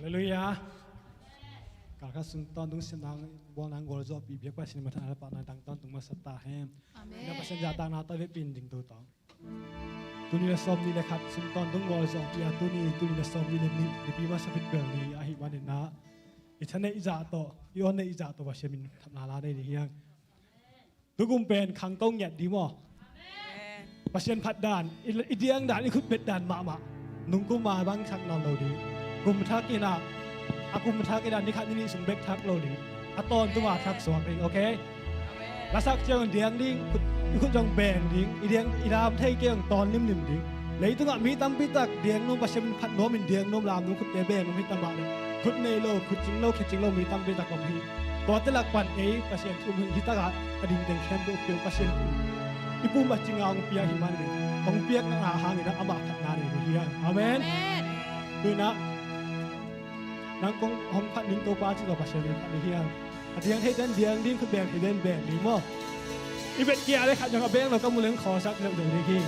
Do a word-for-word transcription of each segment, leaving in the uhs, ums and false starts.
Halleluiah. Kalkhat sung tawntung siatna bawl nang gualzawhpih biak Pasian in minthanna le pahtawina tang tawntung masa ta hen. Amen. Ina Pasian zahtakna tawh vekpi in ding to tawh. Tuni le sawmnih le khat sung tawntung gualzawhpih a tuni, tuni le sawmnih le nih, Nipi masa phit bel ni ahih manin ah i thaneih zah tawh, i awnneih zah tawh Pasian minthanna la nei ding hi hang. Tukum pen khangto ngiat ding maw? Amen. Pasian phat dan, i, i diang dan, i khut bet dan mahmah. Nungkum a bang thak nawn lo ding. Kum thak in ah, a kum thak in ah ni khat ni nih sung bek thak lo ding. A tawntung a thak suak ding, okay? Amen. Lasak ciang diang ding, khut, i khut zong beng ding, i diang, i dam thei kei zong tawn limlim ding. Leitungah mi tampi tak diang nuam, Pasian min phat nuam in diang nuam, lam nuam, khutte beng nuam hi ta mah leh, khut nei lo, khut cing lo, khe cing lo mi tampi tak om hi. Tuate lak pan ei Pasian thu um hi. Hih takah a ding teng khempeuh peuh Pasian thu i pum a cing a hong piak hi man leh, hong piakna a hangin ah amah phatna nei ding hi hang. Amen. Amen. Tu in ah nang kong hong phat ning Topa ci tawh Pasian in phat ding hi hang. A diang thei ten diang ding, khut beng thei ten beng ding maw? I bet kia le khat zong a beng lo ka mu leng khawlsak leuh deuh ding hi.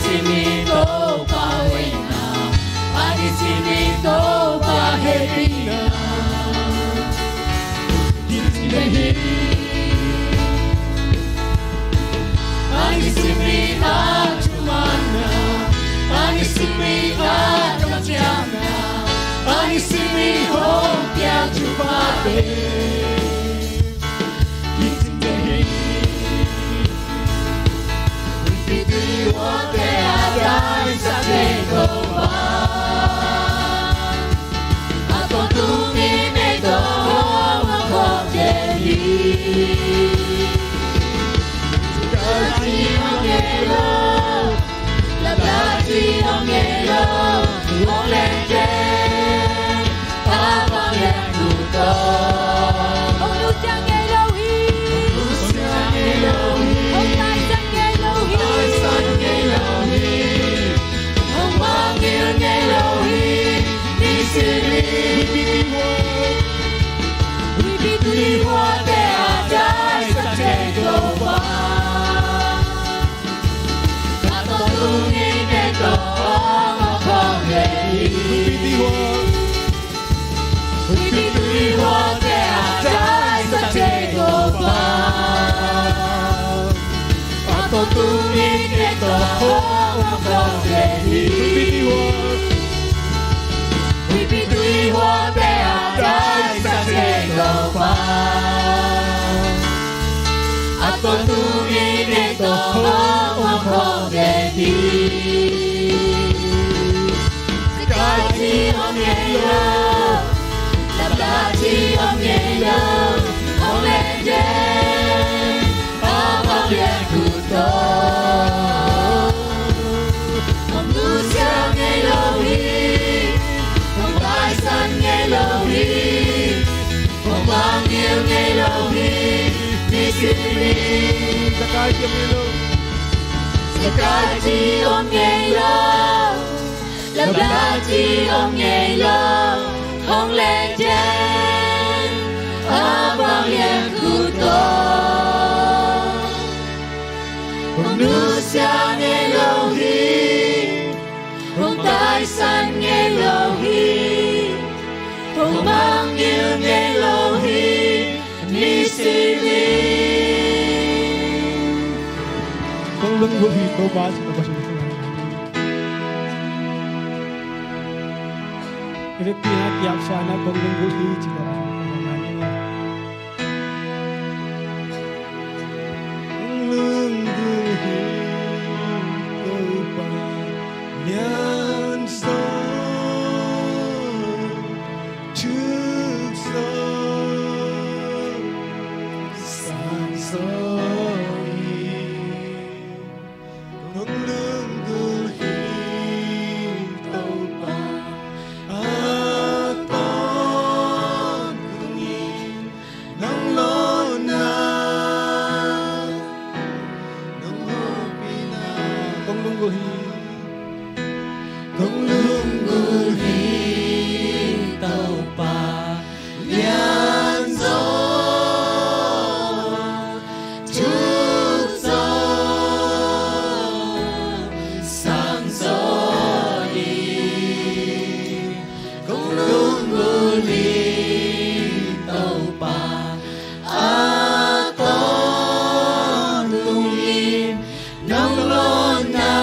Simin Topa hoihna, Pasian simin Topa hehpihna. Kici ding hi. Pasian simin a thumanna, Pasian simin a kamciamna, Pasian simin hong piak thuphate. Kici ding hi. We Hong nusia ngei lo hi. Hong taisan ngei lo hi. Hong mangngilh ngei lo hi. Nisinin. Huipi tuihuate a taisan thei Topa. Ka tawntung in ne tawh hong hawm ngei hi. Huipi tuihua. Huipi tuihuate a taisan thei Topa. Ka tawntung in ne tawh hong hawm ngei hi. Huipi tuihua. Huipi tuihuate a taisan thei Topa. A tawntung in ne tawh hong hawm ngei hi. Sikai ci om ngei lo. Lapla ci om ngei lo. Hong len den. A vang lian kut tawh. Hong nusia ngei lo hi. Hong taisan ngei lo hi. Hong mangngilh ngei lo hi. Nisinin. Sikai ci om ngei lo. Sikai ci om ngei lo. Lapla ci om ngei lo. Hong len den. A vang lian kut tawh. Hong nusia ngei lo hi. Hong taisan ngei lo hi. Hong mangngilh ngei lo hi. Nisinin. Kong lunggulh hi Topa, ci Topa sin. Vekpi na kiapsa na kong lunggulh hi ci Topa sin. Kong lunggulh hi Topa lian zaw. Thuk zaw, sang zaw hi, kong lunggulh hi Topa, a tawntung in nong lawnna, nong hopihna, kong lunggulh hi. Kong lunggulh hi Topa lian zaw, thuk zaw, sang zaw hi. Kong lunggulh hi Topa, a tawntung in nong lawnna,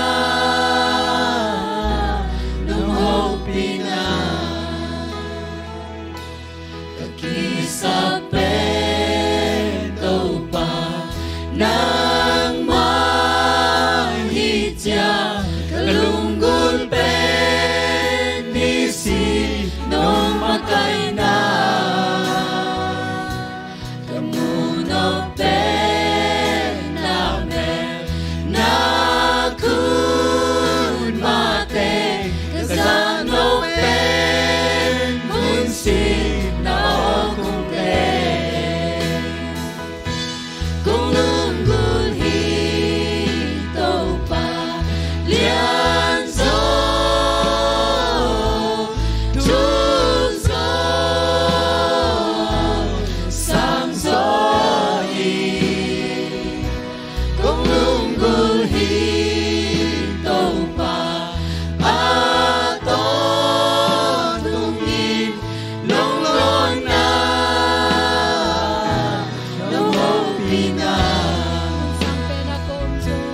Nang sang pen a kong zong,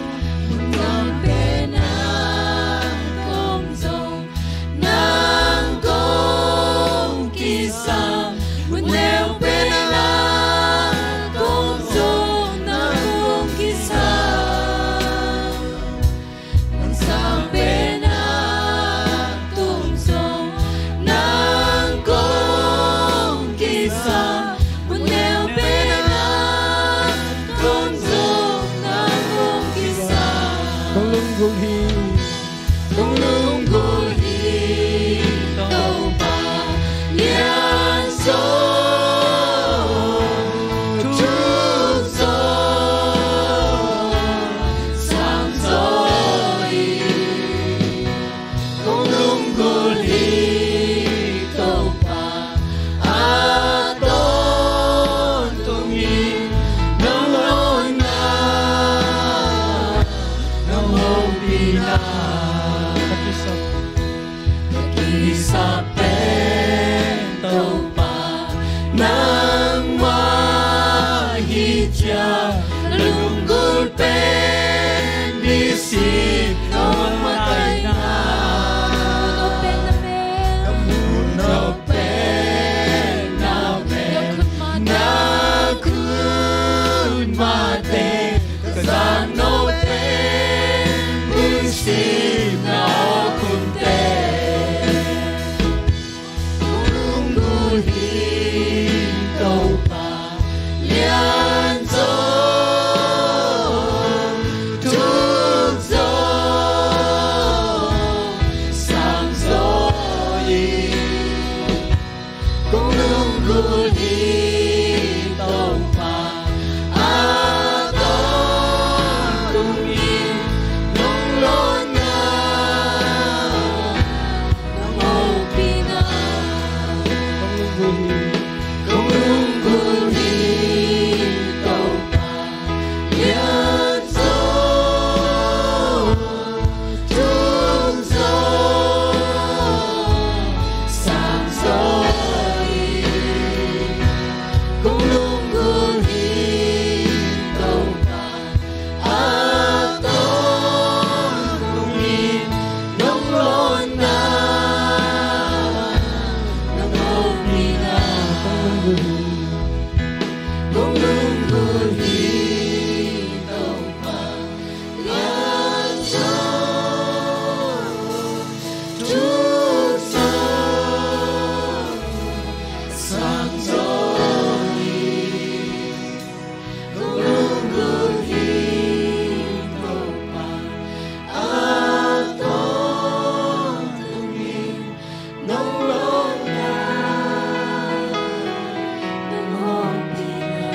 nang sang pen a kong zong, nang kong kisam, mun neu pen a kong zong, nang kong kisam. Nang sang pen a kong zong, nang kong kisam, mun neu pen a kong zong, nang kong kisam. Kong lunggulh hi, kong lunggulh hi, Topa, lian zaw, thuk zaw, sang zaw hi. Kong lunggulh hi, Topa, a tawntung in, nong lawnna, nong hopihna. Ka kisap, ka kisap pen, Topa, nangmah hi ciang, ka lunggulh pen nisim nong makaihna. Ka mu nop pen na pen, na khut mah teng, ka zan nop pen nisim na awk hun teng. Kong lunggulh hi, Topa, lian zaw, thuk zaw, sang zaw hi. Kong lunggulh hi, Topa, a tawntung in, nong lawnna, nong hopihna. Kong lunggulh hi, kong lunggulh hi, Topa, lian zaw, thuk zaw, sang zaw hi. Kong lunggulh hi, Topa, a tawntung in, nong lawnna, nong hopihna. Kong lunggulh hi, Topa, lian zaw, thuk zaw, sang zaw hi. Kong lunggulh hi, Topa, a tawntung in, nong lawnna, nong hopihna.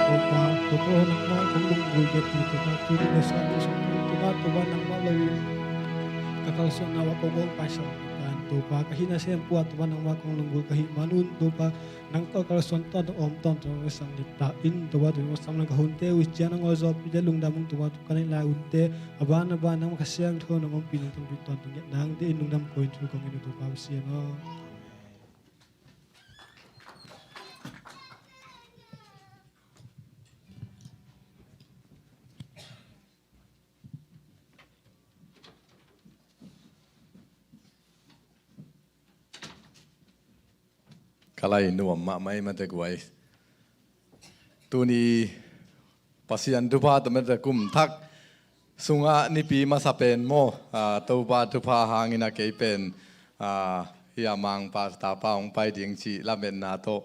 Topa, Topa, nangmah kong lunggulh hi, Topa, tuni le sang le sung, Topa, Topa, nangmah lo in ka kalsuanna uah kong om paisa tan, Topa, ka hihna sem pua, Topa, nangmah kong lunggulh ka hih manun, Topa, nang tawh kalsuan tawntung, om tawntung, na sang ding ta in, Topa, tuni hong sam nang ka hunte uh ciang nang aw zawhpih le lungdam ung, Topa, tu ka neih lai hunte a ban a ban nang Kha Siangtho nang ompih nang tungpi tawntung ngiat nang ding in lungdam kawin thu kong in uh, Topa Pasian aw. Ka lai nuam mahmah ei mate guai. Tuni Pasian thupha tawh mate kum thak sungah nipi masa pen maw, ah, Topa thupha hangin a kei pen, ah, hih a Mang Pastor pa hong pai ding cih lametna tawh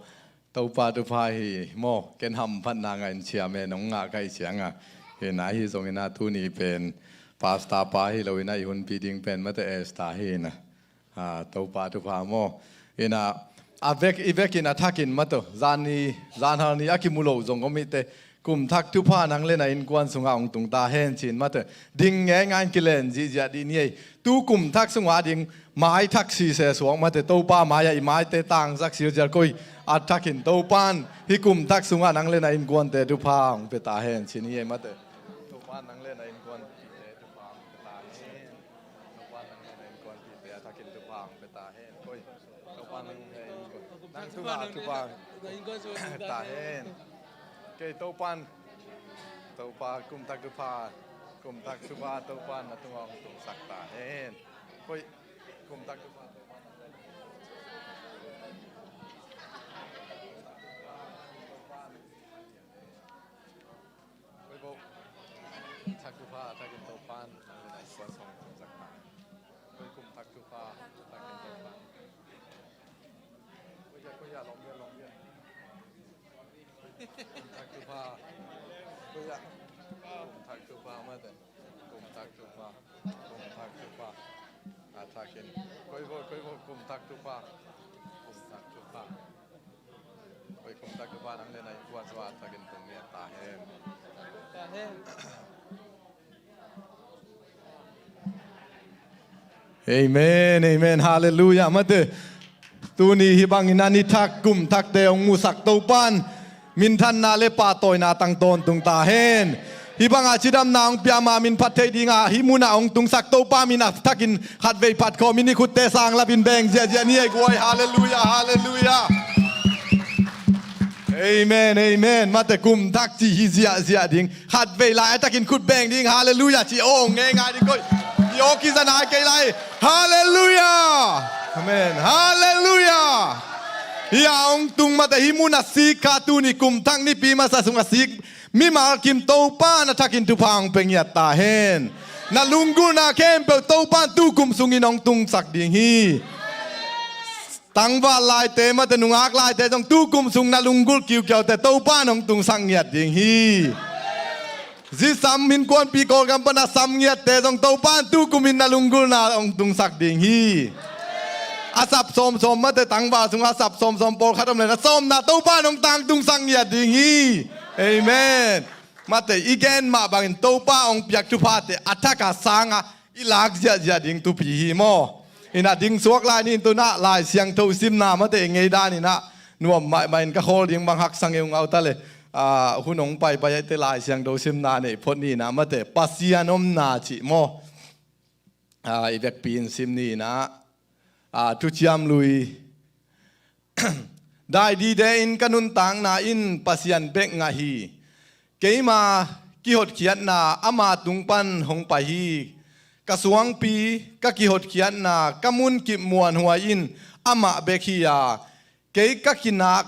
Topa thupha hi maw, ken hamphatna ngah in chairman hong ngah ka hih ciangah. Hi na hi zongin a tuni pen Pastor pa hi loin a i hunpih ding pen mate Esther hi na. Ah, Topa thupha maw. Ina, a vek, i vekin a thakin mate, zan ni, zanhal ni a kimu lo zong om i te, kum thak thupha nang le na innkuan sungah hong tung ta hen cin mate. Ding ngeingai in kilen zihziah dih ni ei. Tu kum thak sungah ding mai thak sise suak mate, Topa mai-ah i maite tangsak silsial koi a thakin Topan hih kum thak sungah nang le na innkuante thupha hong pia ta hen cin hi ei mate. Topan nang le na innkuante thupha hong pia ta hen. Topa nang le na innkuanpihte a thakin thupha hong pia ta hen. Koi. Topa nang le innkuan, nang thupha, thupha ta hen. Kei Topan, Topa kum thak thupha, kum thak thupha Topan na tungah hong tungsak ta hen. Koi kum thak thupha Topan. Koi bo thak thupha, thak in Topan na tungah hong tungsak ta hen. Koi kum thak thupha, thak in Topan. Koi ya, koi ya, long ya, long ya. Kum thak thupha. Koi ya. Kum thak thupha mate. Kum thak thupha. Kum thak thupha. A thak in. Koi bo, koi bo, kum thak thupha. Kum thak thupha. Koi kum thak thupha nang le na innkuan sungah a thak in tung ngiat ta hen. Amen, amen, halleluiah. Mate, tuni hih bangin a ni thak kum thakte hong musak Topan minthanna le pahtawina tang tawntung ta hen. Hih bangah cidamna hong pia ma min phat theih dingah hih munah hong tungsak Topa min a thakin khatvei phat khawm in i khutte sang lapin beng ziahziah ni ei guai. Halleluiah, halleluiah. Amen, amen. Mate, kum thak ci hi ziahziah ding. Khatvei lai a takin khut beng ding, halleluiah ci aw ngeingai ding koi. I aw kizan ai kei lai. Halleluiah. Amen. Halleluiah. Hih a hong tung mate hih mun a sik kha tuni kum thak nipi masa sung a sik mimal kim Topa na thakin thupha hong pia ngiat ta hen. Na lunggulhna khempeuh Topa tu kum sungin hong tungsak ding hi. Tangval laite mate nungak laite zong tu kum sung na lunggulh kiukiaute Topa nong tungsak ngiat ding hi. Zi sam innkuanpi Kawlgam pana sam ngiatte zong Topa tu kumin na lunggulhna hong tungsak ding hi. A sap sawmsawm mate tangval sungah a sap sawmsawm pawlkhat om le na sawmna Topa nong tang tungsak ngiat ding hi. Amen. Mate i gen mah bangin Topa hong piak thuphate a thak a sangah i lak ziahziah ding thupi hi maw? Ina ding suak lai ni in tunah Lai Siangtho simna mate ngei dan inah nuam mahmah in ka khawl ding bang haksa ngeungau ta le, ah, hun hong paipai ahite Lai Siangtho simna nei phot ni inah mate Pasian omna cih maw? Ah, i vekpi in sim ni inah, ah, Thuciam Lui Dai dide in ka nuntakna in Pasian bek ngah hi. Keima kihotkhiatna ama tung pan hong pai hi. Ka suangpi ka kihotkhiatna ka munkip muanhuai in amah bek hi a, kei ka kinak,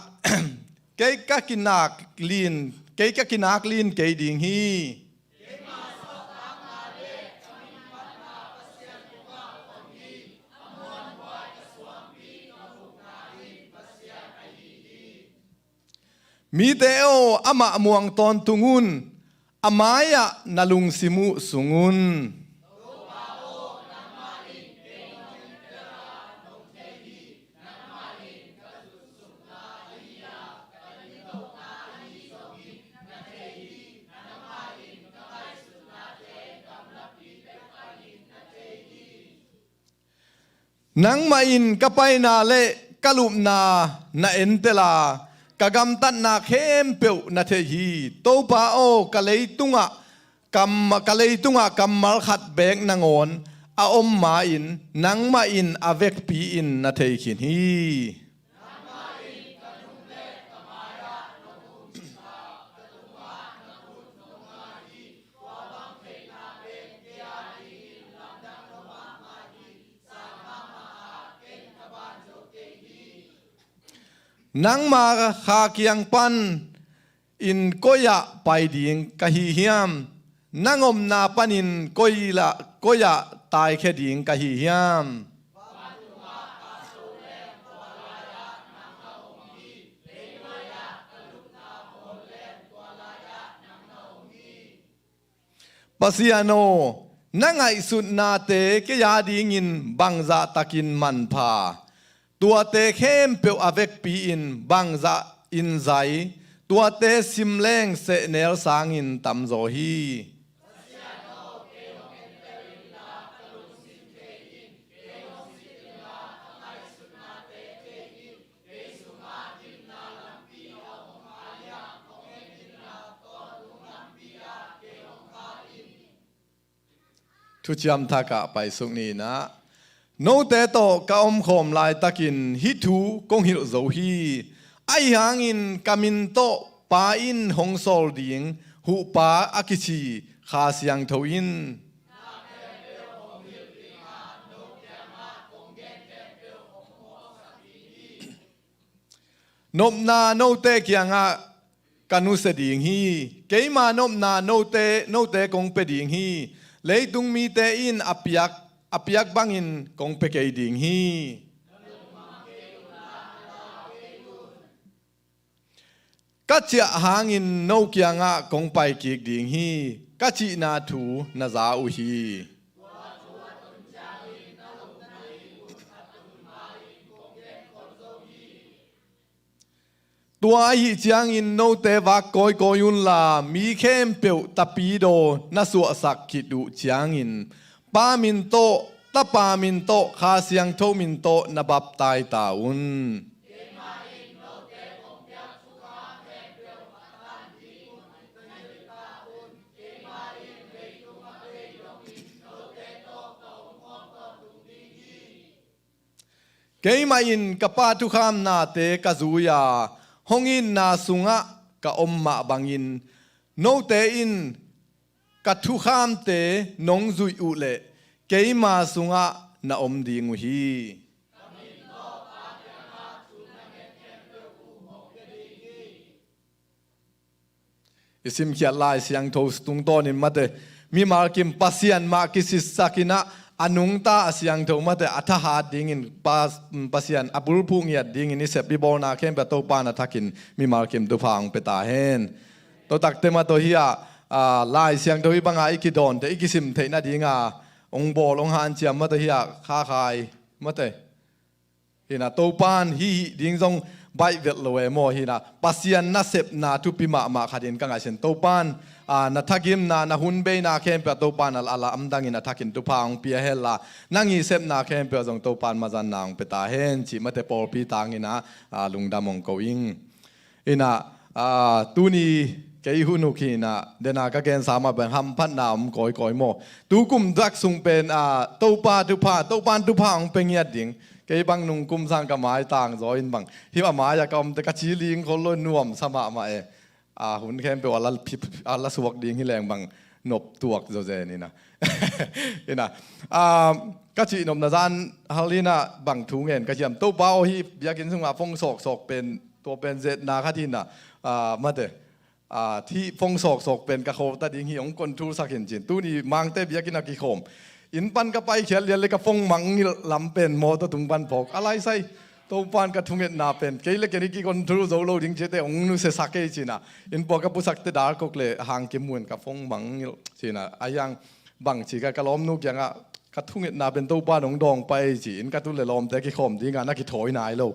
kei ka kinak lin, kei ka kinak lin kei ding hi. Mite aw, amah muang tawntung un, a mai-ah na lungsim uh sung un. Nangmah in ka paina le ka lupna na entel a, ka gamtatna khempeuh na thei hi. Topa aw, ka leitungah kam, ka leitungah kammal khat beek nangawn a om ma-in nangmah in a vekpi-in na thei khin hi. Nangma kha kiang pan in koi-ah pai ding ka hi hiam? Nang omna panin koi la, koi-ah taikhia ding ka hi hiam? Pasian aw, na ngaihsutnate kei adingin bangzah takin manpha, tuate khempeuh a vekpi-in bangzah in zai, tuate simleng sehnel sangin tamzaw hi. Thuciam Thak ah paisuk ni inah, note tawh ka omkhawm laitakin hih thu kong hilh zo hi. Ahi hangin ka min tawh Pa in hong sawl ding huhpa a kici Kha Siangtho in nopna note kiangah ka nusia ding hi. Keima nopna note, note kong pia ding hi. Leitung mite in a piak, a piak bangin kong pia kei ding hi. Ka ciah hangin no kiangah kong pai kik ding hi, ka cihna thu na za uh hi. Tua ahih ciangin note vak kawikawi unla, mi khempeuh tapidaw na suahsak khit uh ciangin, Pa min tawh, Tapa min tawh, Kha Siangtho min tawh na baptai ta un. Keimah in ka Pa thukhamnate ka zui a, hong itna sungah ka om mah bangin, note in ka thukhamte nong zuih uh leh keima sungah na om ding uh hi. I simkhiat Lai Siangtho tungtawnin mate, mimal kim Pasian mah kisitsakin ah, a nungta a siangtho mate, a thahat dingin Pa, Pasian a bulphuh ngiat dingin i sep i bawlna khempeuh Topa na thakin mimal kim thupha hong pia ta hen. Totakte mate hi ah, a, Lai Siangtho i banga i kidawnte, i kisim theih nadinga hong bawl hong hanciam mate hi ah, khakhai mate. Hina Topan hih hih ding zong baih velh lo e maw, hina Pasian nasepna thupi mahmah khatin ka ngaihsun. Topan, a, na thagimna, na hun beina khempeuh Topan a, a lamdangin a thakin thupha hong pia henla, nang i sepna khempeuh zong Topan mazanna hong pia ta hen, cih mate pawlpi tangin ah, a, lungdam hong ko ing. Ina, a, tuni kei hun uh khin ah, dena ka gensa mah bang hamphatna om kawikawi maw. Tukum dak sung pen, a, Topa thupha, Topan thupha hong pia ngiat ding. Kei bang nung kum sang ka maitang zaw in bang, hih a mai-ah ka omte ka ci ling khol lo, nuamsa mahmah e. A, hun khempeuh a la phip, a la suak ding hi leng bang nop tuak zawzen ina. Ina, a, ka cihnopna zan hal ina bang thu ngen ka hiam? Topa aw, hih biakinn sungah phone sawksawk pen, tua pen zetna khat hi ina, a, mate, a, hih phone sawksawk pen ka khawlta ding hi, hong control sak in cin. Tuni Mangte biakinn a kikhawm, inn pan ka paikhiat lian le ka phone mangngilh lam pen mawtaw tung pan phawk a laisai. Topan ka thungetna pen kei le ken i kicontrol zo lo ding, ciate hong nusiasak ei cina. Inn pua ka pusakte dalkok le hangkim mun ka phone mangngilh cina. A hiang bang ci ka, ka lawmnu kiangah ka thungetna pen Topan hong dawng pah ei ci. Inn ka tun le lawmte kikhawm dinga na kithawi nai lo.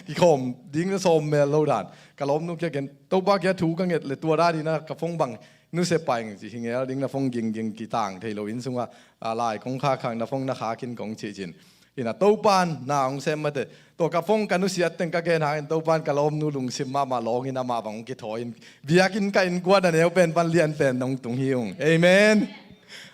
Kikhawm ding na sawm mel lo dan. Ka lawmnu kiang ken Topa kiang thu ka nget le tua dan ina ka phone bang nusia pah ing ci, hi ngel ding na phone gingging kitang thei lo, inn sungah, a, lai kong khakkhak na phone na khak in kong cih cin. Ina Topan na hong sem mate. Tua ka phone ka nusiat teng ka gen hangin Topan ka lawmnu lungsim mahmah lawngin amah bang hong kithawi in. Biakinn ka innkuan a neu pen pan lian pen hong tung hi ung. Amen.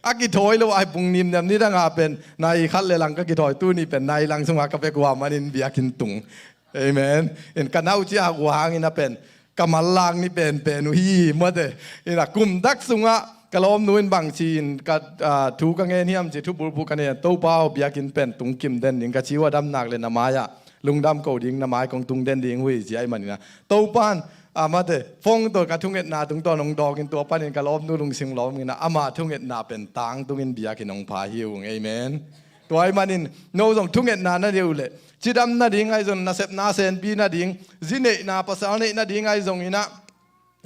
A kithawi lo ai pung nimniam nidangah pen nai khat le lang ka kithawi, tuni pen nai lang sungah ka pek uh a manin biakinn tung. Amen. In ka naucia uh hangin a pen ka manlang ni penpen uh hi mate. Ina kum dak sungah ka lawmnu in bang ci in ka, a, thu ka ngen hiam ci, thu bulphuh ka nei. Topa aw, biakinn pen tungkim den ding, ka ci uh a damnak le na mai-ah lungdam ko ding, na mai kong tung den ding uh hi ci ahih manin ah, Topan, a, mate, phone tawh ka thungetna tungtawn hong dawngin tua panin ka lawmnu lungsim lawmngin ah, ama thungetna pen tangtungin biakinn hong pha hi ung. Amen. Tua ahih manin no zong thungetna na nei uh leh, cidam nading ahi zong, nasepna senpi nading, zi neihna pasal neih nading ahi zongin ah,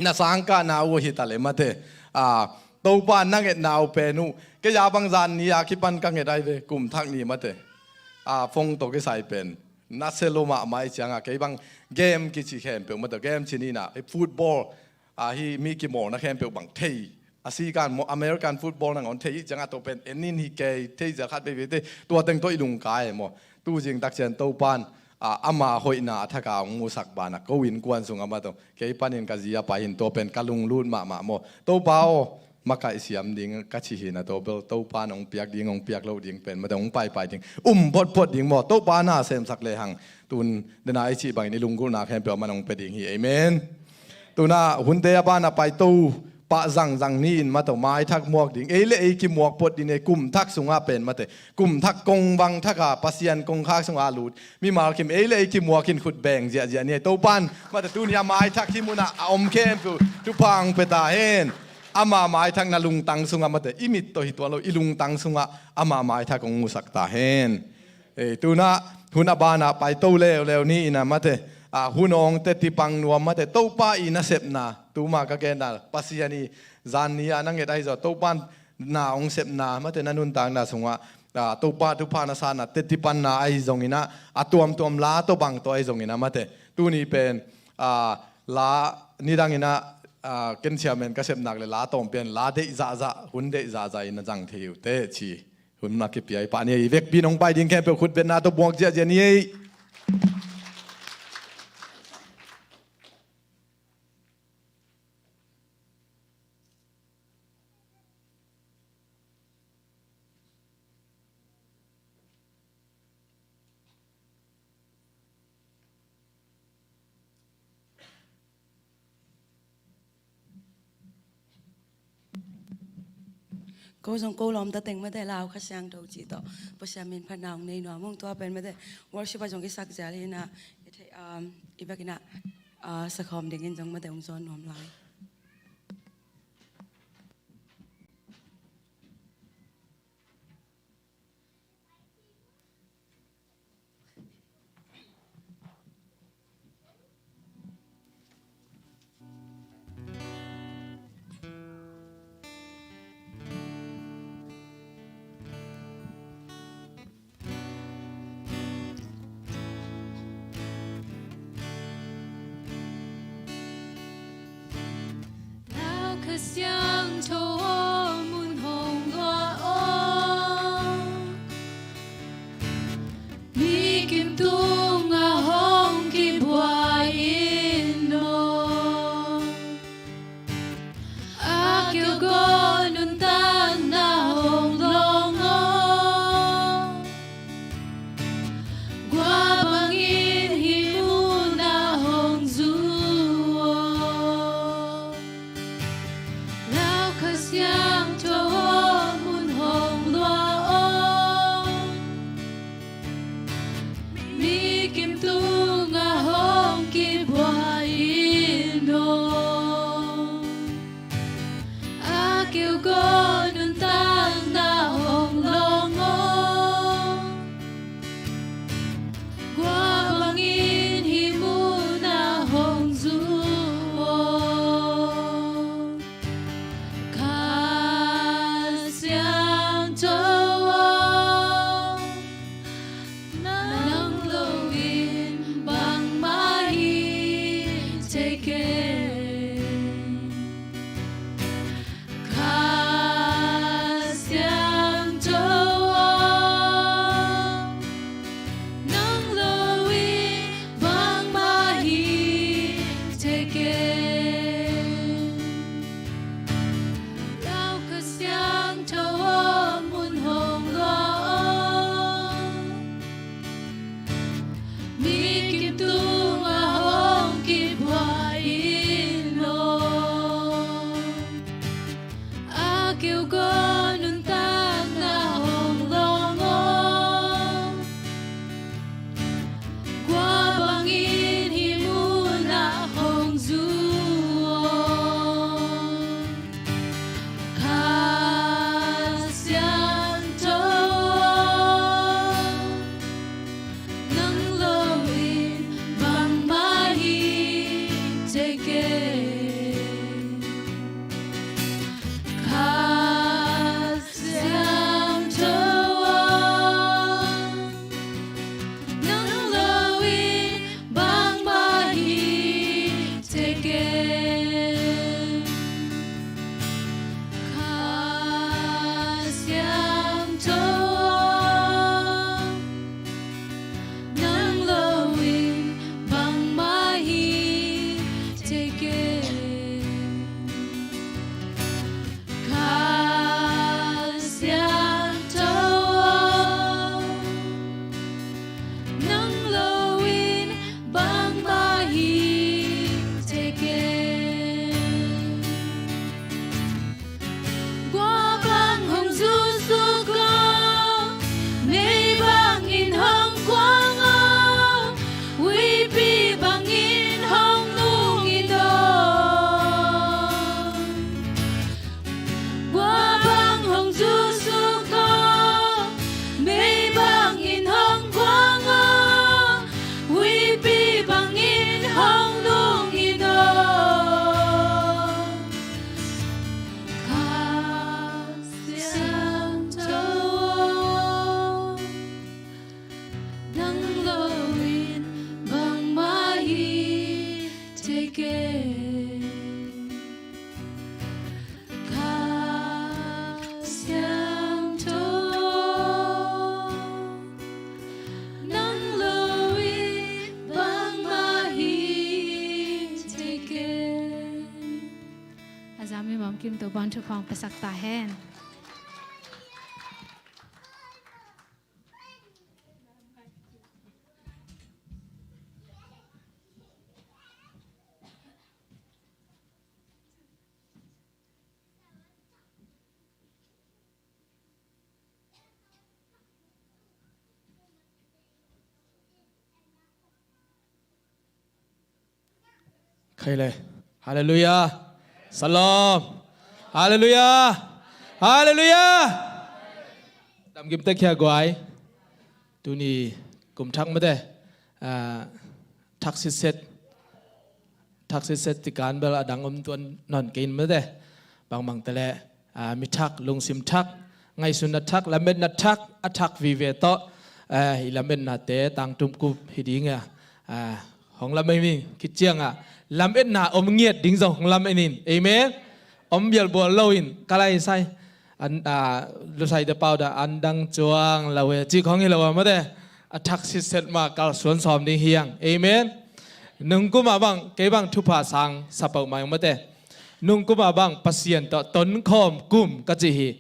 na sangkahna uh hi ta le mate. A, Topa na ngetna uh pen uh, kei a bang zan ni a kipan ka nget ahi ve, kum thak ni mate. A, phone tawh kisai pen nasia lo mahmah i cianga, kei bang game kici khempeuh mate, game ci ni ina, football, a, hih mi kimawlna khempeuh bang thei. A si kan maw, American football nangawn thei i cianga, tua pen en in hi kei, thei zia khat veve te, tua teng tawh i lungkai maw. Tu zing tak ciang Topan, a, ama hoihna a thaka hong musak banah ko innkuan sungah mate, kei panin ka zi a pai hin tua pen ka lunglut mahmah maw. Topa aw, makaih siam ding ka ci hi ina, tua bel Topan hong piak ding, hong piak loh ding pen mate, hong paipai ding, um photphot ding maw. Topa na semsak lehang, tun dena i cih bangin i lunggulhna khempeuh aman hong pia ding hi. Amen. Tuna hunte a banah paito pah zangzang ni in mate, maithak muak ding, ei le ei kimuak phot ding ei, kum thak sungah pen mate, kum thak kongvang thak a Pasian kongkhak sungah a lut mimal kim ei le ei kimuak in khut beng ziahziah ni ei. Topan mate, tuni a maithak hih munah a om khempeuh thupha hong pia ta hen. Ama maithakna lungtang sungah mate, i mit tawh hi tuan lo, i lungtang sungah ama maithak hong musak ta hen. Ei, tuna hun a banah paito leuleu ni in a mate, a, hun hong teci pang nuam mate, Topa i nasepna, tuma ka genna Pasian i zan ni a na nget ahi zong, Topa na hong sepna mate, na nuntakna sungah, a, Topa thupha na sanna teci panna ahi zongin a, a tuamtuam la tawh bang tawh ahi zongin a mate, tuni pen, a, la nidangin a, a, ken chairman ka sepnak le la tawm pen la deih zahzah, hun deih zahzah in a zang thei uh teh ci. Hun na kipia i pah ni ei, i vekpi in hong pai ding khempeuh khutbetna tawh buak ziahziah ni ei. Ko zong ko lawmta teng mate lau Kha Siangtho cih tawh Pasian min phatna hong nei nuam ung. Tua pen mate worship ah zong i sak zial hi in a, i theih, um, i bek in a, uh, sakhawm dingin zong mate hong zawn nuam lai. Lau Kha Siangtho aw, mun hong luah aw. Mi kim tungah hong kibuai in aw. A keu ko nuntakna hong lawng aw. Gua bangin hih munah hong zu aw. Lau Kha Siangtho aw, mun hong luah aw. Mi kim tungah hong kibuai in aw. A keu ko nuntakna hong lawng aw. Gua bangin hih munah hong zu aw. Kha Siangtho aw, nang lo in bangmah hi thei kei. Kha Zami Mam Kim Topa'n thupha hong piasak ta hen. Khai le. Halleluiah. Shalom. Halleluiah. Halleluiah. Damkim tek hia guai. Tuni kum thak mate. Ah, thak sitset. Thak sitset tikan bel a dang om tuan nawn kei in mate. Bangbang te le, ah, mi thak, lungsim thak, ngaihsutna thak, lametna thak, a thak vive tawh, ah, i lametnate tangtum kup hi ding a, ah, hong lamet in, khit ciang a lametna om ngiat ding zong hong lamet in. Amen. Om bialbual lo in, ka lai sai. An, ah, lusai te pau da an dang cuang lo e, cik hong hi lo a mate. A thak sitset ma kalsuan sawm ding hi hang. Amen. Nungkum a bang, kei bang thupha sang sa pau mai mate. Nungkum a bang Pasian tawh tonkhawm kum ka ci hi.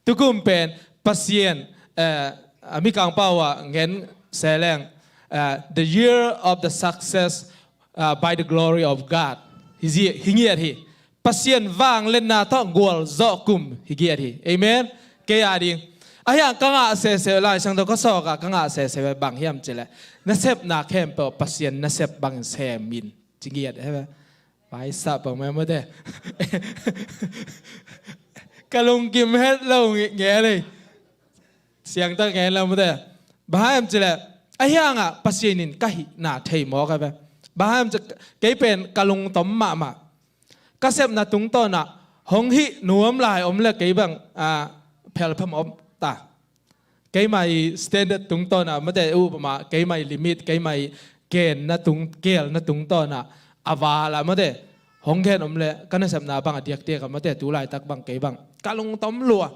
Tukum pen Pasian, eh, a Mikang pau a ngen se leng, eh, the year of the success, eh, by the glory of God. Hi zi-, hi ngiat hi. Pasian vangliatna tawh gualzawh kum hi giat hi. Amen. Kei a ding. Ahi hang ka ngah sese, Lai Siangtho ka sawk a ka ngah sese bang hiam cih leh, na sepna khempeuh Pasian nasep bangin sem in, ci ngiat hi ve. Paisa pang mai mate. Ka lungkim het lo nge-, nge lei. Siangtak ngen lo mate. Bang hiam cih leh, ahi hang a Pasian in ka hihna thei mawk a ve. Bang hiam cih, kei pen ka lungtom mahmah. Ka sepna tungtawn ah hong hih nuam lai om le kei bang, ah, phelpham om ta. Keimah i standard tungtawn ah mate, upama keimah i limit, keimah i genna tung, gelna tungtawn ah a val ah mate, hong gen om le ka nasepna bang a diakdiak ah mate, tu laitak bang kei bang ka lungtom lua.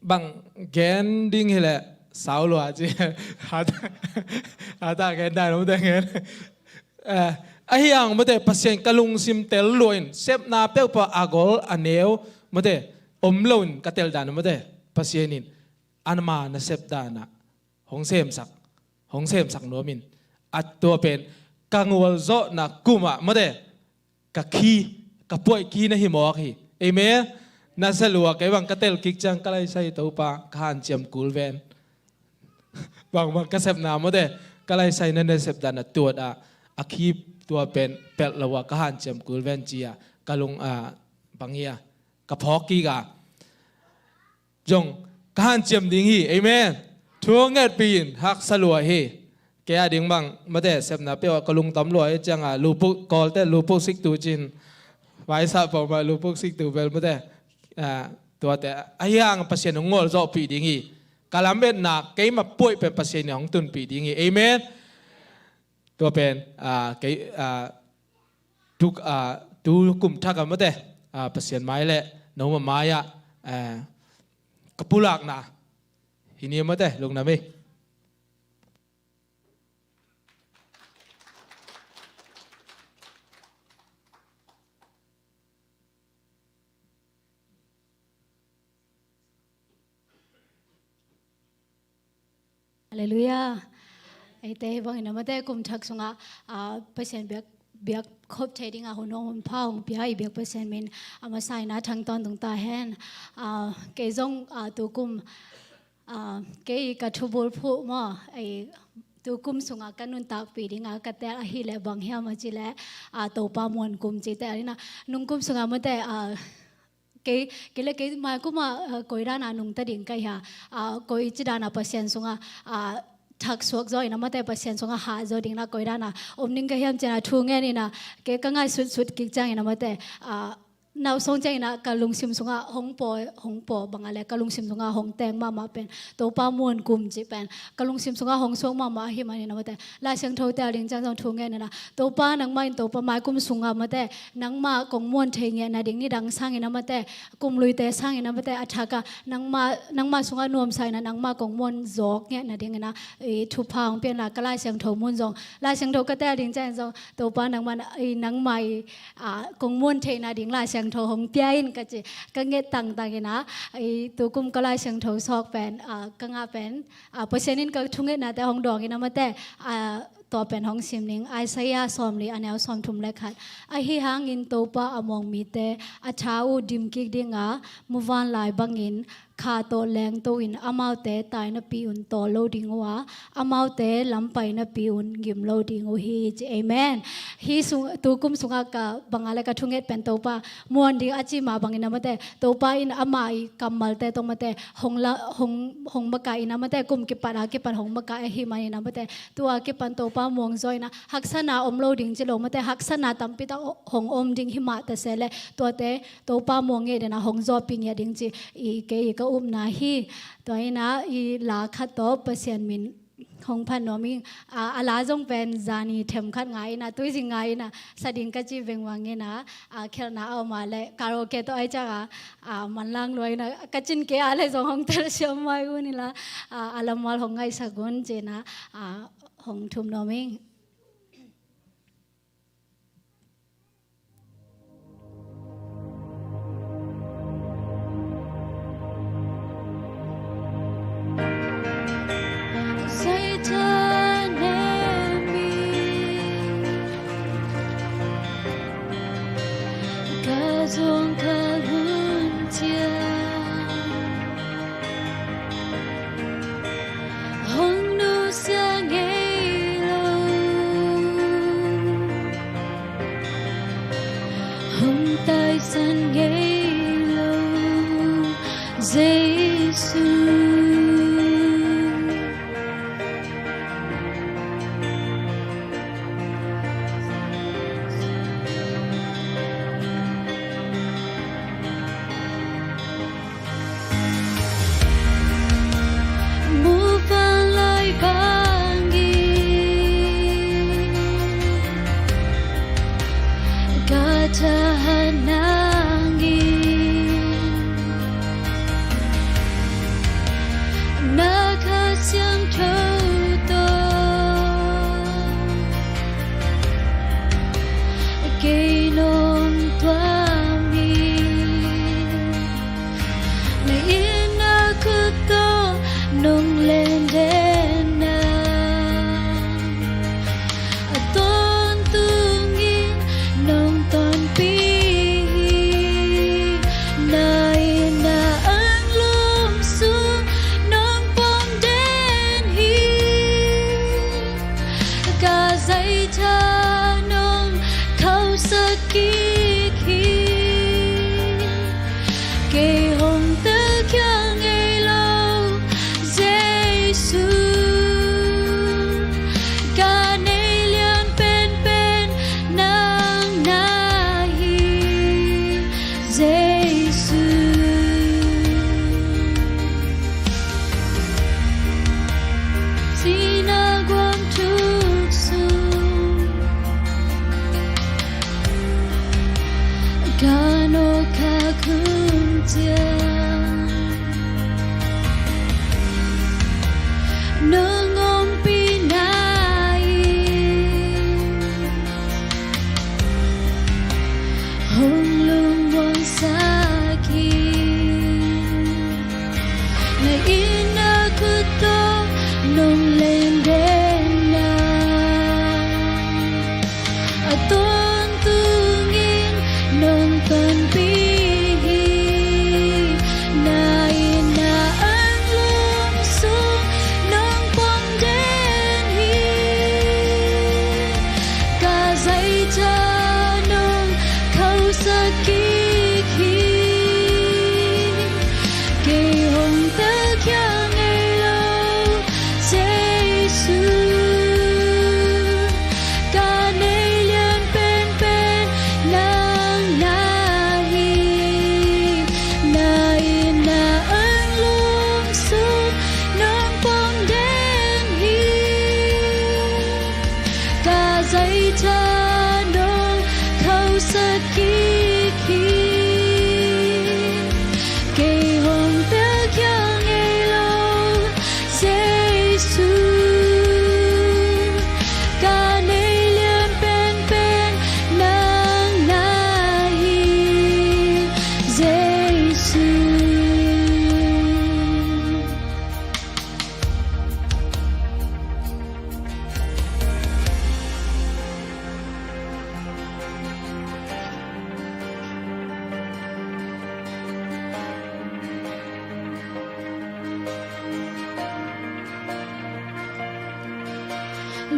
Bang gen ding hi leh sau lua ci. Hata, hata gen dan om te gen. Eh, ahi hang mate Pasian ka lungsim tel lua in, sepna peuhpah a gol a neu mate om lo in ka tel dan mate, Pasian in anma nasep dan ah hong semsak, hong semsak nuam in. A tua pen ka gualzawhna kum ah mate, ka khi, ka puaih khi na hi mawk hi. Amen. Na sa lua kei bang ka tel kik ciang ka lai sai Topa ka hanciam kul ven. Bang bang ka sepna mate, ka lai sai na nasep dan a tuat a, a khi tua pen pelh lo a ka hanciam kul ven ci a, ka lung a bang hi a, ka phawk kik a. Zong ka hanciam ding hi. Amen. Thu ngetpih in haksa lua hi. Kei a ding bang mate sepna peuh ah ka lungtom lua hi ciang a lupuk, Kawlte lupuk siktu cin. Vaisa pau mah lupuk siktu bel mate. Ah, tuate ahi hang Pasian hong gualzawhpih ding hi. Ka lametna keimah puaih pen Pasian in hong tunpih ding hi. Amen. Tua pen, ah, kei, ah, tuk, ah, tu kum thak a mate, ah, Pasian mai le noma mai ah, eh, ka pulakna hi ni mate, lungdam hi. Halleluiah. Eite hi bangin a mate kum thak sungah, ah, Pasian biak, biak khop thei dingah hun hong hun pha hong pia i biak Pasian min a masa in a thang tawntung ta hen. Ah, kei zong, ah, tu kum, ah, kei ka thubul phuh maw, ei, tu kum sungah ka nuntakpih dingah ka tel ahih leh bang hiam a cih leh, ah, Topa muan kum ci tel in a nung kum sungah mate, ah, kei, kei le kei mai kum ah, ah, koi dan a nungta ding ka hi a. Ah, koi ci dan a Pasian sungah, ah, thak suak zaw in a mate Pasian sungah hah zaw ding na koi dan a om ding ka hiam ci a thu ngen in a kei ka ngaihsutsut kik ciang in a mate, ah, nau sawng ciang in a ka lungsim sungah hong paw, hong paw bang a le ka lungsim sungah hong teng mahmah pen Topa muan kum ci pen ka lungsim sungah hong suak mahmah ahih manin a mate Lai Siangtho tel ding ciang zong thu ngen in a Topa nangmah in Topa mai kum sungah mate nangmah kong muan thei ngiat nading nidang sangin a mate kum luite sangin a mate a thak a nangmah, nangmah sungah nuamsa in a nangmah kong muan zawk ngiat nading in a, i, thupha hong pia in la ka Lai Siangtho mun zong Lai Siangtho ka tel ding ciang zong Topa nangmah in, i, nangmah i, ah, kong muan theih nading Lai Siangtho Siangtho hong pia in ka ci, ka nget tangtang in a, i tukum ka Lai Siangtho sawk pen, ah, ka ngah pen, ah, Pasian in ka thungetnate hong dawng in a mate, ah, tua pen hong sim ning, Isaiah sawmli a neu sawmthum le khat. Ahi hangin Topa a muang mite a tha uh dim kik ding a, muvanlai bangin kha tawh lengto in amaute tainapi un tawl lo ding uh a, amaute lampainapi un ngim lo ding uh hi ci. Amen. Hih sung, tukum sungah ka banga le ka thunget pen Topa muan ding a ci mah bangin a mate, Topa in ama i kammalte tawh mate hong la, hong, hong makaih in a mate, kum kipat a kipan hong makaih ahih manin a mate, tua kipan Topa muang zaw in a, haksatna om lo ding ci lo mate, haksatna tampi tak hong om ding hi mah ta se le, tuate Topa muang ngei den a hong zawhpih ngiat ding ci i kei i ka upna hi. Tua in a i la khat tawh Pasian min hong phat nuam ing. A, a la zong pen zani themkhat ngai in a, tuizing ngai in a sa ding ka ci vengvang in a, a, khelhna a om a le karaoke tawh ai ciang a, a, manlang lua in a ka cin kei a le zong hong telsiam mai un in la, a, a lammual hong ngaihsak un ci in a, a, hong thum nuam ing. Satan and me, ka zong ka lungtiang. Hong nusia ngei lo, hong taisan ngei lo, Jesu. Muvanlai bangin ka tahan nangin, na Kha Siangtho tawh kei nong tuam hi. Na in na khut tawh nong len den na, a tawntungin nong tonpih hi. Na in na anglum sung nong pom den hi. Ka zaitha nong khauhsak kik hi. Kei hong telkhial ngei lo, Jesu. Ka nei lian penpen nang na hi, Jesu. Sihna guam thuk sung ka nawh khak hun ciang, nong ompihna in hong lungmuangsak hi. Na in na khut tawh nong len den na, a tawntungin nong tonpih hi. Na in na anglum sung nong pom den hi. Ka zaitha nong khauhsak kik hi. Kei hong telkhial ngei lo, Jesu. Ka nei lian penpen nang na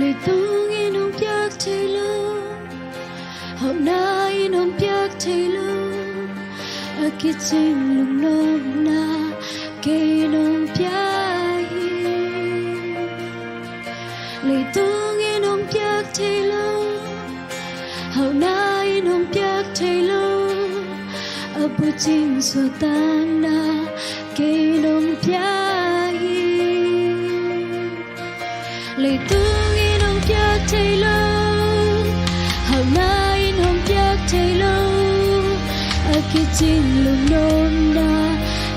Leitung in hong piak thei lo, hauhna in hong piak thei lo, a kicing lungnopna kei nong pia hi. Leitung in hong piak thei lo, hauhna in hong piak thei lo, a bucing suahtakna kei nong pia hi. Leitung in hong piak thei lo, hauhna in hong piak thei lo, a kicing lungnopna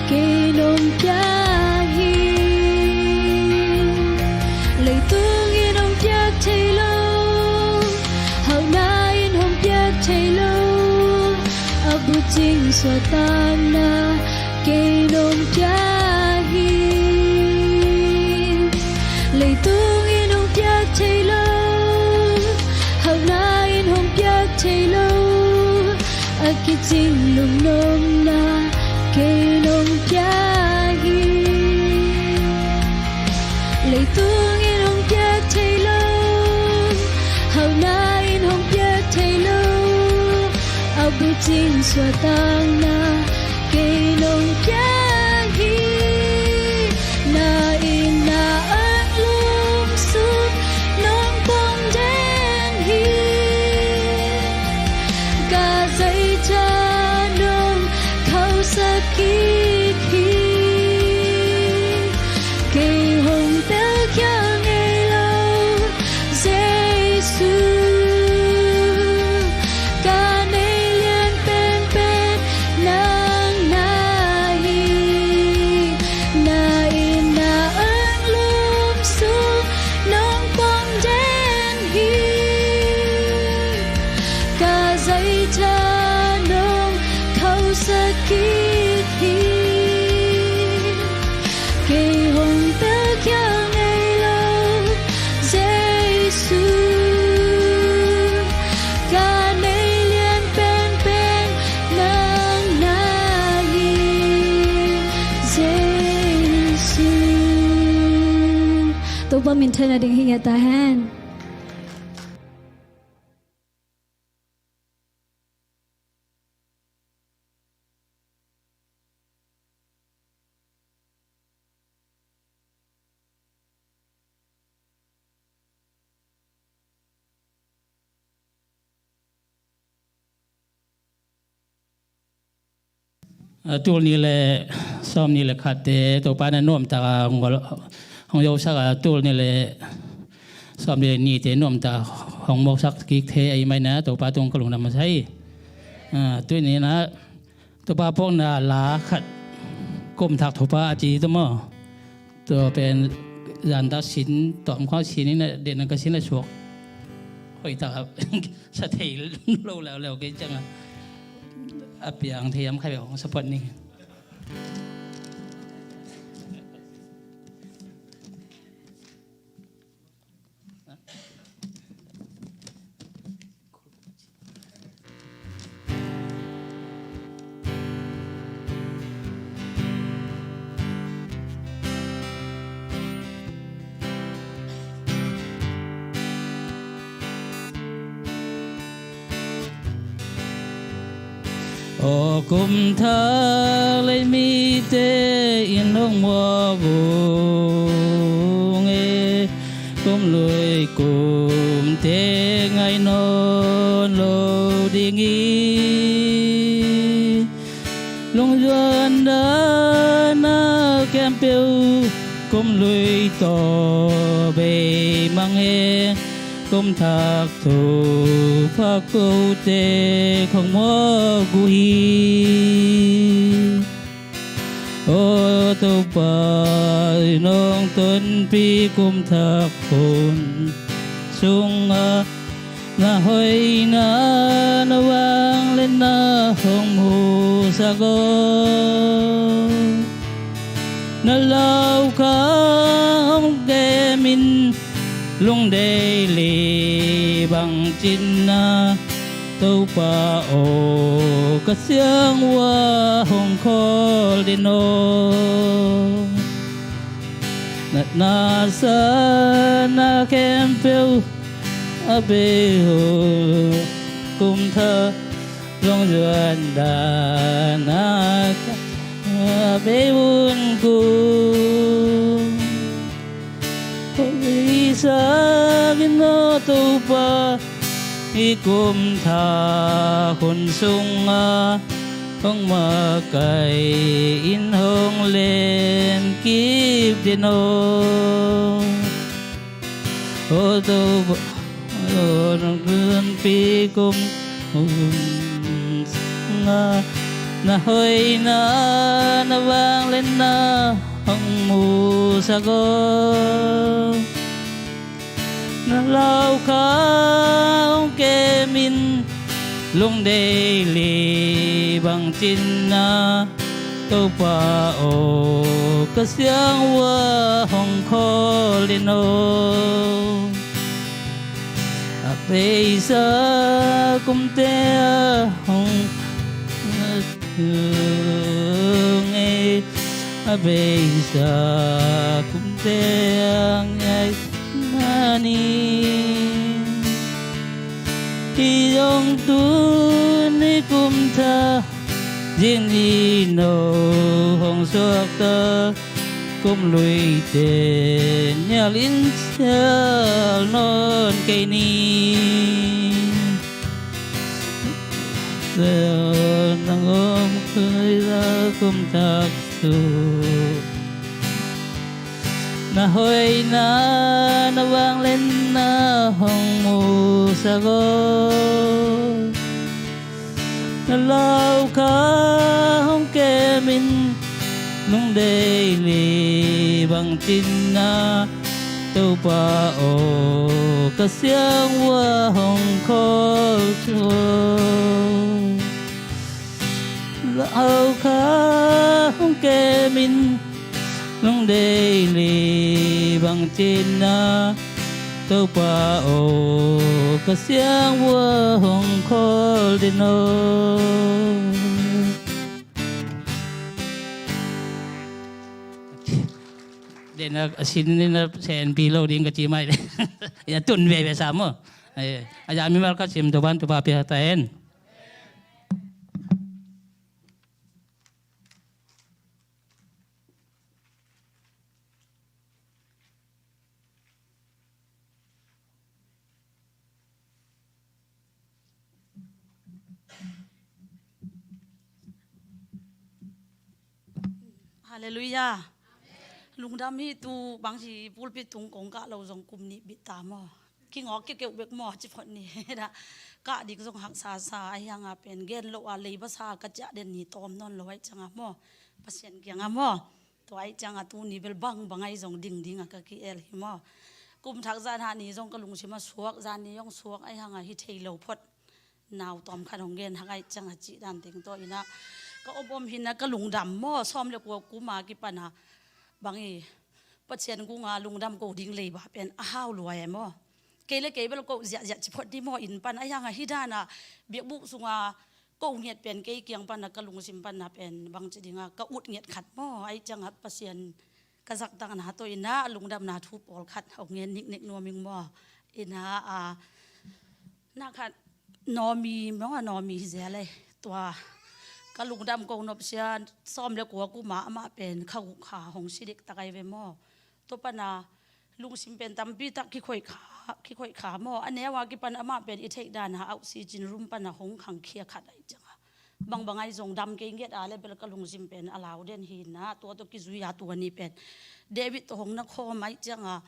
kei nong pia hi. Leitung in hong piak thei lo, hauhna in hong piak thei lo, a bucing suahtakna kei nong pia hi. Leitung in hong piak thei lo, hauhna in hong piak thei lo, a kicing lungnopna kei nong pia hi. Leitung in hong piak thei lo, hauhna in hong piak thei lo, a bucing suahtakna kei nong pia hi. Na inn na ong lum sung nong pom den hi. Ka zeitha nong khauhsak kik hi. Kei hong telkhial ngei lo, Jesu, ka nei lian penpen nang na hi. Na inn na ong lum sung nong pom den hi. Ka zeitha nong khauhsak kik hi. Kei hong telkhial ngei lo, Jesu, ka nei lian penpen nang na hi, Jesu. Topa minthanna ding hi ngiat ta hen. A, tul nih le sawm nih le khatte Topa na nuamtak a hong, hong yosak a, tul nih le sawm nih le nihte nuamtak hong mawksak kik thei ahih manin Topa tung ka lungdam masa hi. A, tuni-in Topa pawlna la khat, Kum Thak Thupha a ci tua maw? Tua pen zan tak sin, tawmkhat sin in a, den ka sin a suak hoih tak a sa thei lo leuleu kei ciang a, a piang thei hiam, khatvei hong support ni. Aw Kum Thak lei mite in hong muak ung e, kum lui kumte ngai nawn lo ding hi. Lungzuan dan a khempeuh kum lui tawh bei mang e, Kum Thak Thupha kote khong muak uh hi. Aw Topa, nong tonpih kum thak hun sungah na hoihna, na vangliatna hong musak aw. Na laukhang hong kemin lungdei li bangcin na, Topa aw, ka siang uh ah hong khawl den aw. Natna sana khempeuh a bei uh, kum thak zong zuan dan a bei un kum. Kong beisak in aw Topa, hih kum thak hun sungah hong makaih in hong len kip den aw. Aw Topa, aw nong gunpi kum, kum sungah na hoihna, na vangliatna hong musak aw. Na lau kha hong kem in, lungdei li bangcin na, Topa aw, ka siang ua hong khawl den aw. A beisa kumte a hong ngei, a beisa kumte a ngei mani. Hih zong tuni kum thak zing ni no hong suakta, kum luite nial in sial nawn kei ni. Nang om kei la kum thak sung, na hoihna, na vangliatna hong musak aw. Na lau kha hong kem in, lungdei li bangcin na, Topa aw, ka siang ua hong khawl aw. Lau kha hong kem in, lungdei li bangcin na, Topa aw, ka siang ua hong khawl den aw. Den a sin ni na senpi lo ding ka ci mai. Ya tun veve sa maw. Eh, a ya mimal ka sim Topan Topa pia ta hen. Halleluiah. Lungdam hi. Tu bangci pulpit tung kong kah lo zong kum nih bit ta maw. Kingawk kikeuh bek maw ci phot ni. Kah dik zong haksa sa, ahi hanga pen gen lo a leiba sa ka ciah den ni tawm nawn lo aih cianga maw. Pasian kianga maw. Tua aih cianga tuni bel bangbang aih zong dingdinga ka ki-el hi maw. Kum thak zan hah ni zong ka lungsim a suak, zan ni zong suak, ahi hanga hi thei lo phot. Nau tawm khat hong gen hak aih cianga cih dan teng tawh ina ka om om hina ka lungdam maw, sawm le kua kuma kipana bang i Pasian kunga lungdam ko ding leiba pen a hau lua e maw. Kei le kei bel ko ziahziah ci phot di maw, inn pan ahi hanga hi dana biakbuk sunga ko ngiat pen kei kiang pana ka lungsim pana pen bangci dinga ka ut ngiat khat maw, aih cianga Pasian ka zaktakna tawh ina a lungdamna thu pawlkhat hong ngen niknek nuam ing maw. Ina a na khat Naomi maw, Naomi hi zel ei. Tua ka lungdam ko nopsia, sawm le kua kuma amah pen kha guk kha hong si dek tak ai ve maw. Tua pana lungsim pen tampi tak kikhoih kha, kikhoih kha maw. A neu a kipan amah pen i theih dana oxygen room pana hong khangkhia khat aih cianga. Bangbang aih zong dam kei ngiat a le bel ka lungsim pen a lau den hina, tua tawh kizui a tua ni pen David tawh hong na khawm aih cianga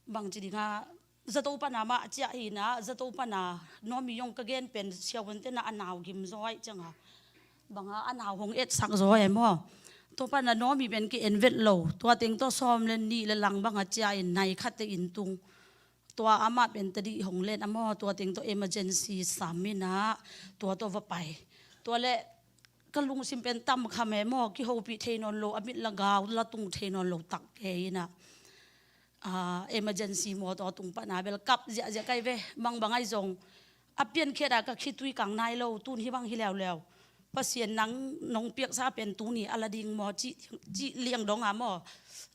bangci dinga zato pana mah a ciah hina, zato pana Naomi zong ka gen pen siavuante na a nau gim zaw aih cianga banga a nau hong etsak zaw e maw. Tua pana Naomi pen ki-en vet lo, tua teng tawh sawm le nih le lang banga ciah in nai khatte inn tung. Tua amah pen tadih hong len a maw, tua teng tawh emergency sam ina tua tawh va pai. Tua le ka lungsim pen tam kham e maw, kihopih thei nawn lo, a mit la gau la tung thei nawn lo tak kei ina. Ah, emergency mawtaw tung pana bel kap ziahziah kai ve, bangbang aih zong a piankhiat a ka khitui kang nai lo, tun hi bang hi leuleu. Pasian nang nong piaksa pen tuni a la ding maw, cih, cih liang dong a maw,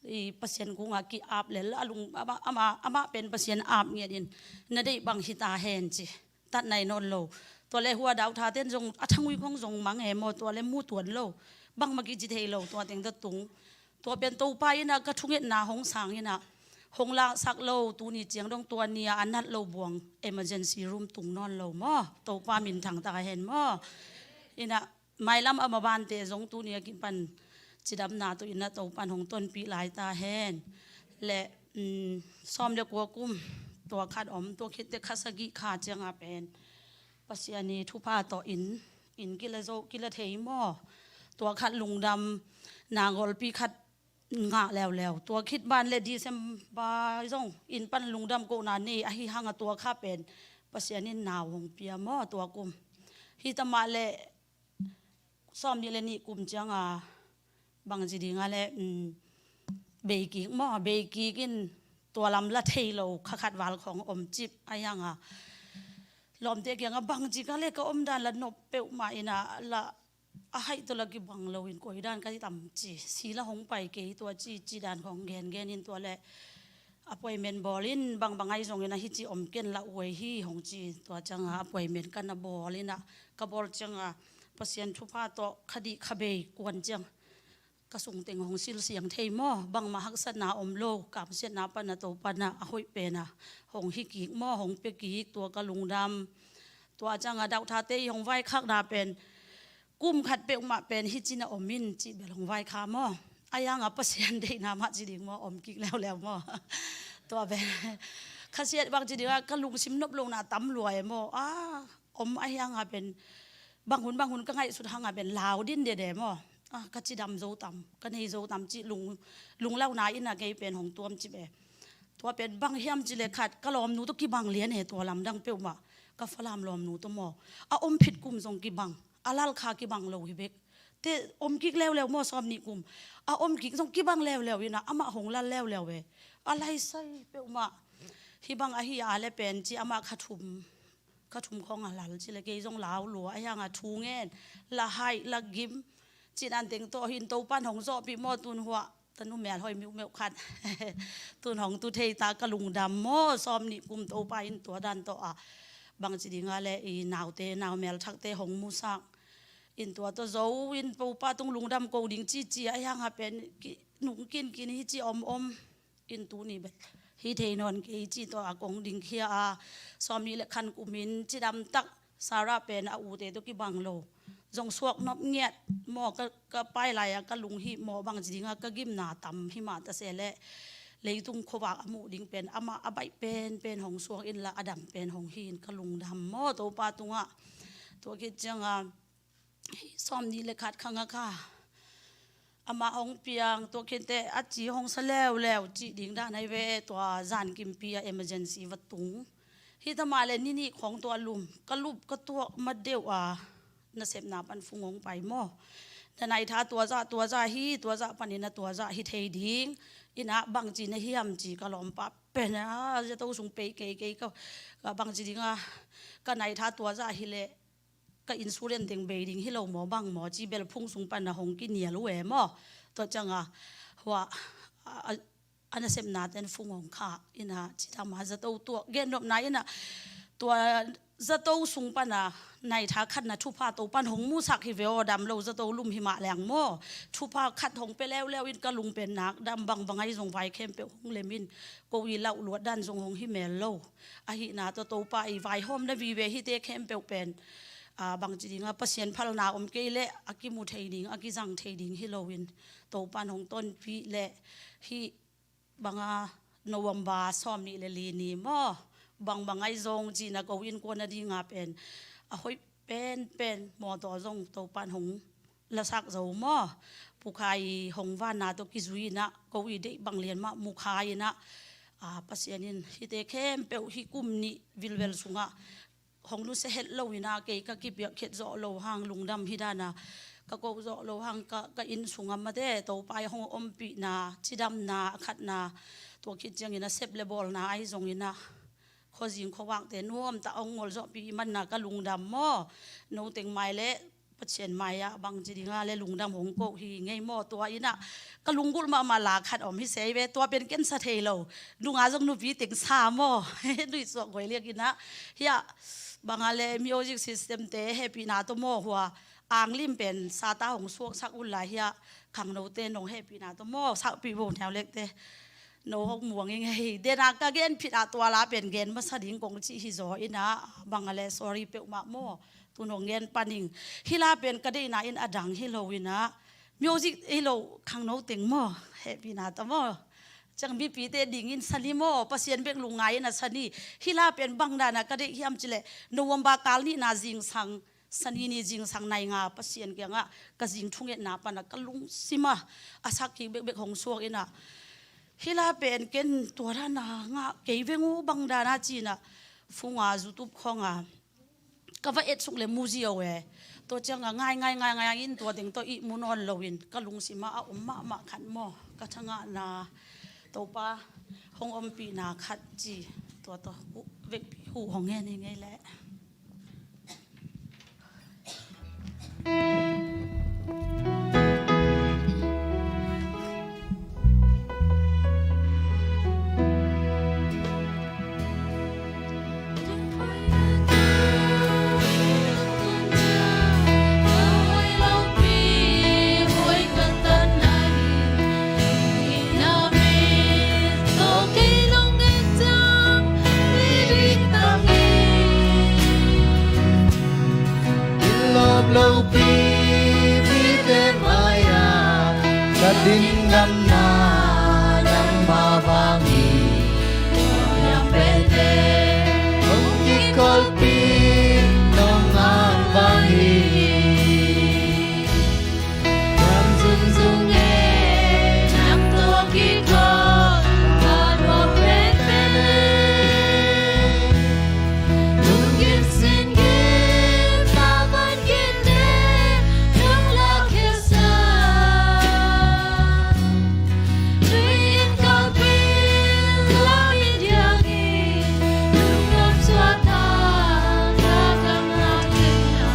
i Pasian kungah ki-ap lel a lung, amah, amah, amah pen Pasian ap ngiat in, na deih bang hi ta hen ci. Tat nai nawn lo. Tua le hua dau tha ten zong a thangui khong zong mang e maw, tua le mu tuan lo. Bangmah kici thei lo, tua teng ta tung. Tua pen Topa in ah ka thungetna hong sang in ah, hong laksak lo, tuni ciang dong tua ni-a a nat lo buang emergency room tung nawn lo maw. Topa minthang ta hen maw. In ah mailam a mabante zong tuni a kipan cidamna tawh in ah Topan hong tonpih lai ta hen. Le, um, sawm le kua kum tua khat om, tua khitteh kha sagih kha cianga pen Pasian i thupha tawh in, in kila zo, kila thei maw. Tua khat lungdamna ngolpi khat ngah leuleu. Tua khit ban le December zong in pan lungdam kohna nei ahi hanga tua kha pen Pasian in nau hong pia maw tua kum. Hi ta mah le sawm nih le nih kum cianga bangci dinga le, um, beikik maw, beikik in tua lam la thei lo kha khat val khong om cip a hianga. Lawmte kianga bangci ka le ka omdan la nop peuhmah in ah la a haih tawh la kibang loin koi dan ka hi tam ci, si la hong pai kei tua ci, ci dan khong gengen in tua le appointment bawl in bangbang ahi zongin a hi ci om ken la uai hi hong ci, tua cianga appointment ka na bawl in ah ka bawl cianga Pasian thupha tawh kha dih kha bei kuan ciang ka sung teng hong silsiang thei maw, bangmah haksatna om lo, kamsiatna pana Topan ah a hoih pena hong hi kik maw, hong pia kik tua ka lungdam. Tua cianga dau thate i hong vaikhakna pen kum khat peuhmah pen hi cina om in cih bel hong vaikha maw. A hianga Pasian deihna mah ci ding maw, om kik leuleu maw. Tua pen khasiat bangci dinga ka lungsim nop lona tam lua e maw. A om a hianga pen bang hun bang hun ka ngaihsut hanga pen lau din dede maw. A ka cidam zo tam, ka nei zo tam cih lung, lunglauna in a kei pen hong tuam cip e. Tua pen bang hiam cih le khat ka lawmnu tawh kibang lian e, tua lamdang peuhmah ka Falam lawmnu tawh maw. A om phit kum zong kibang, a lal kha kibang lo hi bek. Te om kik leuleu maw sawm nih kum. A om kik zong kibang leuleu in ah amah hong lal leuleu e. A laisai peuhmah. Hi bang ahi a le pen ci amah kha thum, kha thum khong a lal ci le kei zong lau lua a hianga thu ngen. La haih, la gim. Ci dan teng tawh hin Topan hong zawhpih maw tun huah. Tanu mel hoi miuh meuh khat. Tun hong tu thei ta ka lungdam maw sawm nih kum Topa in tua dan tawh a. Bangci dinga le i naute, nau mel thakte hong musak. In tua tawh zo in Topa tung lungdam ko ding cici a hianga pen ki, nung kinkin hi ci om om. In tuni bel hi thei nawn kei ci tawh a kong ding khia a. Sawm nih le khan kumin cidam tak Sarah pen a ute tawh kibang lo. Zong suak nop ngiat maw ka, ka pai lai-a ka lunghih maw bangci dinga ka gimna tam hi mah ta se le leitung khuavak a muh ding pen amah a baih penpen hong suak inla a dam pen hong hi in ka lungdam maw Topa tungah. Tua khit cianga sawm nih le khat khanga kha amah hong piang, tua khit teh a ci hong sa leuleu cih ding dan ahi ve, tua zan kimpi a emergency va tung. Hi ta mah le ni nih khong tua lum ka lup ka tuak ma deuh a nasepna pan fung hong pai maw. Na naitha tua zah, tua zah hi, tua zah panin a tua zah hi thei ding. In ah bangci na hiam ci ka lawmpa pen a zato sung pei kei kei ka, ka bangci dinga ka naitha tua zah hi leh ka insurance teng bei ding hi lo maw bang maw ci bel phung sung pan a hong kinial uh e maw. Tua cianga hua a, a, a nasepna ten fung hong kha in ah cidam a zato tuak gennopna in ah tua zato sung pan a naitha khatna thupha Topan hong musak hi ve aw, dam lo zato lum hi mah leng maw. Thupha khat hong pia leuleu in ka lungpen nak dam bangbang ahi zong vai khempeuh hong lem in ko i lauh luat dan zong hong hi mel lo. Ahihna tawh Topa i vaihawmna vive hite khempeuh pen a, bangci dinga Pasian phalna om kei leh a kimu thei ding, a kizang thei ding hi loin Topan hong tonpih leh hih banga November sawm nih le li ni maw, bangbang ahi zong cihna ko innkuan a dinga pen a hoih penpen mawtaw zong Topan hong lasak zo maw. Pu Khai hong vanna tawh kizui in ah ko i deih bang lian mah mu khai in ah, a, Pasian in hihte khempeuh hih kum nih vilvel sungah hong nusia het lo in ah kei ka kipiak khiat zawh lo hang lungdam hi dan a ka ko zawh lo hang ka, ka inn sungah mate Topa i hong ompihna cidamna a khatna tua khit ciangin a sep le bawlna ahi zongin ah khuazing khuavakte nuamtah a hong ngol zawhpih i manna ka lungdam maw. No teng mai le Pathian mai-ah bangci dinga le lungdam hong ko hi ngei maw? Tua innah ka lunggulh mahmah la khat om hi se ve. Tua pen ken sa thei lo. Nunga zong nupi teng sa maw? Nuisuak guai liak innah hiah banga le music system te hehpihna tawh maw hua anglim pen sata hong suaksak uh lai hiah khangnote nong hehpihna tawh maw sakpih bo neu lekte. No hong muang ing hei. Dena ka gen phit ah tua la pen gen masa ding kong cih hi zaw innah banga le sorry peuhmah maw. Tun hong gen paning. Hih la pen ka deihna in a dang hi lo innah music hi lo khangno teng maw hehpihna ta maw. Ciang mipite dingin sani maw Pasian bek lungngai in a sani. Hih la pen bang dana ka deih hiam cileh November kal nihna zingsang sani ni zingsang nai nga Pasian kiangah ka zing thungetna pana ka lungsima a sak kik bekbek hong suak innah hih la pen ken tua dana ngah kei veng uh bang dana cinah phunga YouTube khonga ka va et suk le mu zia uh e. Tua cianga ngai ngai ngai ngai in tua teng tawh ih mu nawn loin ka lungsima a om mahmah khat maw ka thangahna Topa hong ompihna khat ci tua tawh huh vekpi huh hong ngen hi ngei leh. Lawp lopi mite mai-ah ka din ngamna nangmah bang hi. Nang pente hong kikolpi nong ngang bang hi. Nang zungzung e nang tawh kikhop ka nuam penpen. Lungkim sin gim na van gim ne nang lak khesa. Tuin kalpin lamin diangin lungdam suahtak na kang na kena.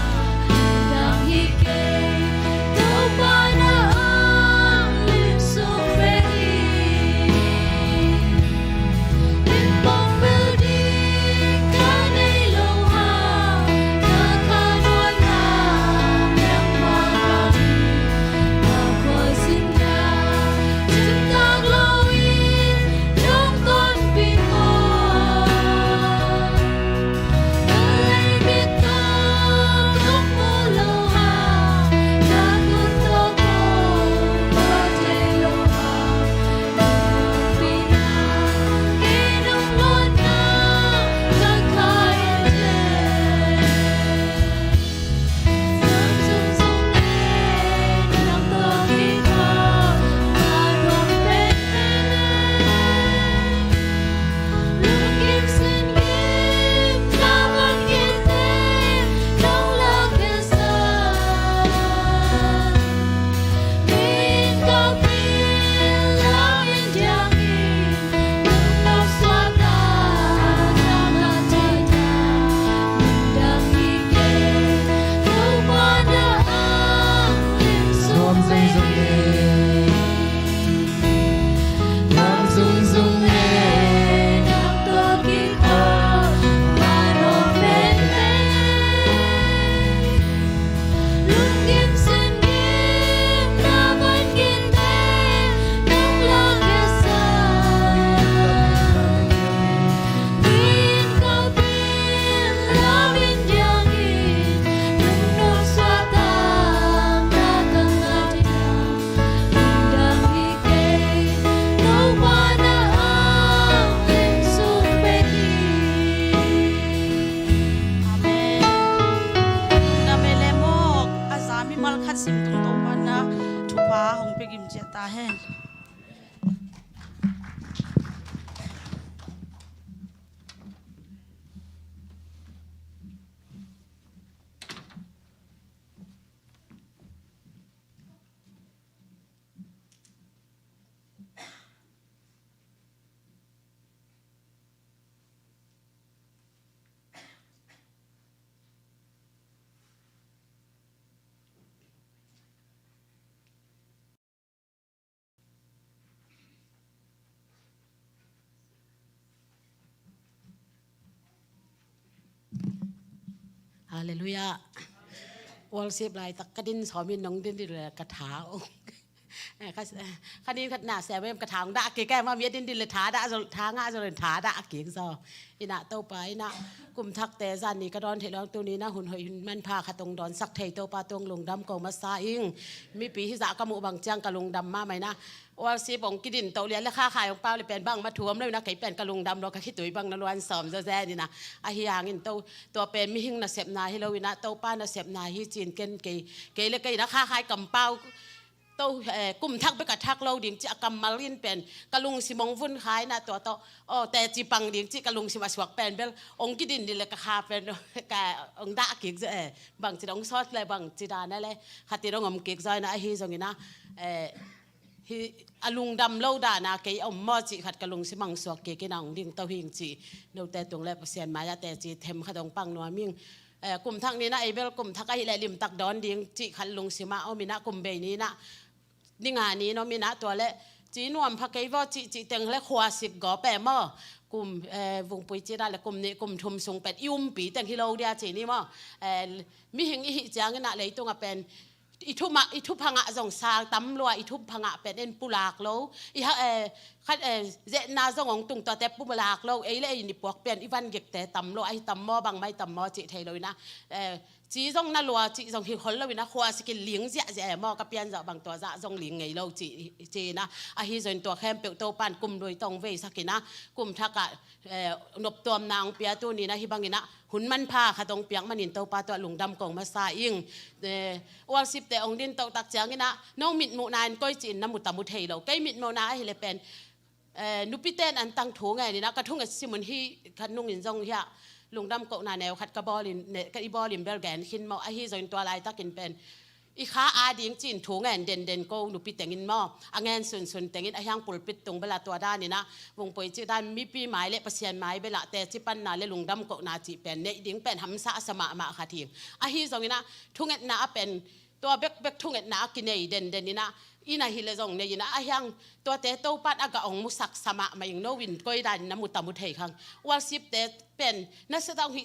Amen. Amen le mawk a za mimal khat simtung Topa na thupha hong pia gim ciat ta hen. Halleluiah. Worship laitak ka din sawmin nong din dih le ka tha ong. Eh, ka, eh, ka din khat na sia wem ka tha ong dah kik e, ma mi a din dih le tha dah zo, tha ngah zo le tha dah kik zo. Inah Topa inah kum thakte zan ni ka dawn theih lo, tuni inah hun hoih hun manpha khat ong dawnsak thei Topa tung lungdam ko masa ing. Mipi hizah ka muh bang ciang ka lungdam mahmah inah. Worship ong kidin toh lian le khakhai ong pau le pen bang ma thuam lo inah kei pen ka lungdam lo, ka khitui bang na luan sawm zaw zen inah. Ahi hangin to, tua pen mihing nasepna hi lo inah Topa nasepna hi cin ken kei, kei le kei inah khakhai kampau to, eh, kum thak bek a thak lo ding ci a kammal in pen ka lungsim ong vun khai inah tua tawh, aw, teci pang ding ci ka lungsim a suak pen bel ong kidin dih le ka kha pen ka ong dah kik zaw e. Bang ci ong sawt le bang ci dan a le khatin ong om kik zaw inah ahi zong inah, eh, hi a lungdam lo dana kei om maw cih khat ka lungsim ong suak kik inah ong ding to hing ci. Note tung le Pasian mai-ah teci them khat ong pang nuam ing. Eh, kum thak ni inah ei bel kum thak ahi le limtak dawn ding cih khat lungsim ah om inah kum bei ni inah ni nga ni in om inah tua le ci nuam pha kei vaw cih cih teng le khuasik gawp e maw. Kum, eh, vungpui ci dah le kum nih kum thum sung pen i umpi teng hi lo dia ci ni maw. Eh, mihing i hih ciang inah leitung a pen i thu mah, i thupha ngah zong sa tam lua, i thupha ngah pen en pulak lo. I ha, eh, khat, eh, zetna zong ong tung tuate pulak lo. Ei le ei ni puak pen i van gekte tam lo, ahi tam maw bang mai tam maw cih thei lo inah. Eh, ci zong na lua, ci zong hi khol lo inah khuasik in ling ziahziah e maw, ka pian zah bang tua zah zong ling ngei lo ci, ci inah. Ahi zong tua khempeuh Topan kum lui tong veisak inah kum thak ah, eh, noptuamna ong pia tuni inah hi bang inah hun manpha khat ong piak manin Topa tua lungdam kong masa ing. Eh, worship te ong din toh tak ciang inah no mitmuhna in koi ci in na mu ta mu thei lo. Kei mitmuhna ahi le pen, eh, nupiten an tang thu ngen inah ka thunget simun hi khat nungin zong hiah lungdam kohna neu khat ka bawlin, ne, ka i bawlin bel gen khin maw. Ahi zong tua laitakin pen i kha a ding cin thu ngen denden ko nupi tengin maw, a ngen sunsun tengin a hiang pulpit tung bela tua dan inah vungpui ci dan mipi mai le Pasian mai bela teci panna le lungdam kohna cih pen neih ding pen hamsa a sa mahmah khat hing. Ahi zong inah thungetna a pen tua bekbek thungetna a kinei denden inah, inah hi le zong nei inah a hiang tuate Topan a gah ong musak sa mahmah ing. No in koi dan inah mu ta mu thei khang. Worship te pen na sa zong hi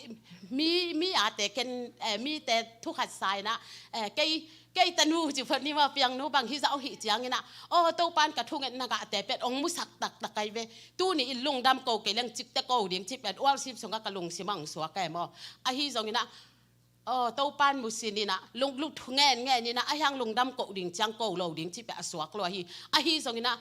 mi, mi a te ken, eh, mi te thu khat sa inah, eh, kei, kei tanu ci phot ni maw, piang nu bang hi zah ong hih ciang inah, aw, Topan ka thungetna gah te pen ong musak taktak ai ve. Tuni in lungdam ko kei leng cik te ko ding ci pen worship sung ah ka lungsim ah ong suak e maw. Ahi zong inah, aw, Topan musin inah lung, lung thu ngen ngen inah a hiang lungdam ko ding ciang ko lo ding ci pen a suak lo ahi. Ahi zong inah,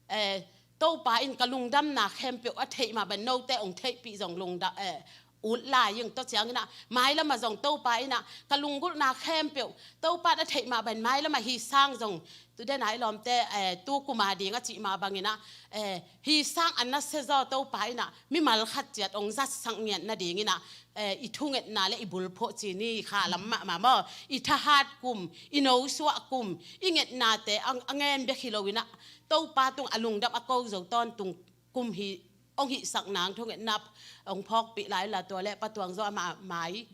eh, Topa in ka lungdamna khempeuh a theih mah bang note ong theihpih zong lungdam, eh, ut lai ing. Tua ciang inah mailam ah zong Topa inah ka lunggulhna khempeuh Topan a theih mah bang mailam ah hi sang zong tu den ai lawmte, eh, tu kum a ding a cih mah bang inah, eh, hi sang a nasia zaw Topa inah mimal khat ciat ong zatsak ngiat nading inah, eh, i thungetna le i bulphuh ci ni kha lam mahmah maw, i thahat kum, i nosuah kum, i ngetnate a, a ngen bek hi lo inah Topa tung a lungdam a ko zo tawntung kum hi ong hihsak nang thungetna ong phawkpih lai la tua le Pa Tuang Zawh a ma, mai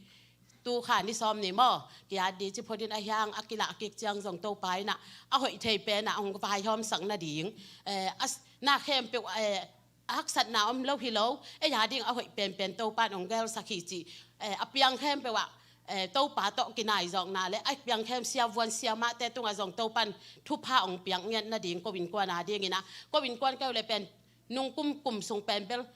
tu kha ni sawm ni maw, ki at di ci phot in a hiang a kilah kik ciang zong Topa inah a hoih thei pen ah ong vaihawmsak nading, eh, a s-, na khempeuh, eh, a haksatna om lo hi lo, ei a ding a hoih penpen Topan ong gelsak hi ci, eh, a piang khempeuh ah, eh, Topa tawh kinai zawkna le a piang khem siavuan siamahte tungah zong Topan thupha ong piak ngiat nading ko innkuan a ding inah, ko innkuan keu le pen nung kum kum sung pen bel,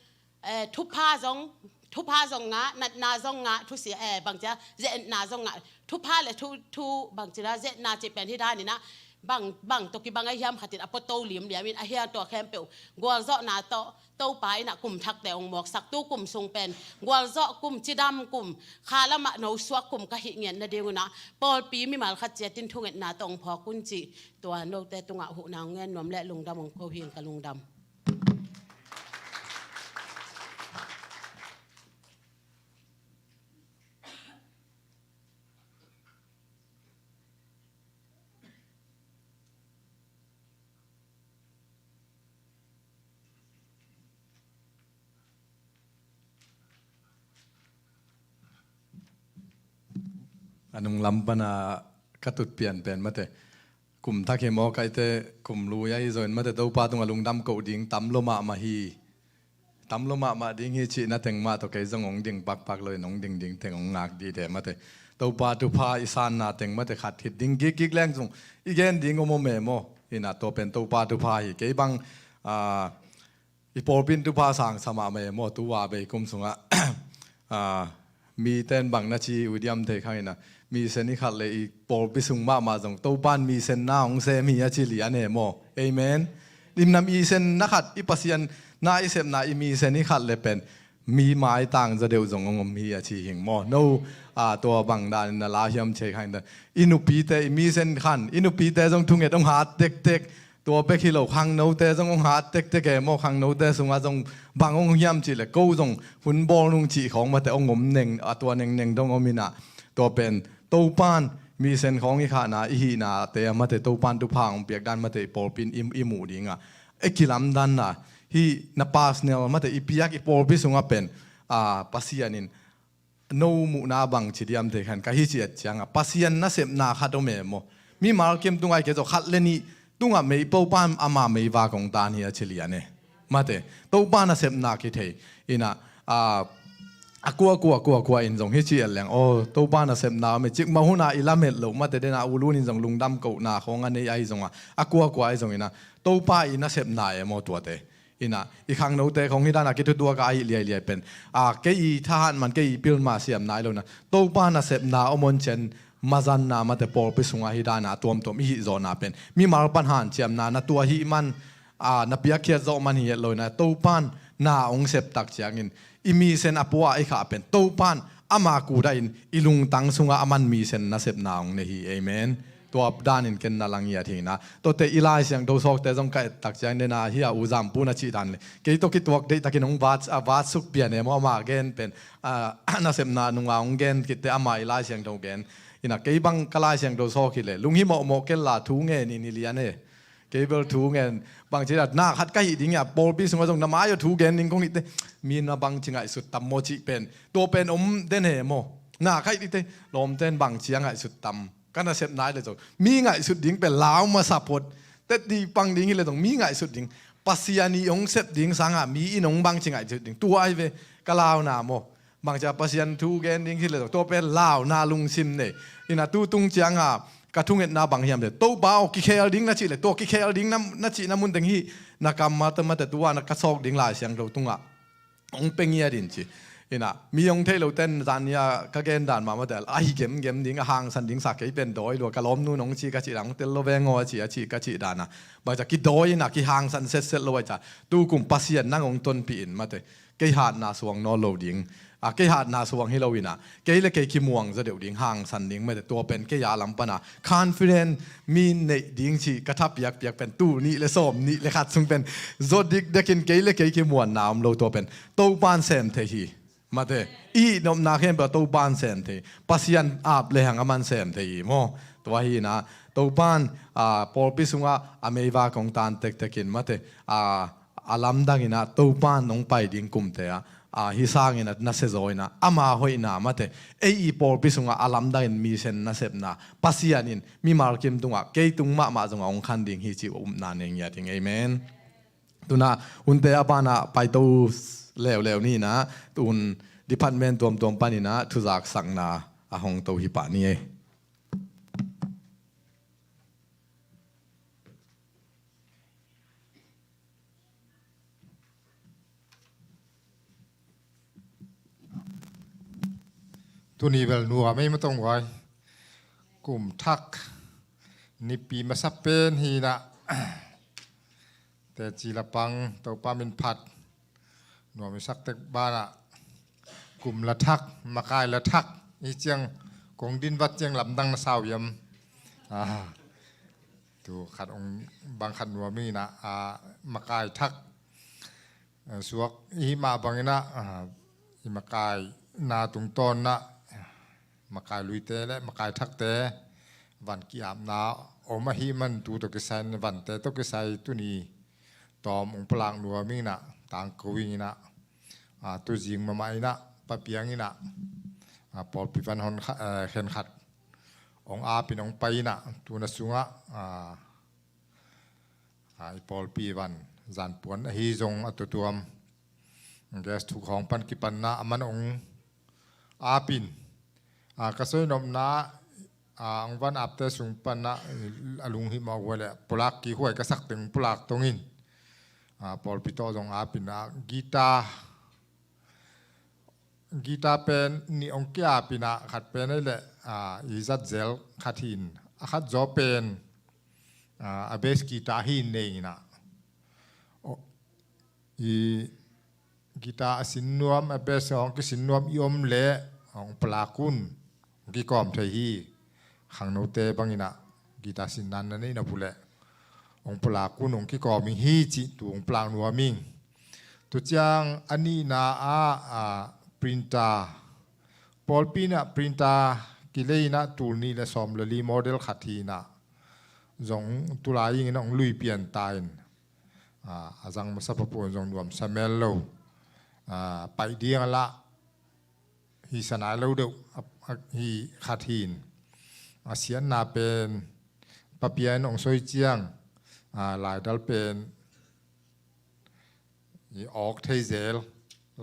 eh, thupha zong, thupha zong ngah, natna zong ngah, thusia, eh, bang cia, zetna zong ngah, thupha le thu, thu bang cia, zetna ci pen hi dan inah, bang, bang tawh kibang a hiam khat in a pua to limliam in a hiang tua khempeuh gualzawhna tawh Topa inah kum thakte ong mawksak, tu kum sung pen gualzawh kum, cidam kum, kha lam ah nosuak kum ka hih ngiat nading un ah pawlpi mimal khat ciat in thungetna tawh ong phawk un ci. Tua note tungah huhna ong ngen nuam le lungdam ong ko hing, ka lungdam. A nung lam pana ka tut pian pen mate. Kum thak hi maw kaite, kum lui ahi zongin mate Topa tungah lungdam koh ding tam lo mahmah hi. tam lo mahmah ding hi cihna teng mah tawh kei zong hong ding pakpak lo in hong ding ding teng hong ngak dih de mate. Topa thupha i sanna teng mate khat khit ding gikgik leng zong i gen ding om om e maw. Ina tua pen Topa thupha hi kei bang, ah, i pawlpi in thupha sang sa mahmah e maw, tu a bei kum sungah, ah, mi ten bang na ci uh diam thei khang ina, mi sen i khat le i pawlpi sung mahmah zong Topa in mi sen na hong sem hi a ci lian e maw. Amen. Limnam i sen na khat i Pasian na i sepna i mi sen i khat le pen mi maitang zaw deuh zong hong om hi a ci hing maw. No, ah, tua bang dan in na la hiam thei khang ina, i nupite i mi sen khan i nupite zong thunget hong hat tektek. Tua bek hi lo khangnote zong hong hat tektek e maw, khangnote sungah zong bang hong hiam cih le ko zong hun bawl nung cih khawng mate hong om neng, a tua nengneng dong om ina. Tua pen Topan mi sen khawng i khahna i hihnate a mate Topan thupha hong piak dan mate i pawlpi in i, i muh dingah i kilamdanna hi na personal mate i piak i pawlpi sungah pen, ah, Pasian in no muhna bang ci diam thei khan ka hi ciat ciangah Pasian nasepna khat om e maw. Mimal kim tungah i kei zaw khat le nih tungah mei Topa in ama meivak hong tan hi a ci lian e. Mate, Topa nasepna kithei ina, ah, a kua kua kua kua in zong hi ci et leng aw Topa nasepna om e, cikmah hunah i lamet loh mate dena ulun in zong lungdam kohna khawng a nei ahi zongah a kua kua ahi zong ina Topa i nasepna e maw tuate. Ina i khangnote khawng hi dana kithutuak a ahi liailiai pen, a, kei i thahat man kei i pilma siamna ahi lona Topa nasepna om on cian mazanna mate pawlpi sungah hi dana a tuamtuam i hih zawhna pen mimal pan hanciamna na tuah hih man, a, na piakkhiat zawh man hi et lo ina Topan na hong septak ciangin i mi sen a pua i khah pen Topan ama kudahin i lungtang sungah a man mi sen nasepna hong nei hi. Amen. Tua danin ken na lang ngiat hi ina. Tuate i Lai Siangtho sawkte zong ka ettak ciang dena hi a u Zampu na cih dan le kei tawh kituak deihtakin hong vat, a, vatsuk pian e maw ama gen pen, a, nasepna nunga hong gen kitte ama i Lai Siangtho gen. Ina kei bang ka Lai Siangtho sawk hi le lung hi mawhmawh kella thu ngen in i lian e. Kei bel thu ngen bangci dah na khat ka hih ding a pawlpi sungah zong na mai aw thu gen ding kong hihte mi na bangci ngaihsut tam maw cih pen tua pen om den he maw. Na ka hih dingte lawmten bangci a ngaihsut tam. Ka nasepna hi le zong mi ngaihsut ding pen lau masa phot. Tet dih pang ding hi le zong mi ngaihsut ding Pasian i hong sep ding sangah mi in hong bangci ngaihsut ding tua ahi ve ka launa maw. Bangcia Pasian thu gen ding hi le zong tua pen launa lungsim nei. Ina tu tung cianga ka thungetna bang hiam le Topa aw kikhel ding na cih le tua kikhel ding na, na cihna mun teng hi na kam mate mate tua na ka sawk ding Lai Siangtho tungah hong pia ngiat in ci. Ina mi hong theih lo ten zania ka gen dan mahmah te a hi gemgem ding a hangsan ding sa kei pen dawi lua ka lawmnu nong ci ka cih dan hong tel lo veng aw a ci a ci ka cih dana. Bangcia kidawi ina kihangsan setset lo a ca tu kum Pasian nang hong tonpih in mate. Kei hatna suang nawn lo ding. A, kei hatna suang hi lo ina kei le kei kimuang zaw deuh ding hangsan ding mate tua pen kei a lam pana confident mi neih ding cih ka tha piakpiak pen tul nih le sawm nih le khat sung pen zaw dikdekin kei le kei kimuanna om lo tua pen Topan sem thei hi. Mate i nopna khen pen Topan sem thei Pasian ap le hang a man sem thei hi maw. Tua hi ina Topan, a, pawlpi sungah a meivak hong tan tektekin mate, a, a lamdang ina Topan hong pai ding kumte ah, a, hi sangin a nasia zaw ina ama hoihna mate ei i pawlpi sungah a lamdangin mi sen nasepna Pasian in mimal kim tungah kei tung mahmah zongah hong khan ding hi cih upna nei ngiat ing. Amen. Tuna hunte a banah paito leuleu ni ina tun department tuamtuam pan ina thuzaksakna a hong to hi pah ni ei. Tuni bel nuam ei matong vai. Kum thak nipi masa pen hi ina teci lapang Topa min phat. Nuam i sak tek banah kum la thak makai la thak hi ciang kong din vat ciang lamdang na sau hiam? Ah, tu khat ong bang khat nuam ina, ah, makai thak, ah, suak i mah bang ina, ah, i makai na tungtawn na makai luite le makai thakte van ki-apna om ahi man tu tawh kisai vante tawh kisai tuni tawm ong palak nuam ing ina tangko ing ina, a, tuzing mahmah ina papiang ina, a, pawlpi van hon kha, eh, khen khat ong apin ong pai ina tuna sungah, a, a, i pawlpi van zanpuan ahi zong a tutuam Guest thuk hawng pan kipanna a man ong apin, a, ka soinopna, a, ong van apte sung panna a lunghimawh huai le pulak kik huai ka sak teng pulak tongin, a, pawlpi tawh zong apinna guitar, guitar pen nih ong kiapinna khat pen ei le, a, i zat zel khat hin a khat zaw pen, a, a bass guitar hin nei inna, i guitar a sin nuam, a bass hong kisin nuam i om le hong pulak un hong kikawm thei hi. Khangnote bangin ah guitar sin nan na nei na pu le hong pulak un hong kikawm ing hi cih tu hong pulak nuam ing. Tu ciang a nihna ah, a, printer, pawlpi in ah printer kilei in ah tul nih le sawm le li model khat hi inna zong tulai ing in hong lui pian ta in, a, a zang masa pah pua in zong nuamsa mel lo, a, paih ding a lah hisa nai lo deuh a, a, hi khat hin. A siatna pen Pa Pia in ong soi ciang, a, laidal pen i awk thei zel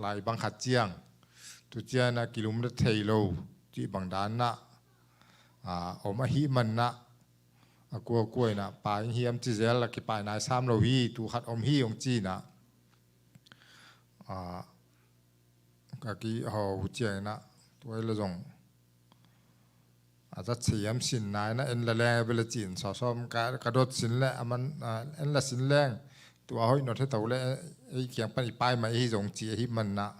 lai bang khat ciang, tu ciang a kilumlet thei lo cih bang dan ah, a, om ahih man ah, a kuakua in ah pai ing hiam ci zel a kipai nai sam lo hi, tu khat om hi ong ci inna, a, ka kiho uh ciang inna, tua ei le zong a zat siam sin nai na en la leng ei ve le cin sawsawm ka, ka dot sin le a man, a, en la sin leng tua hoih not he to le ei kiang pan i pai mai hi zong ci ahih man ah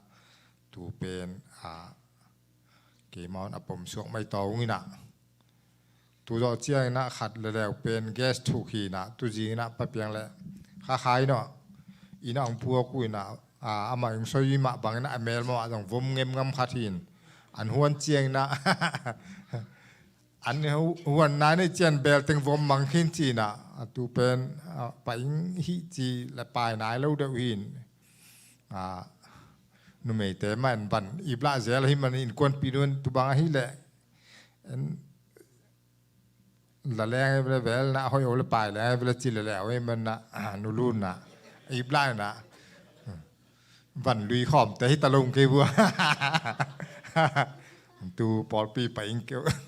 tu pen, a, keimah un a pom suak mai tawh ung inna. Tu zawh ciang inna khat le leu pen guest thuk hi inna, tu zing inna Pa Piang le Kha Khai inna, inna ong puak uh inna, a, amah ong soi mah bang inna a melmawh ah zong vom ngemngam khat hin. An huan ciang inna an hu-, huan nai nei ciang bel teng vom mang khin ci inna, a, tu pen, a, pai ing hi ci le pai nai lo deuh hin. A, numeite mah in van iplah zel ahih man innkuanpih nu in tu bang ahih leh en la leng ei ve le vel na hoih o le pai leng ei ve le ci le leu ei man ah, a, nu lu in ah iplah inna van lui khawmte hi ta lo ung kei vua. Tu pawlpi pai ing kei uh.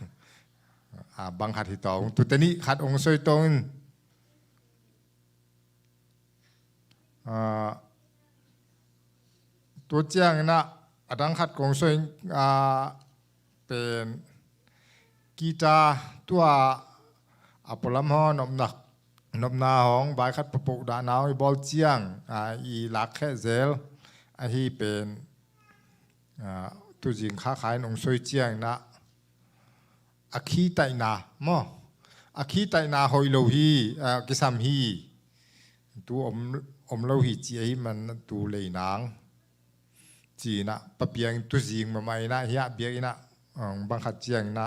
A, bang khat hi tawh ung, tu te nih khat ong soi tawh ung in. A, tua ciang inna a dang khat kong soi, a, pen guitar tua a pualam hong nopna, nopna hong vai khat papoh dahna hong i bawl ciang, a, i lak kheh zel ahi pen, a, tu zing Kha Khai in ong soi ciang inna a khi taihna maw, a khi taihna hoih lo hi, a, kisam hi. Tu om, om lo hi ci ahih man tu lei nang ci inna Pa Piang tu zing mahmah inna hiah biak inna, a, bang khat ciang inna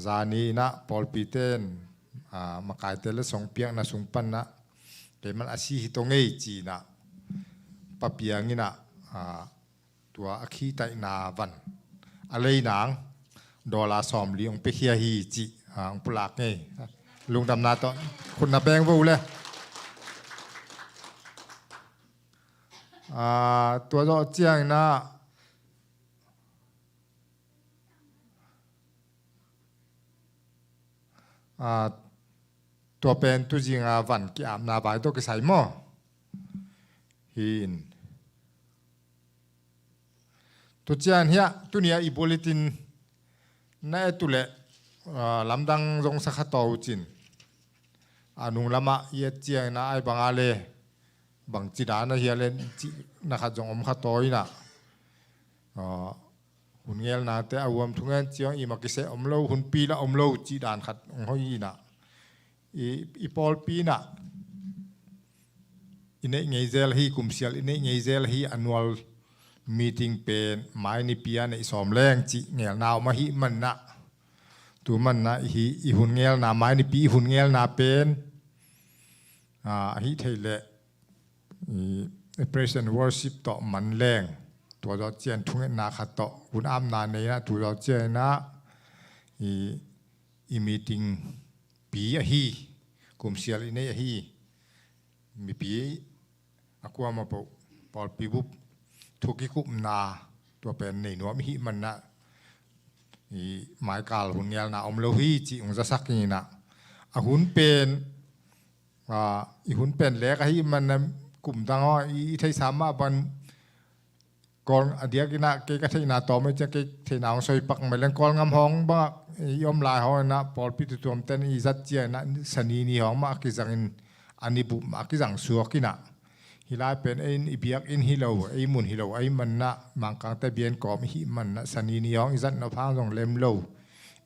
zani inna pawlpite in, a, makaite le song piakna sung pan inna keiman a si hi tawh ngei ci inna Pa Piang inna, a, tua a khi taihna van a lei nang dollar sawmli ong piakhia hi cih, a, ong pulak ngei. Lungdamna tawh khutna beng vo le. A, tua zawh ciang inna, a, tua pen tu zing a van ki-apna vai tawh kisai maw? Hi in. Tu ciang hiah tuni a i bulletin na et uh leh, a, lamdang zong sa kha tawh uh cin. A nung lamah i et ciang inna ai bang a le bang ci dan a hia le cihna khat zong om kha tawh inna, a, hun ngelnate a huam thungen ciang i ma kiseh om lo, hunpi la om lo cih dan khat ong hoih inna. I, i pawlpi inna i neih ngei zel hi, kumsial i neih ngei zel hi, annual meeting pen mai nipi a neih sawm leng cih ngelna om ahih man inna. Tu man inna i hi, i hun ngelna, mai nipi i hun ngelna pen, a, ahih theih leh i praise and worship tawh man leng, tua zawh ciang thungetna khat tawh hun apna nei inna, tu zawh ciang inna i, i meeting pi ahi, kumsial i neih ahi mipi a kuamah peuh pawlpi bup thu kikupna tua pen nei nuam i hih manah i maikal hun nialna om lo hi cih hong zasak inah, a hun pen, a, i hun pen lek ahih manah kum dang aw i, i theihsa mah bang Kawl a diakinah kei ka theihna tawm ei ciah kei theihna hong soi pak mai leng Kawlgam hong bangah i om lai hong inah pawlpi tutuamten i zat ciah inah Sani ni hong mah a kizangin a ni bup mah a kizang suak inah hih lai pen ei in i biakinn hi lo, ei mun hi lo ahih manah Mangkangte biakinn kawm i hih manah Sani ni hong i zat nop hang zong lem lo,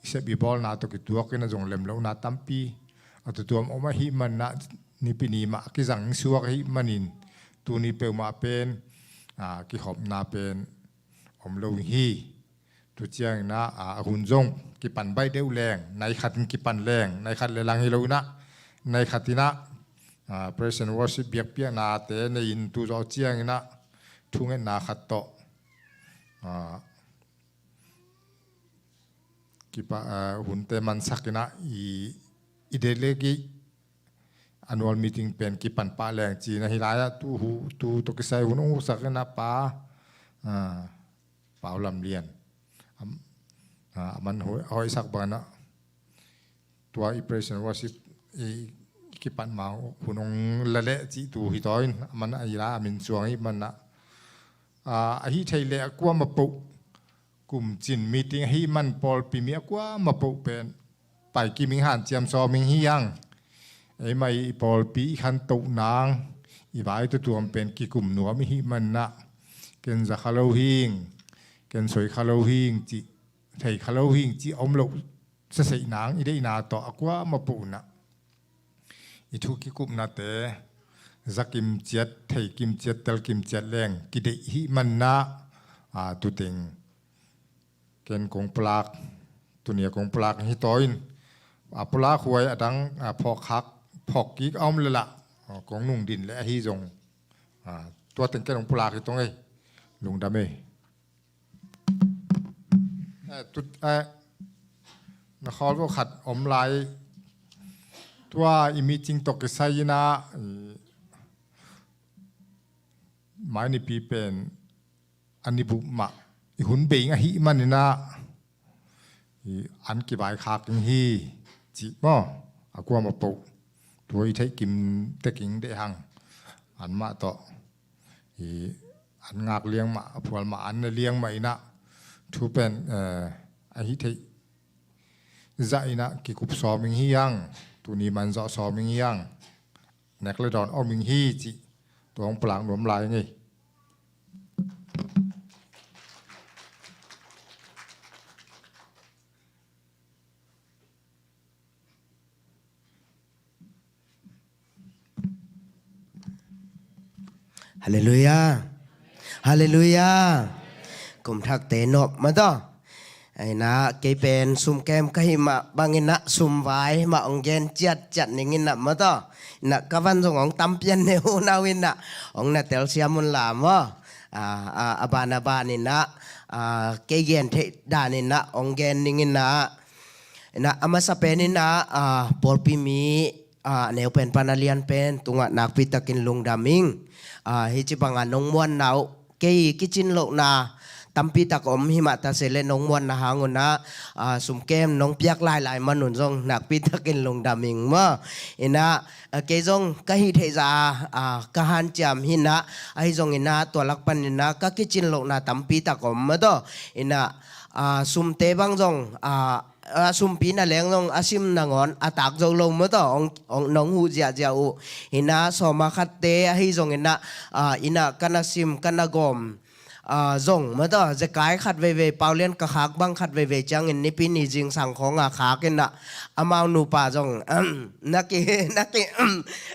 i sep i bawlna tawh kituak inah zong lem lohna tampi a tutuam om ahih manah Nipi ni mah a kizang suak ahih manin tuni peuhmah pen, a, kihopna pen om lo hi. Tu cianginah, a, a hun zong kipan baih deuh leng, nai khatin kipan leng, nai khat le lang hi lo inah, nai khatinah, a, praise and worship biakpiaknate nei in tu zawh cianginah thungetna khat tawh, a, kipa, a, hunte mansak inah i, i delegate annual meeting pen kipan pah leng ci-in ahi lai-ah tu hu, tu tawh kisai hun hong huksak inah pa, a, Pau Lam Lian. Am, a, a man hoi, hoihsak bang inah tua i praise and worship i kipan ma hun hong la leh cih tu hi taw in a man a i la a min suang i man ah, a, ahi thei leh a kuamah poh kum cin meeting ahi man pawlpi mi a kuamah poh pen pai kim ing, hanciam sawm ing hi hang. Eimah i pawlpi i khantoh nang i vai tutuam pen kikum nuam i hih manah ken za kha lo hing, ken soi kha lo hing cih, thei kha lo hing cih a om loh saseih nang i deihna tawh a kuamah poh unah i thu kikupnate za kim ciat, thei kim ciat, tel kim ciat leng kideih hih manah, a, tuteng ken kong pulak, tunia kong pulak hi taw in, a, pulak huai a dang, a, phawk khak, phawk kik a om leh lah, a, kong nungdin leh ahi zong, a, tua teng ken kong pulak hi tong ei, lungdam ei. Eh, tut, eh, na khawl vo khat om lai. Tua i meeting tawh kisai inah, i, mai nipi pen a ni bup mah i hun bei ing ahih maninah i an kivaikhak ing hi cih maw? A kuamah poh tua i theih kim tek ing deh hang. An mah tawh i an ngak liang mah, a phual mah, an na liang mah inah thu pen, eh, ahi theih zah inah kikup sawm ing hi hang. Tuni man zawh sawm ing hi hang. Nek le dawn om ing hi cih tua hong pulak nuam lai ing ei. Halleluiah. Halleluiah. Kum thakte nop mah tawh. Inah kei pen sum kem ka hih mah bang inah sum vai mah hong gen ciatciat ning inah mah tawh. Inah ka van zong hong tam pian ne uh nau inah hong na telsiam un la maw. A, a, a ban a ban inah, a, kei gen theih dan inah hong gen ning inah. Inah a masa pen inah, a, pawlpi mi, a, a neu pen pan a lian pen tungah nakpi takin lungdam ing. A, hih ci bangah nong muanna uh kei kicin lohna tampi tak om himah ta se leh nong muanna hang unah, a, sum kem nong piak lailai man un zong nakpi takin lungdam ing maw. Inah, a, kei zong ka hih theih zah, a, ka hanciam hi inah, ahi zong inah tua lak pan inah ka kicin lohna tampi tak om mah tawh. Inah, a, sumte bang zong, a, a, sumpi na leng zong a sim nangawn a tak zo lo mah tawh, hong, hong, nong huh ziahziah uh. Inah sawma khatte ahi zong inah, a, inah ka na sim, ka na gawm, a, zong mah tawh, zekai khat veivei, paulian ka khak bang khat veivei ciangin nipi ni zingsang khawng a khak inah amau nupa zong, na ki, na ki,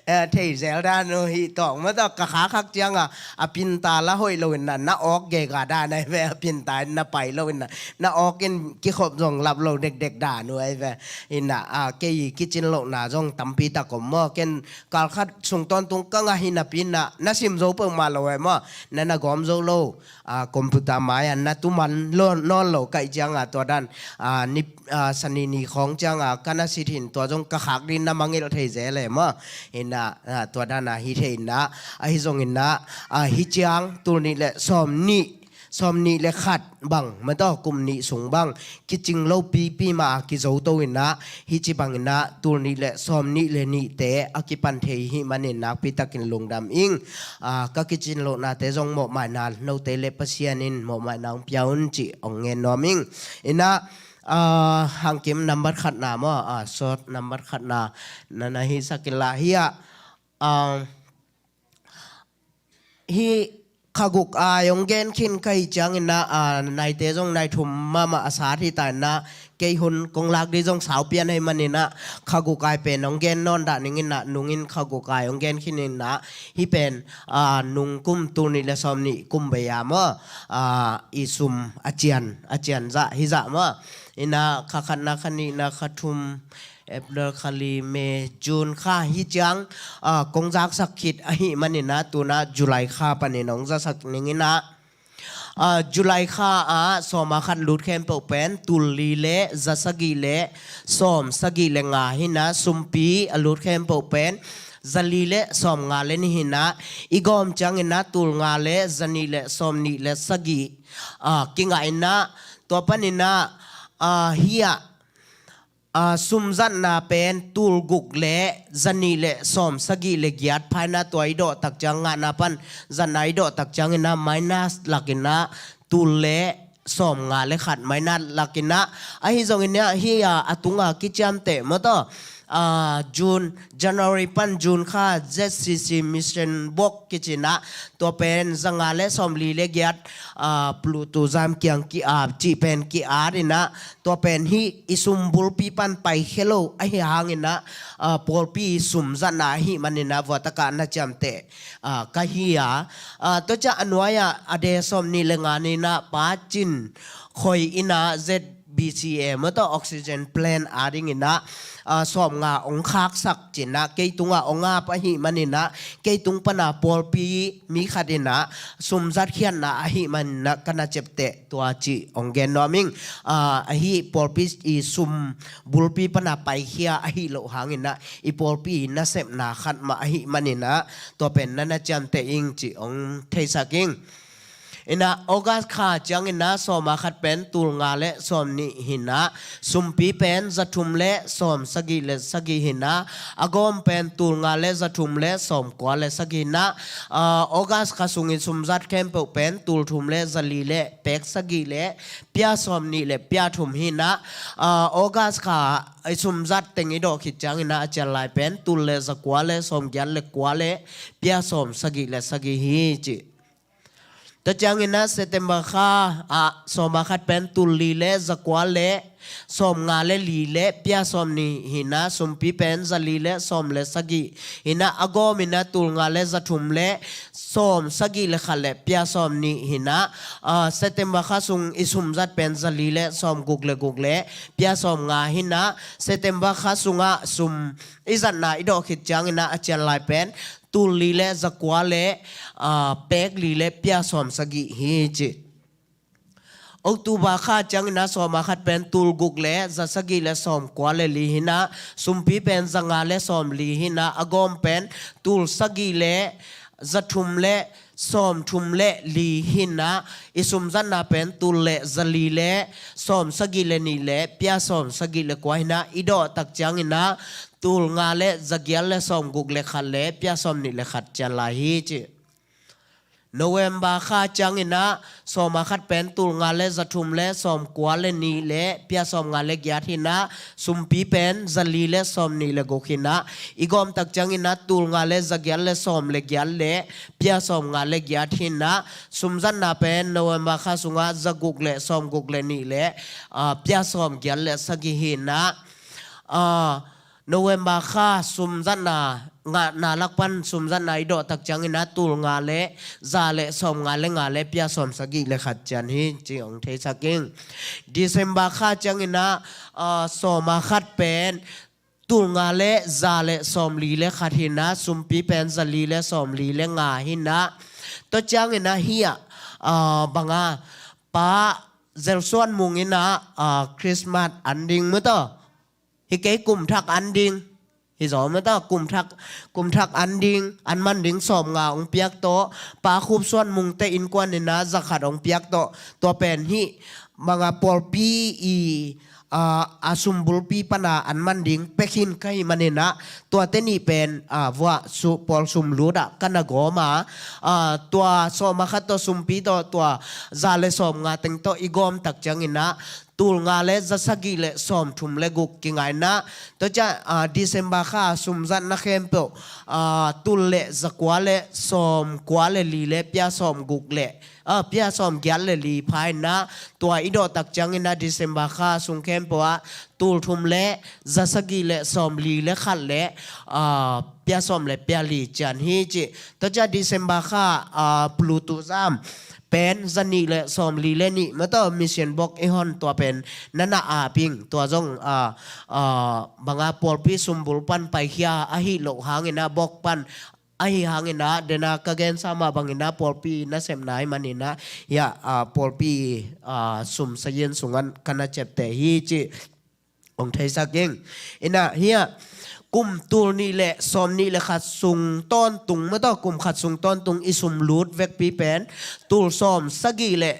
eh, thei zel dan uh hi tawh mah tawh, ka khak khak ciangah a pinta la hoih lo inah na awk gega dan ahi ve, a pinta in na pai lo inah na awk in kikhop zong lap lo dekdek dan uh ahi ve. Inah, a, kei kicin lohna zong tampi tak om maw. Ken kalkhat sung tawntung ka ngah hi napi inah na sim zo peuhmah lo eh maw, na na gawm zo lo. a, computer mai-ah na tuman lo, nawn lo ka hih ciangah tua dan, a, ni, a, Sani ni khawng ciangah ka na sit hi-in tua zong ka khak ding na mangngilh thei zel e maw. Hi-in ah, a, tua dan ah hi thei-in ah, ahi zongin ah, a, hih ciang tul nih le sawm nih, sawm nih le khat bang, mataw kum nih sung bang kicing lo pipi mah a kizo to-in ah, hih ci bangin ah tul nih le sawm nih le nihte a kipan thei hih manin nakpi takin lungdam ing. A, ka kicin lohnate zong mawhmaina note le Pasian in mawhmaina hong pia un cih hong ngen nuam ing. In ah, a, Hangkim nambat khatna maw, a, sawt nambat khatna na na hisak inla hi-ah, a, hih kha guk ai hong gen khin ka hih ciangin ah, a, naite zong nai thum mahmah a sat hi ta-in ah, kei hun kong lak ding zong sau pian ahih manin ah, kha guk ai pen hong gen nawn dah ning in ah, nungin kha guk ai hong gen khin in ah, hih pen, a, nung kum tul nih le sawm nih kum bei a maw, a, i sum a cian, a cian zah hi zah maw. In ah kha khatna, kha nihna, kha thum, April, kha li, May, June kha hi ciang, a, kong zaksak khit ahih manin ah, tu-in ah July kha panin hong zasak ning in ah, a, July kha ah sawm a khat lut khempeuh pen tul li le za sagih le sawm sagih le nga hi-in ah, sumpi a lut khempeuh pen za li le sawm nga le nih hi-in ah, i gawm ciangin ah tul nga le za nih le sawm nih le sagih, a, kingah in ah, tua panin ah, a, hih ah, a, sumzatna pen tul guk le za nih le sawm sagih le giat pha-in ah, tua i dawh tak ciang, ngahna pan zatna i dawh tak ciangin ah minus lak in ah, tul le sawm nga le khat minus lak in ah, ahi zongin ah, hih ah a tunga kiciamteh mawtaw, a, June, January pan June kha Z C C mission book kici-in ah, tua pen za nga le sawm li le giat, a, Pluto zam kiang ki-ap cih pen ki-at in ah, tua pen hih i sum bulpi pan paikhia lo ahih hangin ah, a, pawlpi i sumzatna ahih manin ah, vua takah na ciamteh, a, ka hi a. A, tua ciang a nuai-ah a de sawm nih le nga ni-in ah Pa Cin Khoi in ah Z B C A mawtaw oxygen plant a dingin ah, a, sawm nga hong khaksak ci-in ah, kei tungah hong ap ahih manin ah, kei tung pan ah pawlpi mi khat in ah sum zatkhiatna ahih manin ah ka na ciamteh tua cih hong gen nuam ing. A, ahi pawlpi i sum bulpi pan ah paikhia ahih loh hangin ah, i pawlpi i nasepna khat mah ahih manin ah, tua pen na na ciamteh ing cih hong theisak ing. In ah August kha ciangin ah sawm a khat pen tul nga le sawm nih hi-in ah, sumpi pen za thum le sawm sagih le sagih hi-in ah, a gawm pen tul nga le za thum le sawm kua le sagih hi-in ah, a, August kha sung i sumzat khempeuh pen tul thum le za li le pek sagih le pia sawm nih le pia thum hi-in ah, a, August kha i sumzat teng i dawh khit ciangin ah a cian lai pen tul le za kua le sawm giat le kua le pia sawm sagih le sagih hi ci. Tua ciangin ah September kha ah sawm a khat pen tul li le za kua le sawm nga le li le pia sawm nih hi-in ah, sumpi pen za li le sawm le sagih hi-in ah, a gawm in ah tul nga le za thum le sawm sagih le khat le pia sawm nih hi-in ah, a, September kha sung i sumzat pen za li le sawm guk le guk le pia sawm nga hi-in ah, September kha sungah sum i zatna i dawh khit ciangin ah a cian lai pen tul li le za kua le, a, pek li le pia sawm sagih hi ci. October kha ciangin ah sawm a khat pen tul guk le za sagih le sawm kua le li hi-in ah, sumpi pen za nga le sawm li hi-in ah, a gawm pen tul sagih le za thum le sawm thum le li hi-in ah, i sumzatna pen tul le za li le sawm sagih le nih le pia sawm sagih le kua hi-in ah, i dawh tak ciangin ah tul nga le za giat le sawm guk le khat le pia sawm nih le khat cian lai hi ci. November kha ciangin ah sawm a khat pen tul nga le za thum le sawm kua le nih le pia sawm nga le giat hi-in ah, sumpi pen za li le sawm nih le guk hi-in ah, i gawm tak ciangin ah tul nga le za giat le sawm le giat le pia sawm nga le giat hi-in ah, sumzatna pen November kha sungah za guk le sawm guk le nih le, a, pia sawm giat le sagih hi-in ah, a, November kha sumzatna ngahna lak pan sumzatna i dawh tak ciangin ah tul nga le za le sawm nga le nga le pia sawm sagih le khat cian hi ci hong theisak ing. December kha ciangin ah, a, sawm a khat pen tul nga le za le sawm li le khat hi-in ah, sumpi pen za li le sawm li le nga hi-in ah, tua ciangin ah hih ah, Ah, banga, Pa Zelsuan Mung in ah, ah, Christmas an ding maw taw. Hi kei, kum thak an ding. Hi zaw maw taw, kum thak, kum thak an ding, an man ding sawmnga hong piak tawh, Pa Khup Suan Mung te innkuan in ah zakhat hong piak tawh, tua pen hih banga pawlpi i, ah, a sumbulpi pana an man ding pek hi ka hih manin ah, tuate nih pen, ah, vuah su, pawl sum lut ah ka na gawm a, ah, tua sawm a khat tawh sumpi tawh tua za le sawmnga teng tawh i gawm tak ciangin ah, tul nga le za sagih le sawmthum le guk kingai in ah, tua ciang, ah, December kha sum zatna khempeuh, ah, tul le za kua le sawmkua le li le pia sawmguk le, ah, pia sawmgiat le li pha in ah, tua i dawh tak ciangin ah December kha sung khempeuh ah tul thum le za sagih le sawmli le khat le, ah, pia sawm le pia li cian hi ci. Tua ciang December kha, ah, Plutu zam pen za nih le sawmli le nih maw taw, mission box i hon tua pen na na ap ing, tua zong, ah, ah, banga pawlpi sumbul pan paikhia ahi loh hangin ah, box pan ahi hangin ah, den a ka gensa mah bangin ah pawlpi nasepna ahih manin ah, hiah, ah, pawlpi, ah, sum sayin sungah ka na ciapteh hi ci. Hong theisak ing. In ah hiah kum tul nih le sawmnih le khat sung tawntung maw taw, kum khat sung tawntung i sum lut vekpi pen tul sawm sagih le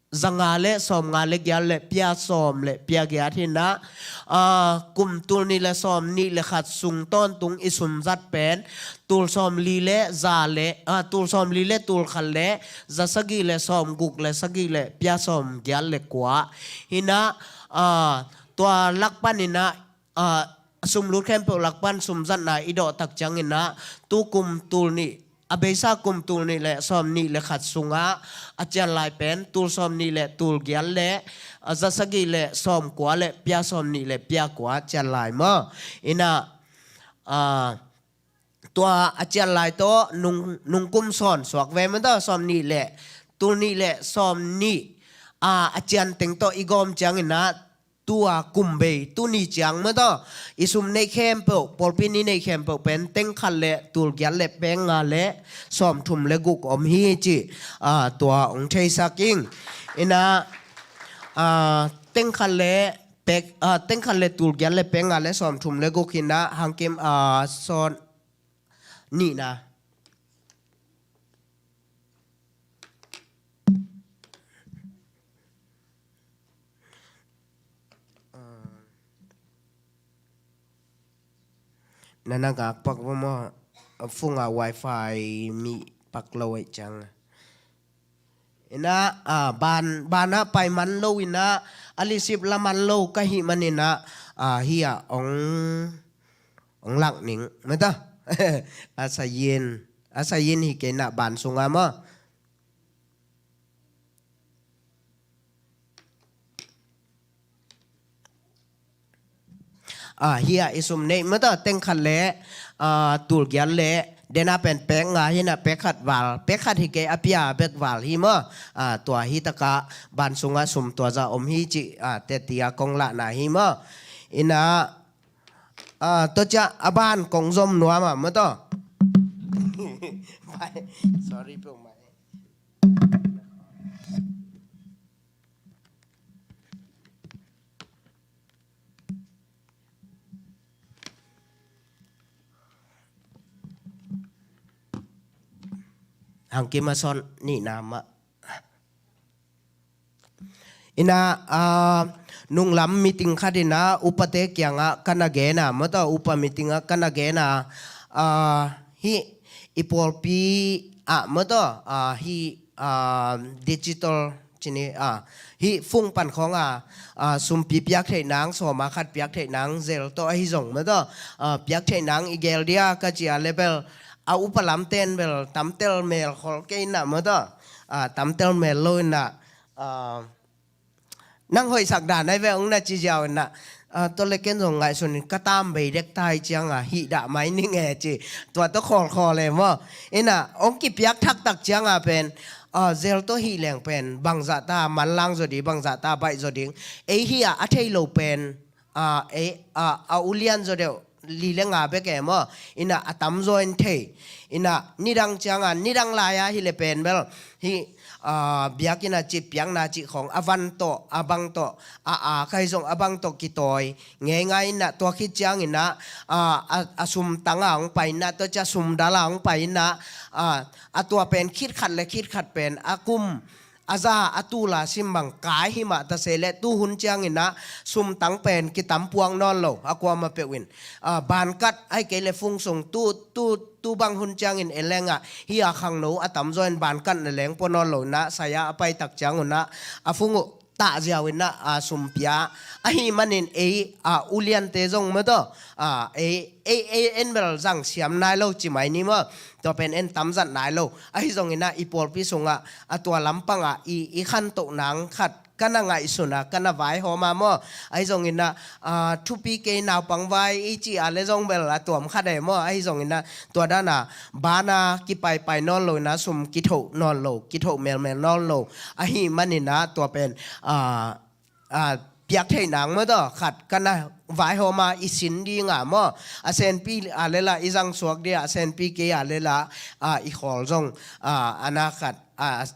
za nga le sawmnga le giat le pia sawm le pia giat hi in ah, ah, kum tul nih le sawmnih le khat sung tawntung i sum zat pen tul sawmli le za le, ah, tul sawmli le tul khat le za sagih le sawmguk le sagih le pia sawmgiat le kua hi in ah, ah, tua lak panin ah, ah, sum lut khempeuh lak pan sum zatna i dawh tak ciangin ah, tu kum tul nih, a beisa kum tul nih le sawmnih le khat sungah a cian lai pen tul sawmnih le tul giat le, ah, za sagih le sawmkua le pia sawmnih le pia kua cian lai maw. In ah, ah, tua a cian lai tawh nung, nung kum sawn suak ve maw taw, sawmnih le, tul nih le sawmnih, ah, a cian teng tawh i gawm ciangin ah, tua kum bei, tuni ciang maw taw, i sum neih khempeuh, pawlpi nih neih khempeuh pen teng khat le tul giat le pek nga le sawmthum le guk om hi ci, ah, tua hong theisak ing. In ah, ah, teng khat le pek, ah, teng khat le tul giat le pek nga le sawmthum le guk hi in ah, hangkim, ah, sawn nihna. Na na gak pak va maw, phung ah wifi mi pak lo ahih ciang. In ah, ah, ban, ban ah pai man lo in ah, a lisip la man lo ka hih manin ah, ah, hiah hong, hong lak ning maw taw. A sayin, a sayin hi kei in ah ban sungah maw. Ah, hiah i sum neih maw taw, teng khat le, ah, tul giat le, den a pen pek nga hi in ah, pek khat val, pek khat hi kei, a pia bek val hi maw. Ah, tua hi takah ban sungah sum tua zah om hi ci, ah, teti a kong lahna hi maw. In ah, ah, tua ciang a ban kong zom nuam ah maw taw. Sorry peuhmah. Hangkim a sawn nihna mah. In ah, ah, nunglam meeting khat in ah, upate kiangah ka na gen a maw taw, upa meeting ah ka na gen a, ah, hih i pawlpi ah maw taw, ah, hih, ah, digital cini, ah, hih phung pan khawng a, ah, sumpi piak theih nang, sawm a khat piak theih nang, zel tawh ahi zong maw taw, ah, piak theih nang i gel dia ka ci a leh bel, a upa lamten bel tamtel mel khol kei in ah maw taw, ah, tamtel mel lo in ah, ah, nang hoihsak dan ai ve ong na ci ziau in ah, ah, tua leh ken zong ngaihsun in ka tam bei dek ta hi ciang a, hih dah mai ning e ci, tua tawh khawlkhawl e maw. In ah ong kipiak thaktak ciang a pen, ah, zel tawh hih leng pen bangzah ta manlang zaw ding, bangzah ta baih zaw ding. Ei hih ah a thei lo pen, ah, ei, ah, a ulian zaw deuh li le nga bek e maw. In ah a tamzaw in thei. In ah nidang ciang a, nidang lai a hi leh pen bel, hih, ah, biakinn ah citpiakna cih khawng a van tawh, a bang tawh, a, a, ahi zong a bang tawh kitawi ngeingai in ah, tua khit ciangin ah, ah, a, a sum tang ah hong pai in ah, tua ciang sum dal ah hong pai in ah, ah, a tua pen khit khat le khit khat pen a kum a za a tul a sim bang kai hi mah ta se leh, tu hun ciangin ah sum tang pen kitam puak nawn lo, a kuamah peuh in, ah, bankat ahih kei leh fung sung tu, tu, tu bang hun ciangin en leng ah, hih a khangno a tamzaw in bankat na leng pua nawn lo in ah, sai-ah a pai tak ciang un ah, a fung uh tah ziau in ah, ah, sum pia. Ahih manin ei, ah, uliante zong maw taw, ah, ei, ei, ei en bel zang siam nai lo ci mai ni maw. Tua pen en tamzat nai lo. Ahi zongin ah i pawlpi sungah, a tua lampang ah i, i khantoh nang khat ka na ngaihsun a, ka na vaihawm a maw. Ahi zongin ah, ah, thupi kei naupang vai i cih a leh zong bel a tuam khat e maw. Ahi zongin ah tua dan a ban a kipaipai nawn lo in ah, sum kithoh nawn lo, kithoh melmel nawn lo. Ahih manin ah tua pen, ah, ah, piak theih nang maw taw, khat ka na vaihawm a, i sin ding a maw. A senpi a leh lah i zang suak ding a, a senpi kei a leh lah, ah, i khawl zong, ah, a na khat, ah,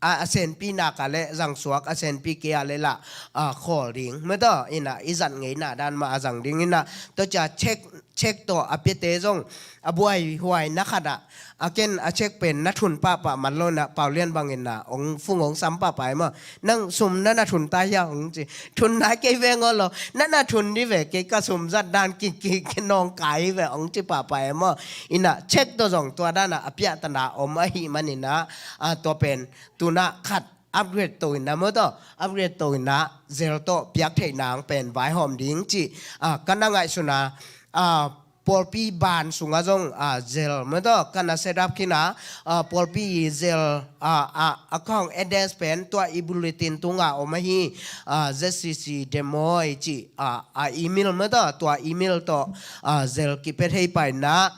a, a senpi nak a leh zang suak, a senpi kei a leh lah, ah, khawl ding maw taw. In ah i zat ngeina dan mah a zang ding in ah, tua ciang check, check tawh a piate zong a buaihuai na khat ah, a ken a check pen na thun pahpah man lo in ah, Paulian bangin ah hong fung hong sam pahpah e maw. Nang sum na na thun ta hia hong ci. Thun nai kei veng aw lo. Na na thun dih ve, kei ka sum zat dan ki, ki, ki nawngkai hi ve hong ci pahpah e maw. In ah check tawh zong tua dan a a piahtana om ahih manin ah, ah, tua pen tu-in ah khat upgrade to in ah maw taw, upgrade to in ah zel tawh piak theih nang pen vaihawm ding cih, ah, ka na ngaihsun a, ah, pawlpi ban sungah zong, ah, zel maw taw, ka na set up khin a, ah, pawlpi zel, ah, ah, account address pen tua i bulletin tungah om ahi, ah, Z C C Des Moines cih, ah, ah, email maw taw, tua email tawh, ah, zel kipia thei pah in ah,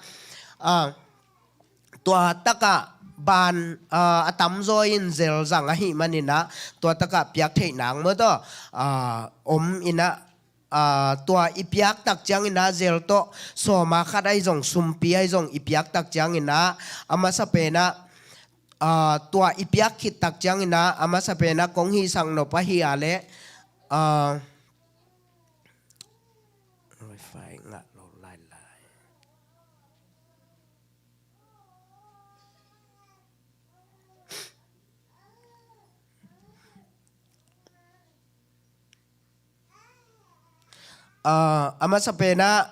ah, tua takah ban, ah, a tamzaw in zel zang ahih manin ah, tua takah piak theih nang maw taw, ah, om in ah, ah, tua i piak tak ciangin ah zel tawh sawma khat ahi zong, sumpi ahi zong i piak tak ciangin ah, a masa pen ah, ah, tua i piak khit tak ciangin ah, a masa pen ah kong hihsak nop ahi a leh, ah, wifi ngah lo lailai. Ah, a masa pen ah,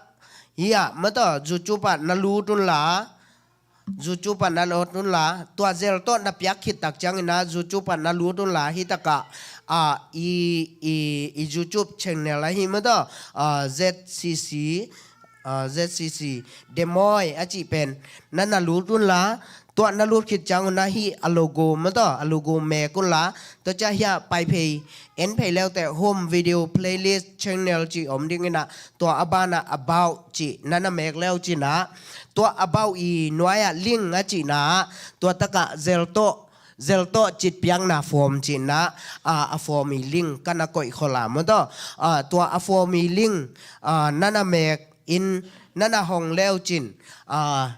hia, maw taw, YouTube ah na lut un la, YouTube ah na lut un la, tua zel tawh na piak khit tak ciangin ah, YouTube ah na lut un la, hih takah, ah, i, i, i YouTube channel ahi maw taw, ah, Z C C, ah, Z C C Des Moines a cih pen na na lut un la, tua na lut khit ciang un ah hih a logo maw taw, a logo mek un la, tua ciang hia pai phei, en phei leuteh home video playlist channel cih om ding in ah, tua a ban ah about cih na na mek leu cin ah, tua about i nuai ah link a cihna ah, tua takah zel tawh, zel tawh citpiakna form cihna ah, a form i link ka na koih khol a maw taw, ah, tua a form i link, ah, na na mek in na na hong leu cin, ah,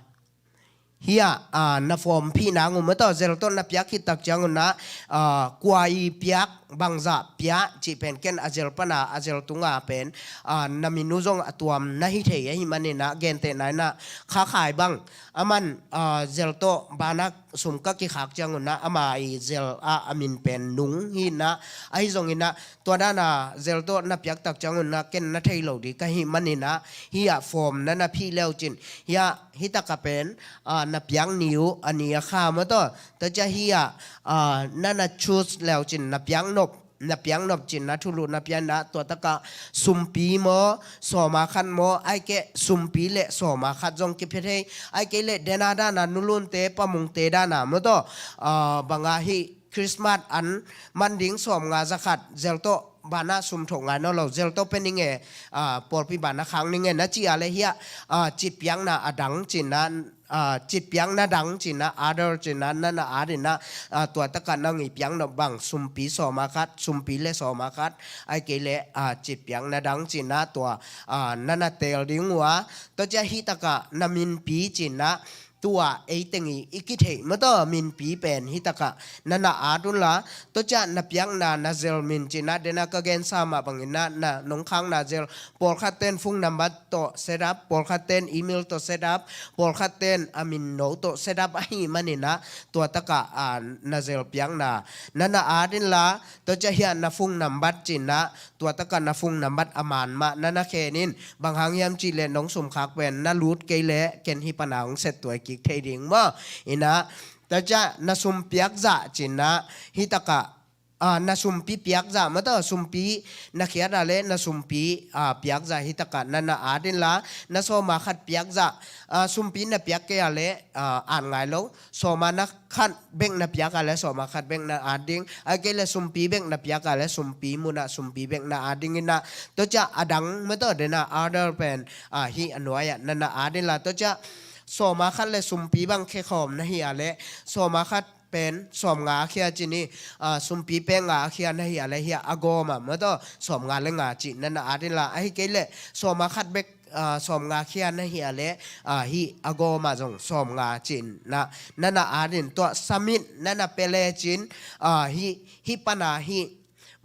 hia, ah, na form phih nang uh maw taw, zel tawh na piak khit tak ciang un ah, ah, kua i piak, bangzah piak cih pen ken a zel pan a, a zel tung a pen, ah, na min uh zong a tuam na hi thei ahih manin ah, gentehna in ah Kha Khai bang, aman, ah, zel tawh ban ah sum ka kikhak ciang un ah, ama i zel ah a min pen Nung hi in ah, ahi zongin ah, tua dan a zel tawh na piak tak ciang un ah ken na thei lo ding ka hih manin ah, hih ah form na na phih leu cin, hih ah, hih takah pen, ah, na piak ni uh, a ni a kha maw taw, tua ciang hih ah, ah, na na choose leu cin, na piak nop, na piak nop cin ah, thulu na piak in ah, tua takah sumpi maw, sawma khat maw, ahih kei leh sumpi le sawma khat zong kipia thei, ahih kei leh dena dan a, nulunte, pamungte dan a maw taw, ah, bang a hih Christmas an man ding sawmnga za khat, zel tawh ban ah sum thoh ngai nawn lo, zel tawh pia ning e, ah, pawlpi ban ah khak ning e na ci a leh hih ah, ah, citpiakna a dang cin ah, ah, citpiakna dang cin ah, other cin ah, na na at in ah, ah, tua takah nang i piak nop bang, sumpi sawma khat, sumpi le sawma khat, ahih kei leh, ah, citpiakna dang cin ah, tua, ah, na na teel ding uh a, tua ciang hih takah na minpi cin ah, tua ei teng i, i kitheih mataw minpi pen hi takah na na at unla, tua ciah na piakna na zel min cihna dena ka gensa mah bangin na, na nong khakna zel, pawlkhat ten phone number tawh set up, pawlkhat ten email tawh set up, pawlkhat ten a min no tawh set up ahih maninah tua takah, a, na zel piakna na na at inla, tua ciah hiah na phone number cihna tua takah na phone number a man mah na na khen in, bang hang hiam cihleh nong sumkhak pen na lut kei leh ken hih pana hong set tuai kik thei ding maw. Inah, tua ciah na sum piak zah cihna hih takah, a, na sumpi piak zah mataw, sumpi na khiat a leh na sumpi, a, piak zah hih takah na na at inla, na sawma khat piak zah, a, sumpi na piak kei a leh, a, at ngai lo, sawma na khat bek na piak a leh sawma khat bek na at ding, a kei leh sumpi bek na piak a leh sumpi munah sumpi bek na at ding inah, tua ciah a dang mataw dena other pen, a, hih a nuai-ah na na at inla, tua ciah sawma khat leh sumpi bang khekhawm na hi a leh sawma khat pen sawmnga a khia cih ni, a, sumpi pen nga a khia na hi a leh hiah a gawmah mataw sawmnga leh nga cih na na at inla, ahi kei leh sawma khat bek, a, sawmnga khia na hi a leh, a, hih a gawmah zong sawmnga cih na, na na at in, tua submit na na pia lecin, a, hih, hih pana hih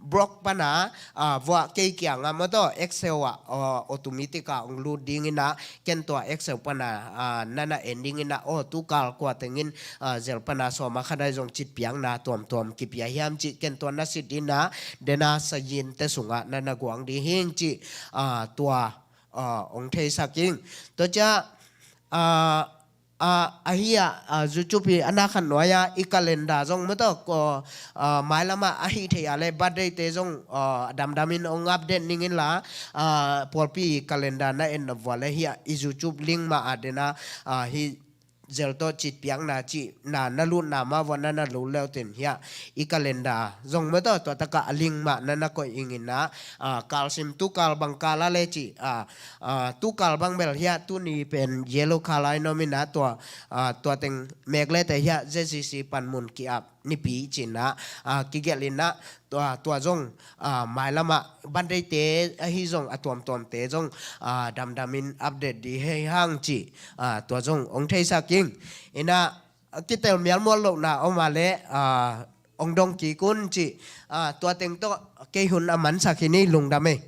block pana, a, vuah kei kiangah mataw Excel ah, a, automatic ah hong lut ding inah, ken tua Excel pana, a, na na en ding inah, aw, tukal kua tengin, a, zel pana sawma khat ai zong citpiakna tuamtuam kipia hiam cih ken tua na sit inah, dena sayin te sungah na na guang ding hing cih, a, tua, a, hong theisak ing. Tua ciah, a, a, ahi a, a, YouTube hi a na khat nuai-ah i calendar zong mataw, ko, a, mailamah ahi thei a leh birthday te zong, a, damdamin hong update ning inla, a, pawlpi calendar na en nop vua leh hiah i YouTube link mah a dena, a, hih zel tawh citpiakna cihna na lutna mah vua na na lut leutin hiah i calendar zong mataw tua takah a link mah na na koih ing inah, a, kalsim tukal bang kal a leh cih, a, a, tukal bang bel hiah tuni pen yellow color in om inah tua, a, tua teng mek lete hiah Z C C panmun ki-ap nipi cihna, a, kigelh inah tua, tua zong, a, mailamah birthday te ahi zong a tuamtuamte zong, a, damdamin update ding hi hang cih, a, tua zong hong theisak ing. Inah, a, kitel mialmual lohna om a leh, a, hong dong kik un cih, a, tua teng tawh kei hun a mansak hi ni, lungdam ei.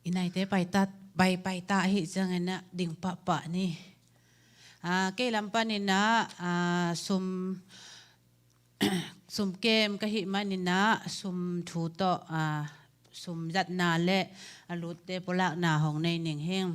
I naite paita, pai, paita ahih ciangin ah ding pahpah ni. Ah, kei lam panin ah, ah, sum, sum kem ka hih manin ah sum thu tawh, ah, sum zatna le a lutte pulakna hong nei ning hing.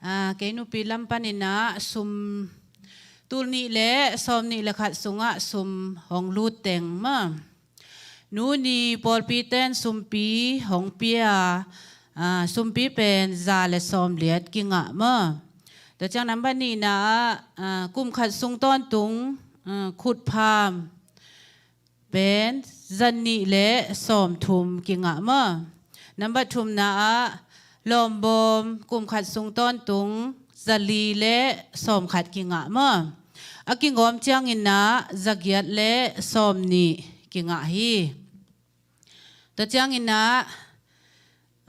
Ah, kei nupi lam panin ah sum tul nih le sawm nih le khat sungah sum hong lut teng maw. Nuni pawlpi ten sumpi hong pia, ah, sumpi pen za le sawm liat kingah maw. Tua ciang nambat nihna ah, ah, kum khat sung tawntung, ah, khutpham pen za nih le sawm thum kingah maw. Nambat thumna ah lawmbawm kum khat sung tawntung za li le sawm khat kingah maw. A kingawm ciangin ah za giat le sawm nih kingah hi. Tua ciangin ah,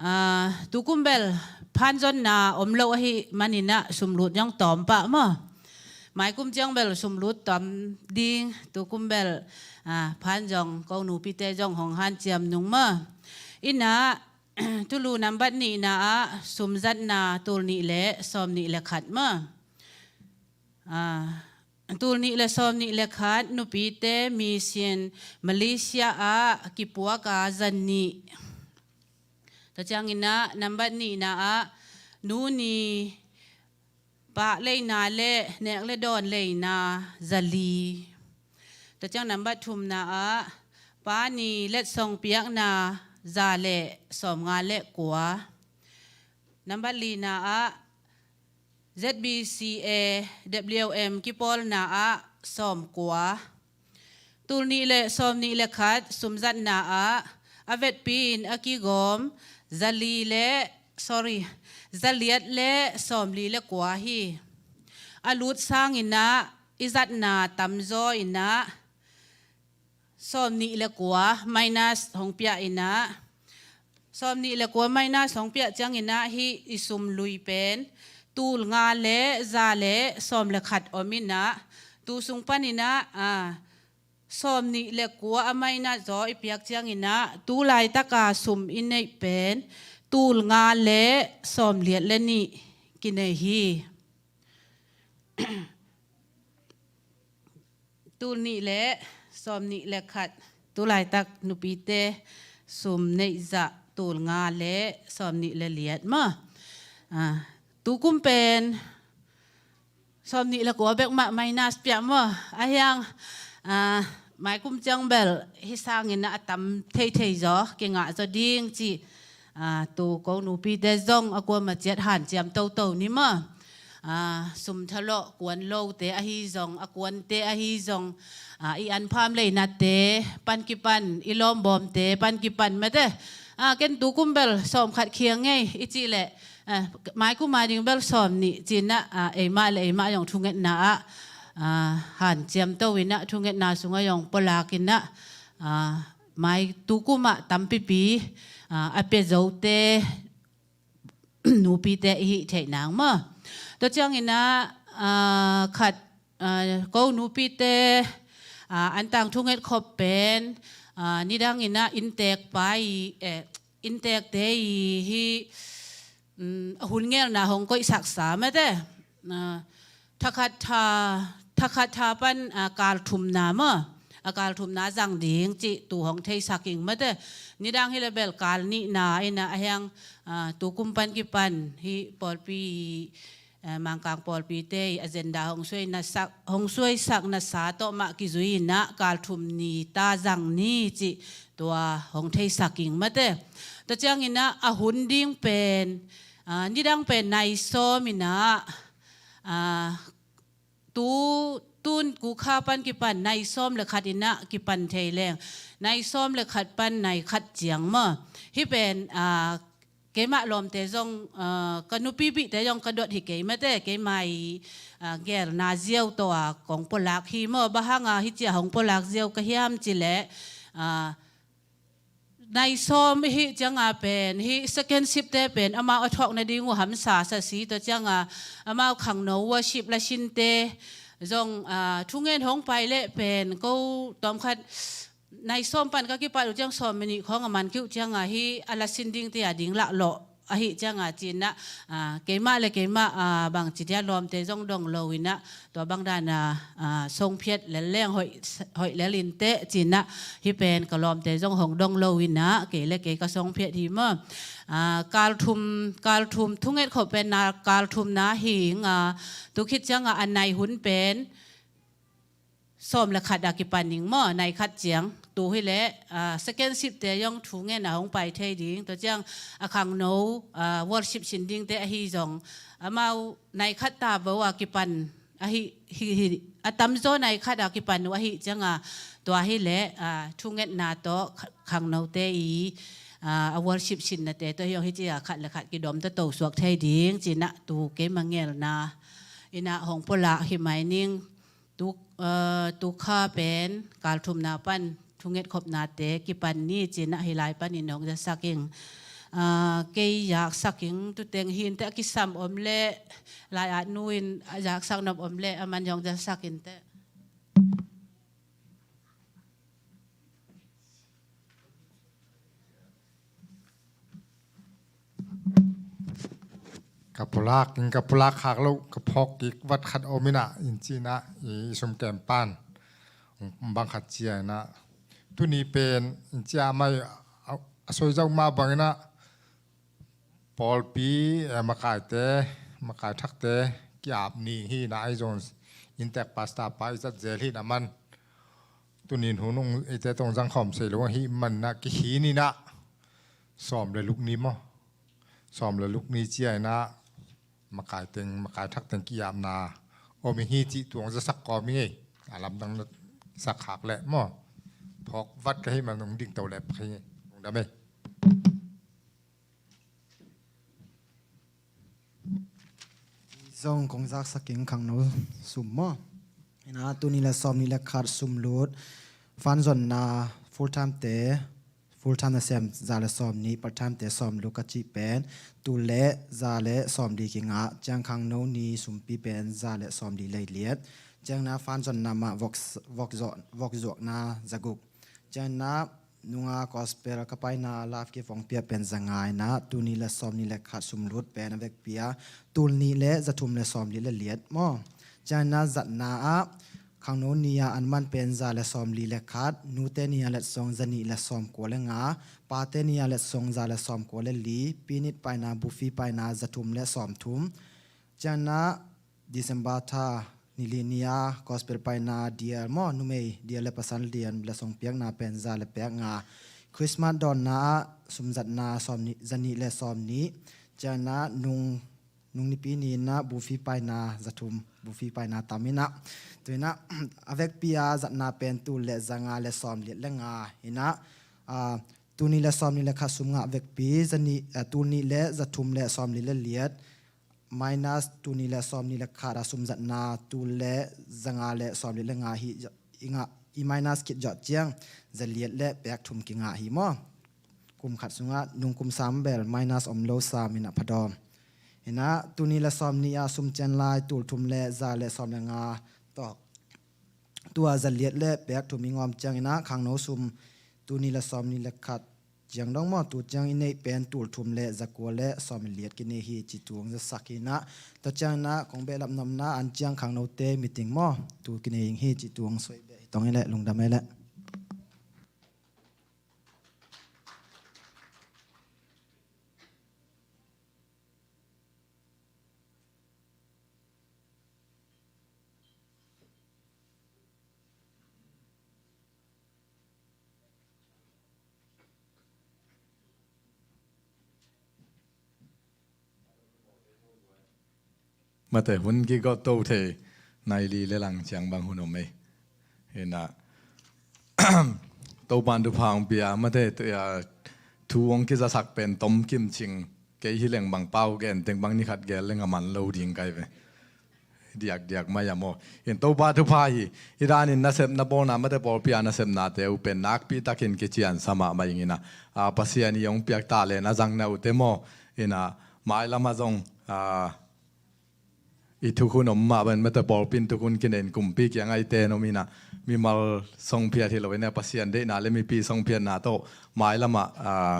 ah, tukum bel phanzonna om lo ahih manin ah sumlut zong tawm pah maw. Maikum ciang bel sumlut tawm ding, tukum bel, ah, phan zong ko nupite zong hong hanciam nung maw. Inah, tulu nambat nihna ah sum zatna tul nih le sawm nih le khat maw. Ah, tul nih le sawm nih le khat nupite mission Malaysia ah kipuak a za nih. Tua ciangin ah nambat nihna ah nuni pah leina le nek le dawn leina za li. Ciang nambat thumna ah pa ni letsong piakna za le sawmnga le kua. Nambat lina ah Z B C A W M kipawlna ah sawmkua. Tul nih le sawmnih le khat sumzatna ah a vetpi in a kigawm zali le, sorry, zaliat le sawmli le kua hi. A lut sangin ah i zatna tamzaw in ah sawmnih le kua minus hong piah in ah, sawmnih le kua minus hong piah ciangin ah hih i sum lui pen tul nga le za le sawm le khat om in ah, tu sung panin ah, a, sawmnih le kua a minus zaw i piak ciangin ah tu laitaka sum i neih pen tul nga le sawmliat le nih kinei hi. Tul nih le sawmnih le khat, tu laitak nupite sum neih zah tul nga le sawmnih le liat maw. A, tu kum pen sawmnih le kua bek mah minus piah maw. A hiang, a, mai kum ciang bel hih sangin a tam theithei zaw, kingah zaw ding ci. A, tu ko nupite zong a kuama ciat hanciam toto ni maw. A, sum thalawh kuan lote ahi zong, a kuante ahi zong, a, i anpham leinate pan kipan, i lawmbawmte pan kipan mate. A, ken tu kum bel sawm khat khiang ngei i cih leh, a, mai kum a ding bel sawm nih ci-in ah, a, eimah le eimah zong thungetna ah, a, hanciam to in ah thungetna sungah zong pawlak in ah, a, mai tu kum ah tampipi, a, a pia zote nupite i hih theih nang maw. Tua ciangin ah, a, khat, a, ko nupite, a, antang thunget khop pen, a, nidang in ah inntek pa i, eh, inntekte i hih, um, a hun ngelna hong koihsaksa mate. A, thakhat tha, thakhat tha pan, a, kal thumna maw, a kal thumna zang ding cih tu hong theisak ing mate. Nidang hi le bel kal nihna in ah a hiang, a, tu kum pan kipan hih pawlpi, a, Mangkang pawlpite i agenda hong suaina sak, hong suaisak nasa tawh mah kizui in ah kal thum ni ta zang ni cih tua hong theisak ing mate. Tua ciangin ah a hun ding pen, a, nidang pen nai sawm in ah, a, tu, tun kukha pan kipan nai sawm le khat in ah kipan thei leng, nai sawm le khat pan nai khat ciang maw. Hih pen, a, keimah lawmte zong, a, ka nupi bihte zong ka dot hi kei mate, keimah i, a, gelna ziau tawh a kong pawlak hi maw. Bang hang a hih cia hong pawlak ziau ka hiam cih leh, a, nai sawm i hih ciang a pen, hih second shift te pen amau a thawk nading uh hamsa sa si, tua ciang a amau khangno worship lasinte zong, a, thungen hong pai leh pen ko tawmkhat nai sawm pan ka kipat uh ciang sawm minute khawng a man keuh ciang a hih a lasin dingte a ding laklawh ahih ciang a ci-in ah, a, keimah le keimah, a, bangci dia lawmte zong dong lo in ah, tua bang dan a, a, songphiat lel leng hoih, hoih lel inteh ci-in ah, hih pen ka lawmte zong hong dong lo in ah, kei le kei ka songphiat hi maw. A, kal thum, kal thum thunget khop pen na kal thumna hi ing a, tu khit ciang a a nai hun pen sawm le khat a kipan ing maw, nai khat ciang. Tu hi leh, a, second shift te zong thungen a hong pai thei ding. Tua ciang a khangno, a, worship sin dingte ahi zong, amau nai khat ta bo a kipan ahi, hi, hi, a tamzaw nai khat a kipan uh ahih ciang a, tua hi leh, a, thungetna tawh kha-, khangnote i, a, a worship sinnate tawh hi zong hi ci a khat le khat kidom tawh to suak thei ding ci-in ah tu keima ngelna in ah hong pawlak hi mai ning. Tu, a, tu kha pen kal thumna pan thunget khopnate kipan ni ci-in ah hih lai panin hong zasak ing. A, kei zaksak ing, tu teng hi inteh, a kisam om leh, lai-at nu in a zaksak nop om leh, aman hong zasak inteh. Ka pulak in ka pulak khak loh, ka phawk kik vat khat om in ah, in ci-in ah, i sum kem pan bang khat cia in ah, tuni pen in cia mai a, a soi zau mah bang in ah, pawlpi, eh, makaite, makai thakte ki-ap ni hi in ah, ahi zong inntek pastor pa i zat zel hi in ah man. tunin hun ung eite tong zangkhawm sei lo ahih manah kikhin inah sawm le luk ni maw? Sawm le luk ni ciah inah makai teng, makai thak teng ki-apna om ing hi cih tuang zasak kawm ing ei. A lamdang na sak khak leh maw? Phawk vat ka hih man ung ding to leh pak hi ing ei. Lungdam ei. Zong kong zaksak ing khangno sum maw? Inah tuni le sawm ni le khat sum lut fan zonna full time te, full time nasem za le sawm ni, part time te sawm luk a cih pen tul le za le sawm li kingah, ciang khangno ni sumpi pen za le sawm li le liat, ciang na fan zonna mah vok, vok zuak, vok zuakna za guk, ciang na nunga gospel ka paina live gift hong piak pen za nga inah tuni le sawm ni le khat sum lut pen a vekpi a tul nih le za thum le sawm li le liat maw? Ciang na zatna ah khangno ni a an man pen za le sawm li le khat, nute ni a letsong za nih le sawm kua le nga, pate ni a letsong za le sawm kua le li, pinit paina, bufi paina za thum le sawm thum. Ciang na December tha ni li ni a gospel paina dial maw, numei dial le pasal dial le song piakna pen za le piak nga. Christmas dawnna ah sumzatna sawm nih, za nih le sawm nih. Ciang na nung nung nipi ni inah bufi paina za thum, bufi paina tam inah. Tu inah a vekpi a zatna pen tul le za nga le sawm liat le nga inah, ah, tul nih le sawm ni le khat sum ngah vekpi, za nih, ah, tul nih le za thum le sawm li le liat, minus tul nih le sawm ni le khat a sumzatna tul le za nga le sawm liat le nga hi, i ngah, i minus khit zawh ciang za liat le pek thum kingah hi maw? Kum khat sungah nung kum sam bel minus om lo sam inah phadawm. Inah tuni le sawm ni a sum cian lai tul thum le za le sawm le nga tawh, tua za liat le pek thum i ngawm ciang inah khangno sum tuni le sawm ni le khat ciang dong maw, tu ciang i neih pen tul thum le za kua le sawm liat kinei hi ci tuang zasak inah. Tua ciang inah kong behlap nopna an ciang khangnote meeting maw, tu kinei ing hi ci tuang soi beh hi tong i leh lungdam i leh. Mate hun kigo to thei nai li le lang ciang bang hun om ei. Inah Topan thupha hong pia mate, ah, thu hong kizasak pen tom kim cing kei hi leng bang pau gen teng bang ni khat gel leng a man lo ding kai ve. Diakdiak mai a maw. In Topa thupha hi. Hi danin nasepna bawlna mate pawlpi a nasepnate uh pen nakpi takin kician sa mahmah ing inah, ah, Pasian i hong piak talent a zangna uhte maw. Inah mailam ah zong, ah, i thukhun om mah ban mate pawlpi in thukhun kinen kumpi kiang a i ten om inah mimal songphiat hi lo inah Pasian deihna le mipi songphiatna tawh mailam ah, ah,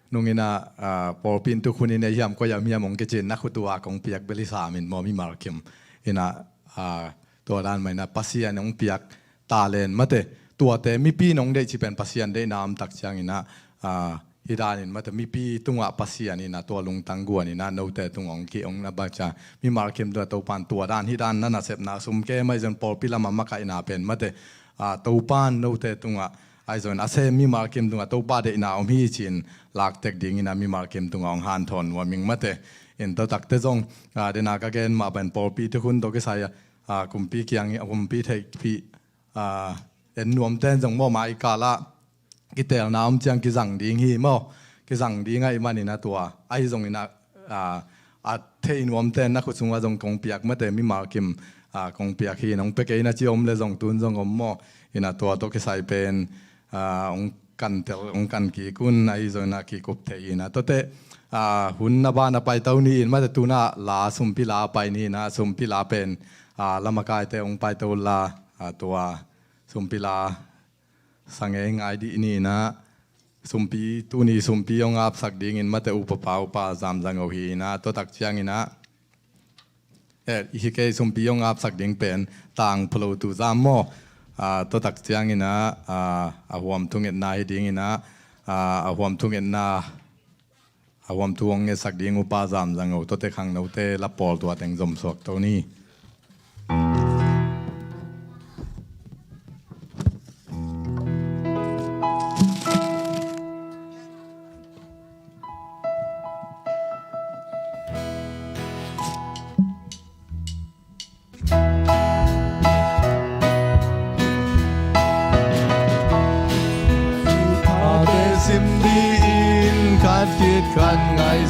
nung inah, ah, pawlpi in thukhun i nei hiam, koi a om hiam hong kici-in na khut uh a kong piak bel hi sam in maw mimal kim. Inah, ah, tua dan mah inah Pasian hong piak talent mate, tuate mipi in hong deih ci pen Pasian deihna om tak ciang inah, ah, hi danin mate mipi tungah Pasian inah tua lungtang guan inah note tung hong ki hong na bang ciang mimal kim tua Topan tua dan hi dan na nasepna sum ke mai zon pawlpi lamah makaihna pen mate, ah, Topan note tungah ahi zongin a sem mimal kim tungah Topa deihna om hi ci-in laktek ding inah mimal kim tungah hong hanthawn nuam ing mate. In tua takte zong, ah, dena ka gen mah ban pawlpi thukhun tawh kisai, ah, kumpi kiang, kumpi theihpih, ah, en nuamten zong maw mai kalah kitelna om ciang kizang ding hi maw. Kizang ding ahih man inah tua ahi zong inah, ah, a thei nuamten na khut sungah zong kong piak mate mimal kim, ah, kong piak hi in hong pia kei na ci om le zong tun zong om maw. Inah tua tawh kisai pen, ah, hong kantel, hong kan kik un ahi zong inah kikup thei inah. Tuate, ah, hun na ban a paito ni in mate tunah la sumpi la pai ni inah sumpi la pen, ah, lamakaite hong paito la, ah, tua sumpi la sa ngeingai dih ni inah sumpi, tuni sumpi hong apsak dingin mate upa pa upa Zam Za Ngo hi inah tua tak ciang inah, eh, hi kei sumpi hong apsak ding pen Tang Phalo Tu Zam maw. Ah, tua tak ciang inah, ah, a huam thungetna hi ding inah, ah, a huam thungetna, a huam thu hong ngetsak ding upa Zam Za Ngo tuate khangnote la pawl tua teng zom suak to ni.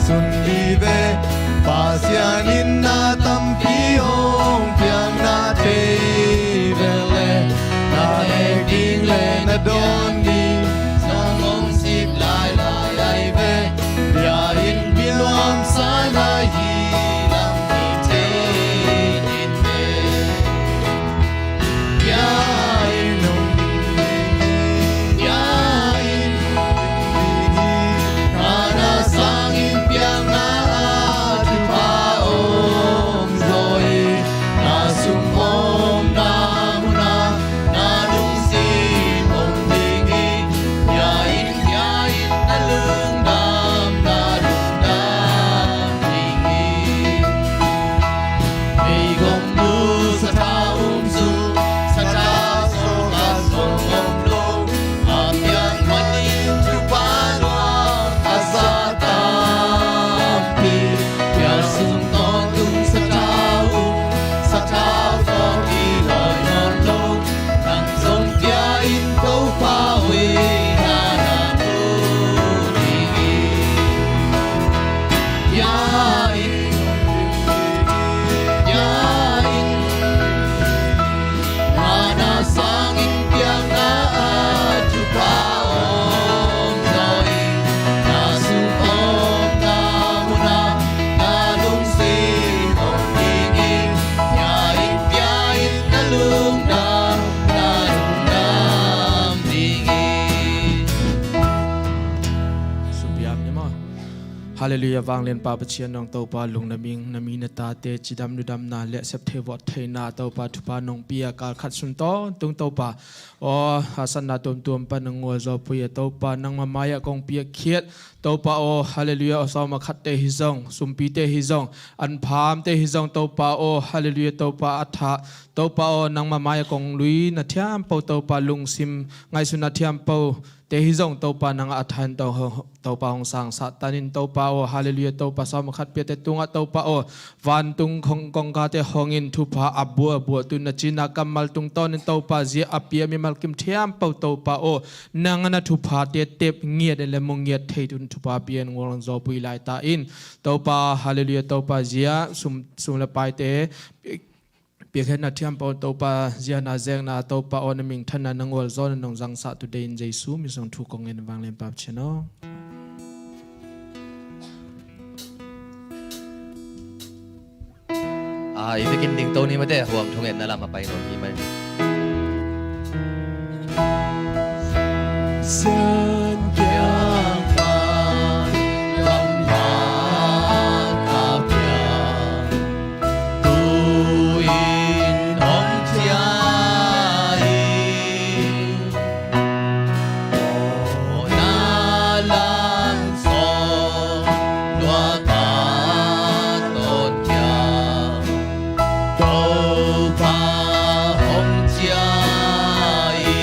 Tun hi ve, Pasian in na tampi hong piakna thei vele, na hek ding le na dawn ding zong hong sik lailai ahi ve. Bia in bianuam sa na hi lam hi thei in ve. Bia in hong ding hi, bia in hong ding hi. Hana sangin piakna a thupha om zaw hi. Na sum om na muna na lungsim om ding hi. Bia in, bia in na lungdam, na lungdam ding hi. Meigong nu sathau um sung, sathau sung a sung om lo. A piak manin thupha luang a za tampi. Piak sung tawntung sathau um, sathau tawng i lawi nawn lo. Nang zong bia in Topa hoihna na mu ding hi. Bia in, bia in, hana sangin piakna a thupha om zaw hi. Na sum om na muna na lungsim om ding hi. Bia in, bia in na lungdam, na lungdam ding hi. Supiam ni maw. Halleluiah, vanglianpa Pathian nong Topa lungdam ing, na mi na tate cidam ludamna le septhei vawt theina Topa thupha nong pia kalkhat sun tawntung Topa. Aw, haksatna tuamtuam pan na ngualzawhpui a Topa nangma mai-ah kong piakkhiat Topa aw, halleluiah, aw sawma khatte hi zong, sumpite hi zong, anphamte hi zong Topa aw, halleluiah, Topa a thah Topa aw, nangma mai-ah kong lui na thiampo Topa lungsim ngaihsutna thiampo te hi zong Topa nangah a thain to, Topa hong sangsah tanin Topa aw, halleluiah, Topa sawma khat piate tungah Topa aw, vantung kong, kongkate hongin thupha a buabuah tun na cina kammal tungtawnin Topa zia a pia mimal kim thiampo Topa aw, nangah na thuphate tep ngiat in le mu ngiat thei tun thupha pian ngualzawhpui laita in Topa, halleluiah, Topa zia sum, sum le paite piakkhiatna thiampo Topa, ziahna zekna Topa aw, na minthanna na ngualzawhna nong zangsah tu deihin Jesu min suang thu kong ngen vanglianpa Pathian aw. A, i vekin dingto ni mate, huam thungetna lam a pai nawn hi mai. Sian kiang pan gamla a piang. Tu-in hong ciah hi. Mawhna lam sawm luak a tawn ciah. Topa hong ciah hi.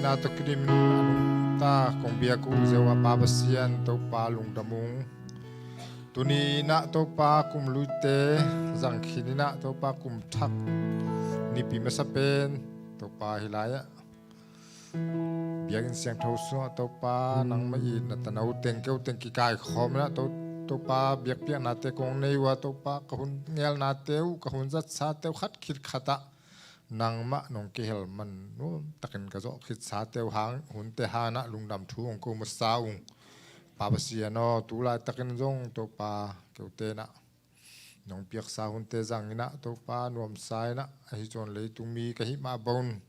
Na tawh kidim a nungta kong biak uh zeu a Pa Pasian Topa lungdam ung. Tuni inah Topa kum luite zang khin inah Topa kum thak nipi masa pen Topa hi lai-ah biakinn siangtho sungah Topa nangmah i na tano teng keu teng kikaikhawm inah To- Topa biakpiaknate kong nei uh a Topa ka hun ngelnate uh ka hun zatsate uh khat khit khatah nangmah nong kihel man nuam takin ka zawh khitsate uh hang hunte hangah lungdam thu hong ko masa ung. Pa Pasian aw, tu laitakin zong Topa keute inah nong piaksa hunte zang inah Topa nuamsa inah ahi zong leitung mi ka hih mah bangin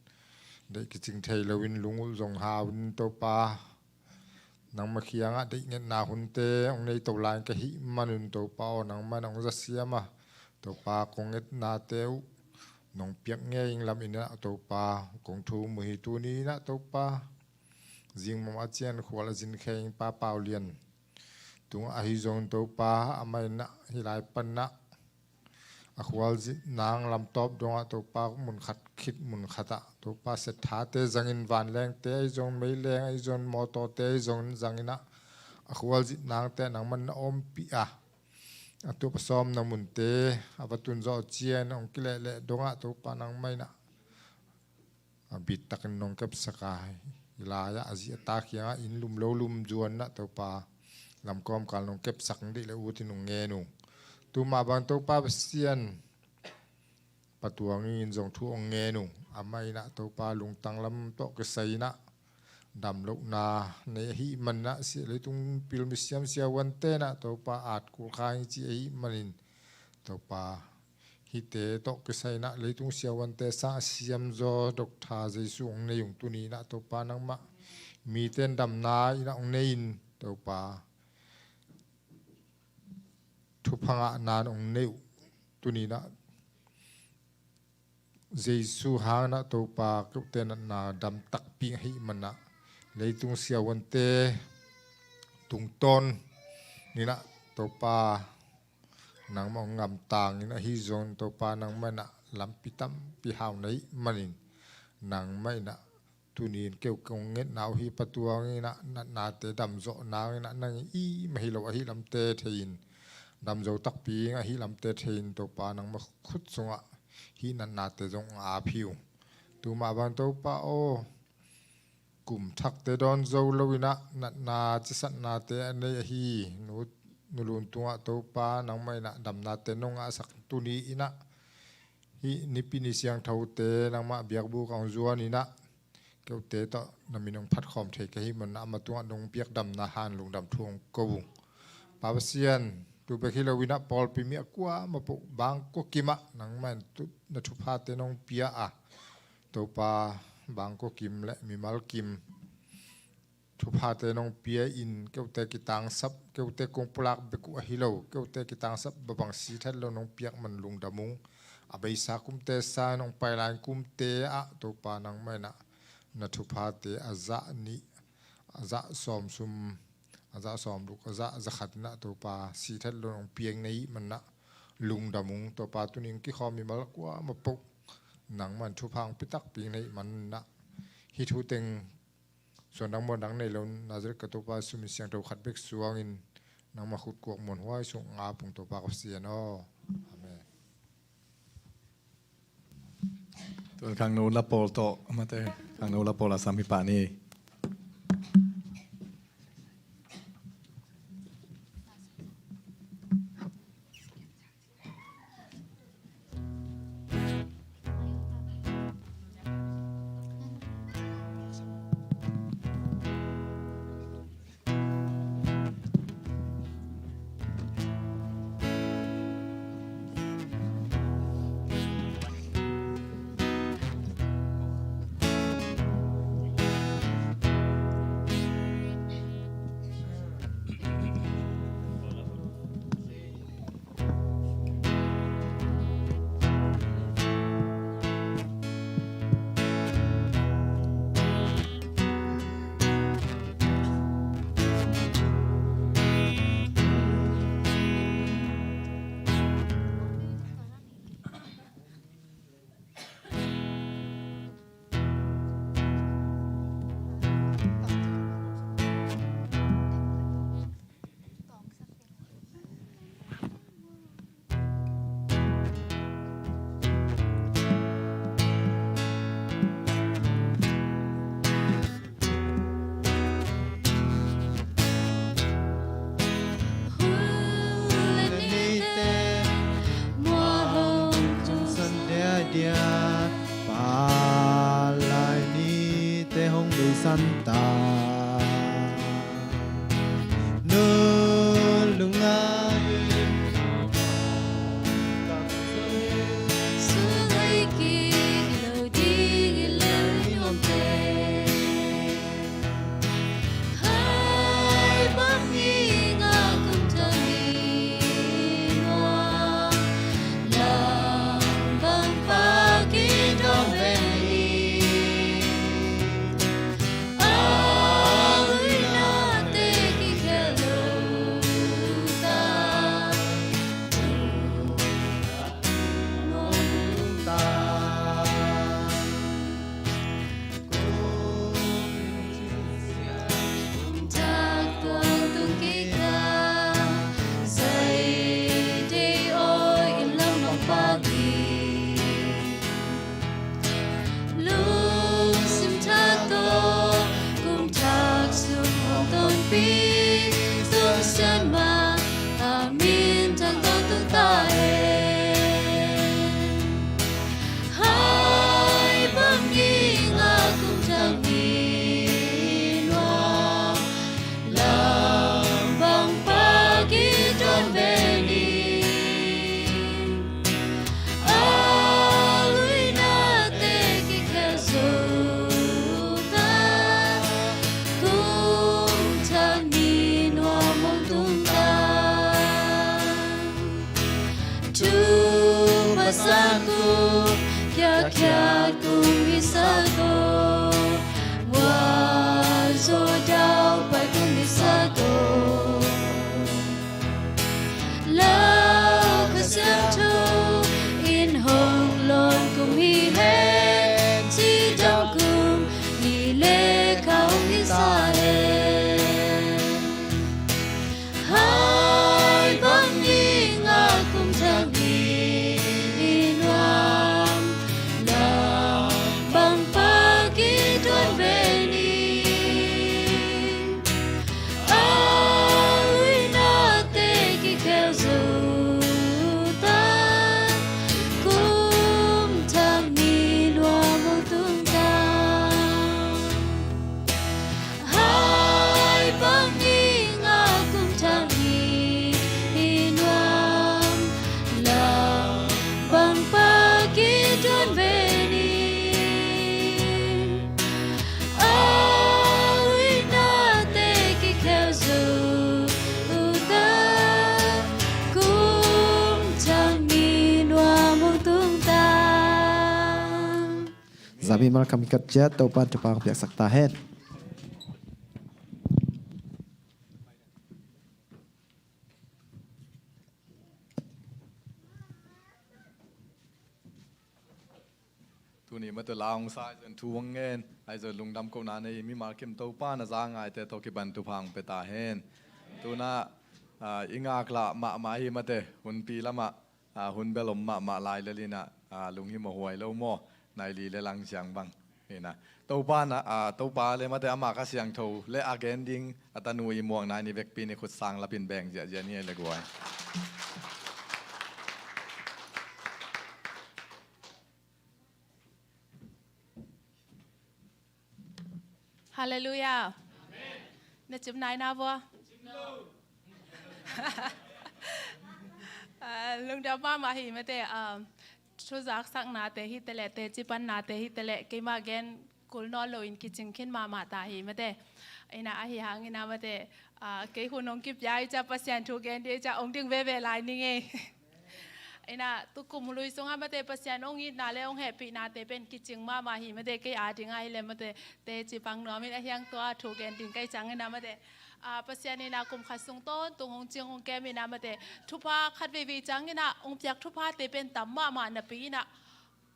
deih kicing thei loin lungulh zong hau in Topa nangmah kiangah deih ngetna hunte hong nei to lai ka hih manin Topa aw, nangmah in hong zasiam a Topa kong ngetnate uh nong piak ngei ing lam inah Topa kong thum uh hi. Tuni inah Topa zingmam a cian khual a zin khe ing Pa Pau Lian tungah ahi zong Topa amah inah hih lai panah a khualzin nang lamtawp dongah Topa munkhat khit munkhatah Topa sethate zangin vanlengte ahi zong meileng ahi zong mawtawte ahi zong zang inah a khualzin nangte nangmah in na ompih a a tup a sawm na munte a va tun zawh cian hong kilehleh dongah Topa nangmah inah a bit takin nong kepsak a hi lai-ah a zi a ta kiangah inn lum lo lum zuan inah Topa lamkawmkal nong kepsak deih le ut in hong ngen uh. Tu mah bang Topa Pasian Pa Tuang in zong thu hong ngen uh. Amah inah Topa lungtang lam tawh kisai inah damlohna nei ahih man inah leitung pil misiam siavuante inah Topa at kulkhang hi ci ahih manin Topa hihte tawh kisai inah leitung siavuante sang a siamzaw Doctor Jesu hong nei ung. Tuni inah Topa nangmah mite in damna inah hong nei in Topa thupha ngahna hong nei uh. Tuni inah Jesu hang inah Topa keute natna dam takpi ahih man inah leitung siavuante tungtawn inah Topa nangmah hong ngamtang in ahi zong Topa nangmah inah lampi tampi hau na hih manin nangmah inah tuni in keu kong ngetna uh hi Pa Tuang inah natnate damzawh nang inah nang i mah hi lo ahi lamte thei in damzo takpi in ahi lamte thei in Topa nangmah khut sungah hih natnate zong ap hi uh. Tu mah bang Topa aw, kum thakte dawn zo lo inah natna cisatnate a nei ahi nu, nu Lun tungah Topa nangmah inah damnate nong ngahsak tuni inah hih nipi ni siangthote nangmah biakbuk a hong zuan inah keute tawh na min hong phatkhawm thei ka hih man inah amah tungah nong piak damna hang lungdam thu hong ko uh. Pa Pasian, tu bek hi lo inah pawlpi mi a kuamah poh Bangkok kim ah nangmah in tu- na thuphate nong pia a Topa Bangkok kim le mimal kim thuphate nong pia in keute kitangsap keute kong pulak bek uh ahi lo keute kitangsap babang sithet lo nong piak man lungdam ung. A beisa kumte sang nong pai lai kumte ah Topa nangmah inah na thuphate a zah nih a zah sawm sum a zah sawm duk a zah zakhat inah Topa sithet lo nong piak na hih man inah lungdam ung. Topa tuni in kikhawm mimal kuamah poh nangmah in thupha hong pia takpi na hih man inah hih thu teng suandang muandang nei lo Nazareth ka Topa Jesu min siangtho khat bek suangin nangmah khut kuak muanhuai sung ap ung Topa ka Pasian aw. Amen. Tuan khangno la pawl tawh amate khangno la pawl a sam hi pah ni. ta. Nu lungah sungai kik lo ding i lel i nuam te. Hai bang i ngah kum tang i nuam, lam bang paki dong ve i. A uina te kikhel lo ta. Lungsim thak tawh kum thak sung hong tonpih, tung sian mah a min thang tawntung ta hen. Hai bang i ngah kum thak i nuam, lam bang paki dong ve ni. A uina te kikhel zo ta, kum thak ni nuam hong tung ta. Thupha sang kum, khiakhia kum hi sa ko, mual zo dau pai kum hi sa ko. Lau Kha Siangtho in hong lon kum hi hen, ci dong kum hi le kha hong hi sa hen. Hai bang i ngah kum thak i nuam, lam bang paki dong ve ni. A uina te kikhel zo ta, kum thak ni nuam hong tung ta. Hai bang i ngah kum thak i nuam, lam bang paki dong ve ni. A uina te kikhel zo ta, kum thak ni nuam hong tung ta. Zami malkam i kat ciat Topan thupha hong piaksak ta hen. Tuni mate la hong sa, ahi zong thu hong ngen, ahi zong lungdam kohna nei mimal kim Topa na za ngaite tawh kipan thupha hong pia ta hen. Tuna, ah, i ngaklah mahmah hi mate, hunpi lamah, ah, hun bel om mahmah lai lel inah, ah, lunghimawh huai lo maw, nai li le lang ciang bang. Inah Topa na, ah, Topa le mate ama Kha Siangtho le a gen ding a tanu i muakna in i vekpi in i khut sang lapin beng ziahziah ni ei le guai. Halleluiah. Amen. Na cip nai na vua. Ah, lungdam mahmah hi mate, ah, thuzaksaknate hi teleh, teci pannate hi teleh, keimah gen kul nawn loin kicing khin mahmah ta hi mate. Inah ahi hang inah mate, ah, kei hun hong kipia i cia Pasian thu gen ding i cia hong ding veve lai ning ei. Inah tukum lui sungah mate Pasian hong itna le hong hehpihnate pen kicing mahmah hi mate, kei a dingah hi le mate, teci pang nuam in ahi hang tua thu gen ding ka hih ciang inah mate, ah, Pasian inah kum khat sung tawntung hong cing hong kem inah mate, thupha khat veivei ciang inah hong piak thuphate pen tam mahmah napi inah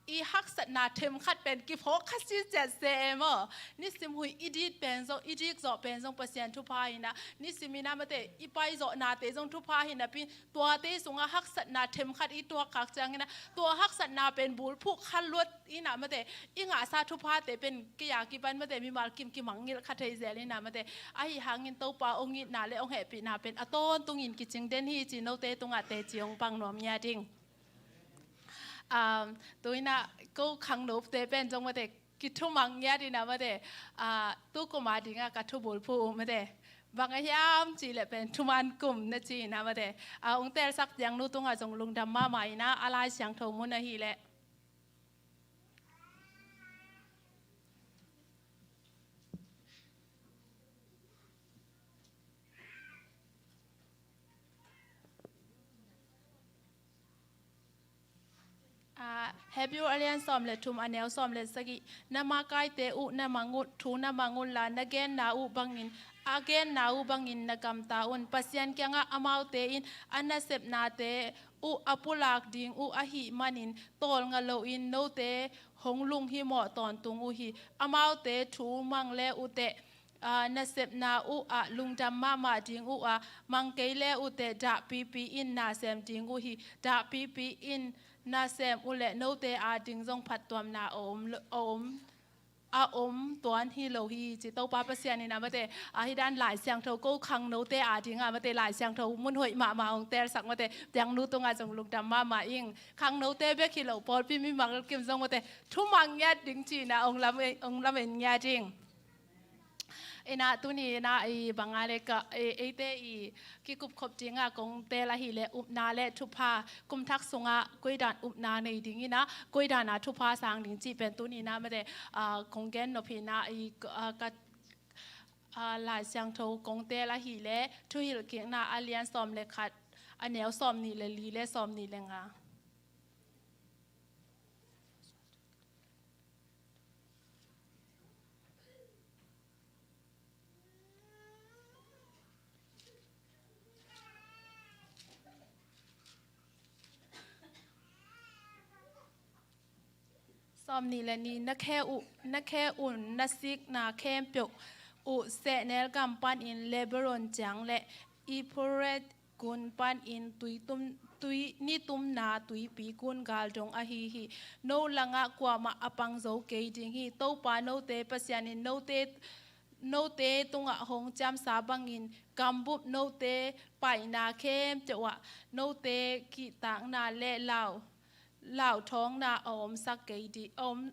i haksatna themkhat pen kiphawk kha sitset se e maw. Nisim huih i dit pen zong, i dik zawh pen zong Pasian thupha hi inah, nisim inah mate i paizawhnate zong thupha hi napi, tuate sungah haksatna themkhat i tuak khak ciang inah tua haksatna pen bulphuh kha luat inah mate, i ngahsa thuphate pen kei a kipan mate mimal kim kimangngilh kha thei zel inah mate. Ahi hangin Topa hong itna le hong hehpihna pen a tawntungin kicing den hi ci note tungah teci hong pang nuam ngia ding. Um, tu inah ko khangnopte pen zong mate Kithumang ngiat in a mate, a, tu kum a dingah ka thubulphuh uh mate. Bang a hiam cih leh pen thuman kum na ci in a mate. A, ong telsak Piangnu tungah zong lungdam mahmah in a, a Lai Siangtho mun ahih leh. A, Hebrew a lian sawm le thum, a neu sawm le sagih. Na makaite uh na mang un, thu na mang unla, na genna uh bangin, a genna uh bangin na gamta un. Pasian kiangah amaute in a nasepnate uh a pulak ding uh ahih manin tawlnga loin note hong lunghimawh tawntung uh hi. Amaute thu mang le uh teh, a, nasepna uh ah lungdam mahmah ding uh a, mang kei le uh teh dahpipi in na sem ding uh hi. Dahpipi in na sem uh leh note ading zong phattuamna a om lo, a om, a om tuan hi lo hi, ci Topa Pasian in a mate. A, hih dan Lai Siangtho ko khangnote ading a mate, Lai Siangtho mun hoih mahmah ong telsak mate. Piangnu tungah zong lungdam mahmah ing. Khangnote bek hi lo, pawlpi mimal kim zong mate, thumang ngiat ding ci in a ong lam, ong lamen ngiat ding. In a tuni in a i bang a le ka, e, eite i kikupkhop dingah kong tel ahih leh upna le thupha, kum thak sungah koidan upna nei ding in a, koidan a thupha sang ding cih pen tuni in a mate, a, kong gen nop hi in a, i, a, ka, a, Lai Siangtho kong tel ahih leh Thuhilhkikna a lian sawm le khat, a neu sawm nih le li le sawm nih le nga. Sawm nih le nih, na khe uh, na khe un na sikna khempeuh uh sehnel gam panin Lebanon ciang le Euphrates gun panin tui tum, tui, nitumna tuipi gun galdong ahi hi. No langah kuamah a pang zo kei ding hi. Topa note Pasian in note, note tungah hong ciamsa bangin gambup note paina khempeuh ah note kihtakna le lau, lauthawngna a omsak kei ding, a om,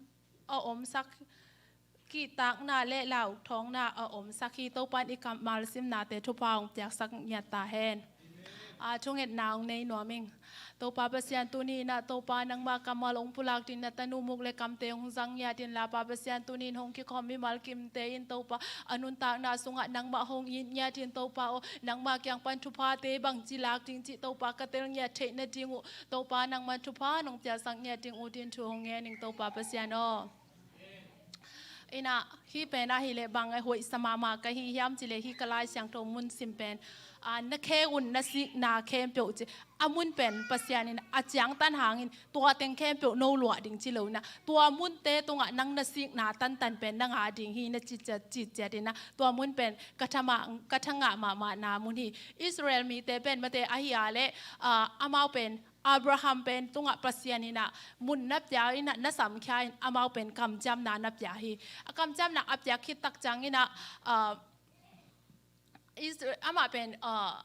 a omsak, kihtakna le lauthawngna a omsak hi. Topa in i kammal simnate thupha hong piaksak ngiat ta hen. A, thungetna hong nei nuam ing. Topa Pasian, tuni in a Topa nangmah kammal hong pulak ding na tanu muk le kamte hong zang ngiat inla, Pa Pasian, tuni in hong kikhawm mimal kimte in Topa a nuntakna sungah nangmah hong it ngiat in Topa aw, nangmah kiang pan thuphate bangci lak ding cih Topa ka tel ngiat theih nading uh Topa nangmah thupha nong piaksak ngiat ding uh din thu hong ngen ing Topa Pasian aw. In a, hih pen ahih leh bang a hoihsa mahmah ka hi hiam cih leh hih ka Lai Siangtho mun sim pen, a, na khe un na sikna khempeuh ci. A mun pen Pasian in a ciangtan hangin tua teng khempeuh no luah ding ci lo in a, tua munte tungah nang na sikna tantan pen na ngah ding hi na ci ciat, ci ciat in a, tua mun pen ka tha mah, ka tha ngah mahmahna mun hi. Israel mite pen mate ahih a leh, a, amau pen Abraham pen tungah Pasian in a mun na pia in a, na samkhia in amau pen kamciamna na pia hi. A kamciamna a piak khit tak ciangin a, a, Isra-, amah pen, a,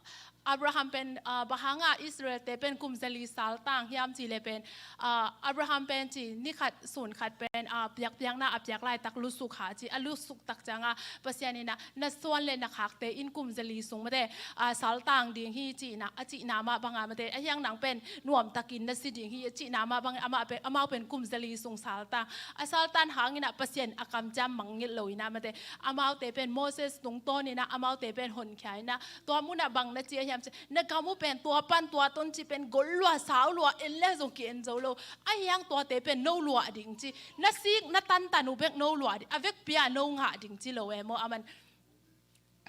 Abraham pen, a, bang hangah Israel-te pen kum zali saltang hiam cih leh pen, a, Abraham pen ci ni khat sun khat pen, a, piakpiakna a piak laitak lusuk ha ci, a lusuk tak ciangah Pasian in a na suan le na khakte in kum zali sung mate, a, saltang ding hi ci in a, a cihna mah bangah mate, ahi hang nang pen nuamtakin na si ding hi a cihna mah bangah amah pen, amau pen kum zali sung saltang. A saltan hangin a Pasian a kamciam mangngilh lo in a mate, amaute pen Moses tungtawn in a amaute pen honkhia in a, tua munah bang na ci a hiam cih, na gam uh pen tua pan tua ton cih pen gol lua sau lua en le zong ki-en zo lo. Ahi hang tuate pen no luah ding ci. Na sik na tantan uh bek no luah ding, a vekpi a no ngah ding ci lo e maw. Aman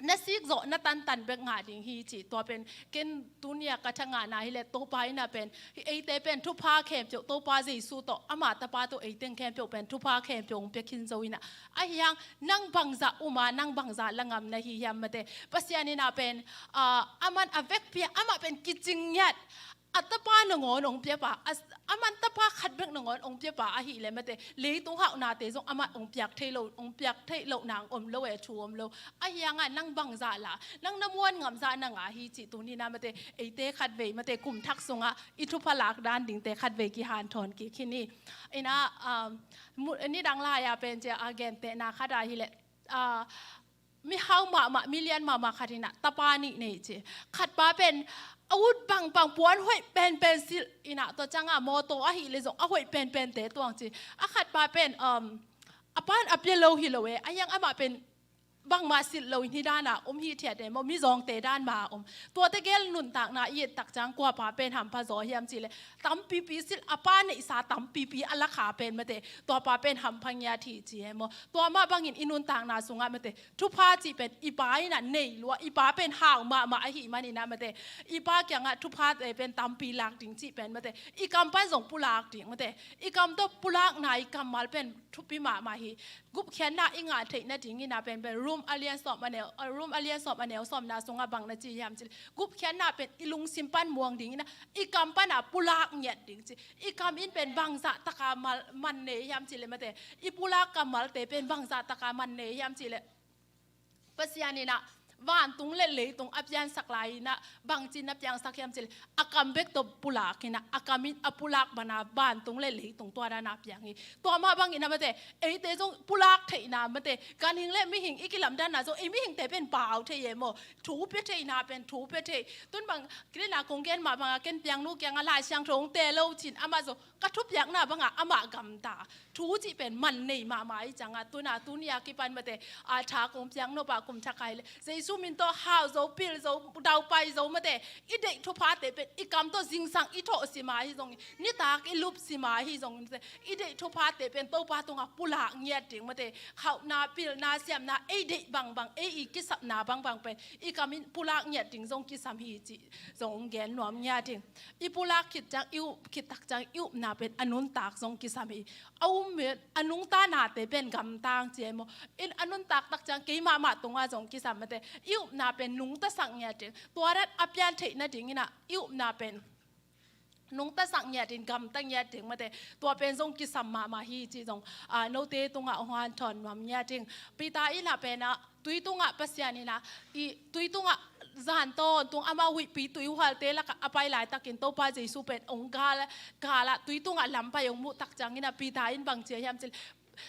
na sik zawh na tantan bek ngah ding hi ci. Tua pen ken tuni a ka tha ngahna hi leh Topa in a pen eite pen thupha khempeuh Topa Jesu tawh, ama tapa tawh eiteng khempeuh pen thupha khempeuh hong pia khin zo in a. Ahi hang nang bangzah um a, nang bangzah la ngam na hi hiam mate, Pasian in a pen, a, aman a vekpi a amah pen kicing ngiat, a tapa nangawn hong piapa, a, aman tapa khat bek nangawn hong piapa ahih leh mate, leitung hauhnate zong amah hong piak thei lo, hong piak theih loh nang om lo e, thu om lo. Ahi hangah nang bangzah la, nang na muan ngamzah na ngah hi cih tuni-in ah mate, eite khatvei mate, kum thak sungah i thupha lak dan dingte khatvei kihanthawn kik hi ni. Ina, um, mu-, nidang lai-a pen cia a gentehna khat ahih leh, ah, mihau mahmah, milian mahmah khat in ah tapa nih nei ci. Khatpa pen a ut bangbang, puan hoih penpen silh in ah, tua ciangah mawtaw ahih leh zong a hoih penpente tuang ci. A khatpa pen, um, a pan a pia lo hi lo e, ahi hang amah pen bangmah silh loin hih dan a om hithiat e maw, mizawngte dan mah a om. Tuate gel nuntakna i et tak ciang kuapa pen hampha zaw hiam cih leh, tampipi silh, a pa neihsa tampipi a lakha pen mate, tuapa pen hampha ngiat hi ci e maw. Tua mah bangin i nuntakna sungah mate, thupha cih pen i pa in ah nei lua, i pa pen hau mahmah ahih manin ah mate, i pa kiangah thuphate pen tampi lak ding cih pen mate, i kam pan zong pulak ding mate, i kam tawh pulakna, i kammal pen thupi mahmah hi. Gupkhiatna i ngah theih nadingin ah pen, pen Rom a lian sawm a neu, ah, Rom a lian sawm a neu sawmna sungah bang na ci hiam cih leh, gupkhiatna pen i lungsim pan muang dingin ah, i kam pan ah pulak ngiat ding ci. I kam in pen bangzah taka mal, man nei hiam cih leh mate, i pulak kammalte pen bangzah taka man nei hiam cih leh, Pasian in ah vantung le leitung a piansak lai-in ah bangci na piangsak hiam cih leh, a kam bek tawh pulak in ah, a kam in a pulak bana vantung le leitung tua dana piang hi. Tua mah bangin ah mate, eite zong pulak theihna mate, ganhing le mihing i kilamdanna zong, ei mihingte pen pau thei e maw. Thu pia theihna pen thu pia thei. Tun bang, kei na kong gen mah banga, ken piangnu kiangah Lai Siangtho hong te lo cin, amah zong ka thupiakna banga amah gamta. Thu cih pen man nei mahmah i cangah, tuna, tuni a kipan mate, a tha kong piak nop a kum thak ahih leh, Jesu min tawh hau zo, pil zo, daupai zo mate, i deih thuphate pen i kam tawh zingsang i thawh sima hi zongin, nitak i lup sima hi zongin mate, i deih thuphate pen Topa tungah pulak ngiat ding mate, khauhna, pilna, siamna, ei deih bangbang, ei i kisapna bangbang pen i kam in pulak ngiat ding zong kisam hi cih zong gen nuam ngiat ding. I pulak khit ciang, i up khit tak ciang, i upna pen a nuntak zong kisam hi. A um mi, a nungta nate pen gamtang ci e maw. In a nuntak tak ciang keimah mah tungah zong kisam mate, i upna pen nungtasak ngiat ding. Tua dan a pian theih nadingin ah i upna pen nungtasak ngiat ding, gamta ngiat ding mate, tua pen zong kisam mahmah hi cih zong, ah, note tungah hong hanthawn nuam ngiat ding. Peter in ah pen ah, tui tungah Pasian in ah, i tui tungah zan tawntung amau huihpi tuihualte lakah a pai laitakin Topa Jesu pen hong gal, galah tui tungah lampai hong muh tak ciangin ah Peter in bang ci hiam cih leh,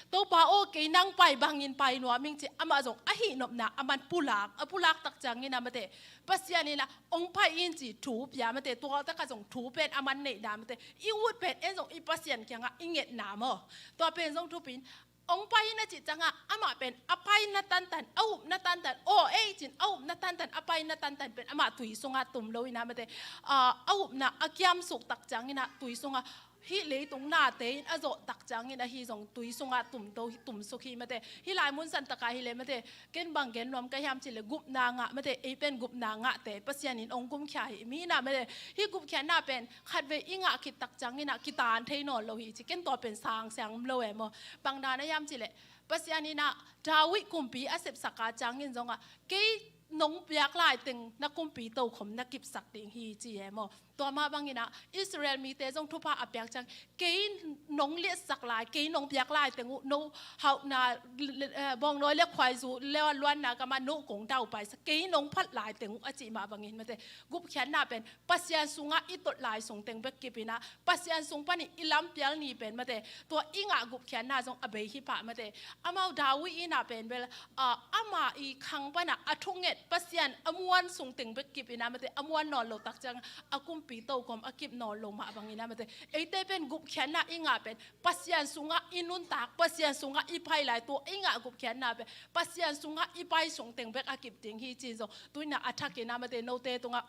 Topa aw, kei nang pai bangin pai nuam ing ci, amah zong a hihnopna a man pulak, a pulak tak ciangin ah mate, Pasian in ah hong pai in ci thu pia mate, tua takah zong thu pen a man neihna mate, i ut pen en zong i Pasian kiangah i ngetna maw. Tua pen zong thupi in, hong pai in a cih ciangah amah pen a paina tantan, a upna tantan, aw ei cin, a upna tantan, a paina tantan pen amah tui sungah tum lo in ah mate, ah, a upna a kiamsuk tak ciangin ah tui sungah, hih leitung nate in a zawh tak ciangin ahi zong tui sungah tum to, tumsuk hi mate. Hih lai mun san takah hi leh mate, ken bang gen nuam ka hiam cih leh gupna ngah mate, ei pen gupna ngahte Pasian in hong gumkhia hi. Mi in ah mate, hih gupkhiatna pen khatvei i ngah khit tak ciangin ah kitan thei nawn lo hi ci, ken tua pen sang siang om lo e maw. Bang dan a hiam cih leh, Pasian in ah David kumpi a sepsak a ciangin zongah, kei nong piak laiteng na kumpi tokhom na kipsak ding hi ci e maw. Tua mah bangin ah Israel mite zong thupha a piak ciang, kei nong liatsak lai, kei nong piak laiteng uh, no hauhna, eh, bawngnawi le khuaizu le luanna gamah no kong daupaisak, kei nong phat laiteng uh a cih mah bangin mate, gupkhiatna pen Pasian sungah i tot lai sung teng bek kip in ah, Pasian sung panin i lampial ni pen mate, tua i ngah gupkhiatna zong a bei hi pah mate. Amau David in ah pen bel, ah, amah i khang panah a thunget Pasian a muan sung teng bek kip in ah mate, a muan nawn lo tak ciang a kumpi tokhom a kip nawn lo mah bangin ah mate, eite pen gupkhiatna i ngah pen Pasian sungah i nuntak, Pasian sungah i pai lai, tua i ngah gupkhiatna pen Pasian sungah i pai sung teng bek a kip ding hi ci-in zong tuni-in ah a thakin ah mate, note tungah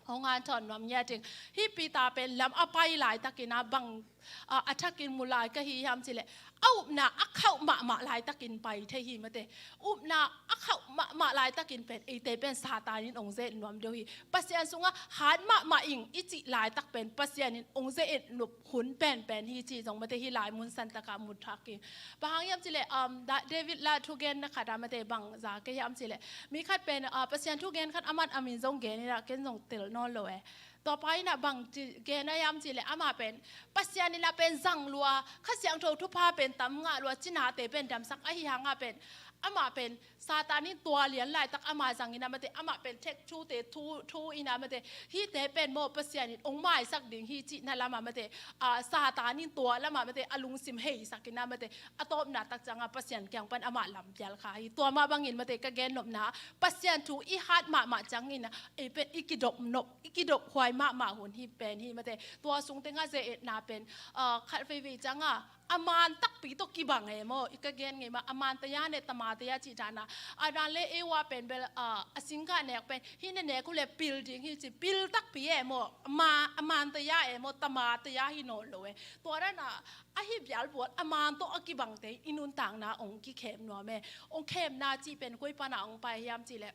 hong hanthawn nuam ngiat ing. Hih Peter pen lam a pai laitakin ah bang, ah, a thakin mu lai ka hi hiam cih leh, a upna a khauh mahmah laitakin pai thei hi mate. Upna a khauh mahmah laitakin pen eite pen Satan in hong ze-et nuam deuh hi. Pasian sungah hat mahmah ing i cih laitak pen Pasian in hong ze-et nop hun penpen hi cih zong mate, hih lai mun san takah mu thak ing. Bang hang hiam cih leh, um, Da-, David la thugenna khat ah mate, bang za ka hiam cih leh, mi khat pen, uh, Pasian thugen khat a man a min zong gen in ah ken zong tel nawn lo e. Tua pa in ah bang ci gen a hiam cih leh amah pen Pasian in ah pen zang lua, Kha Siangtho thupha pen tam ngah lua, cinate pen damsak ahi hang ah pen amah pen Satan in tua lian laitak amah zang in ah mate, amah pen thek thute thu, thu in ah mate, hihte pen maw Pasian in ong maisak ding hi cihna lam ah mate, a, Satan in tua lam ah mate a lungsim heisak in ah mate, a tawpna tak ciang ah Pasian kiang pan amah lam pial kha hi. Tua mah bangin mate ka gen nopna, Pasian thu i hat mahmah ciangin ah ei pen i kidop nop, i kidop huai mahmah hun hi pen hi mate. Tua sung teng ah ze-etna pen, a, khat veivei ciang ah a man takpi tawh kibang e maw, i ka gen ngei mah, a man taya ne tama taya cih dan a, Adam le Eva pen bel, a, a singkah nek pen hih na nek uh leh pil ding hi ci, pil takpi e maw, a ma-, a man taya e maw, tama taya hi nawn lo e. Tua dan a, ahi bialbual a man tawh a kibangte i nuntakna ong kikhem nuam e. Ong khemna cih pen koi pan a ong pai hiam cih leh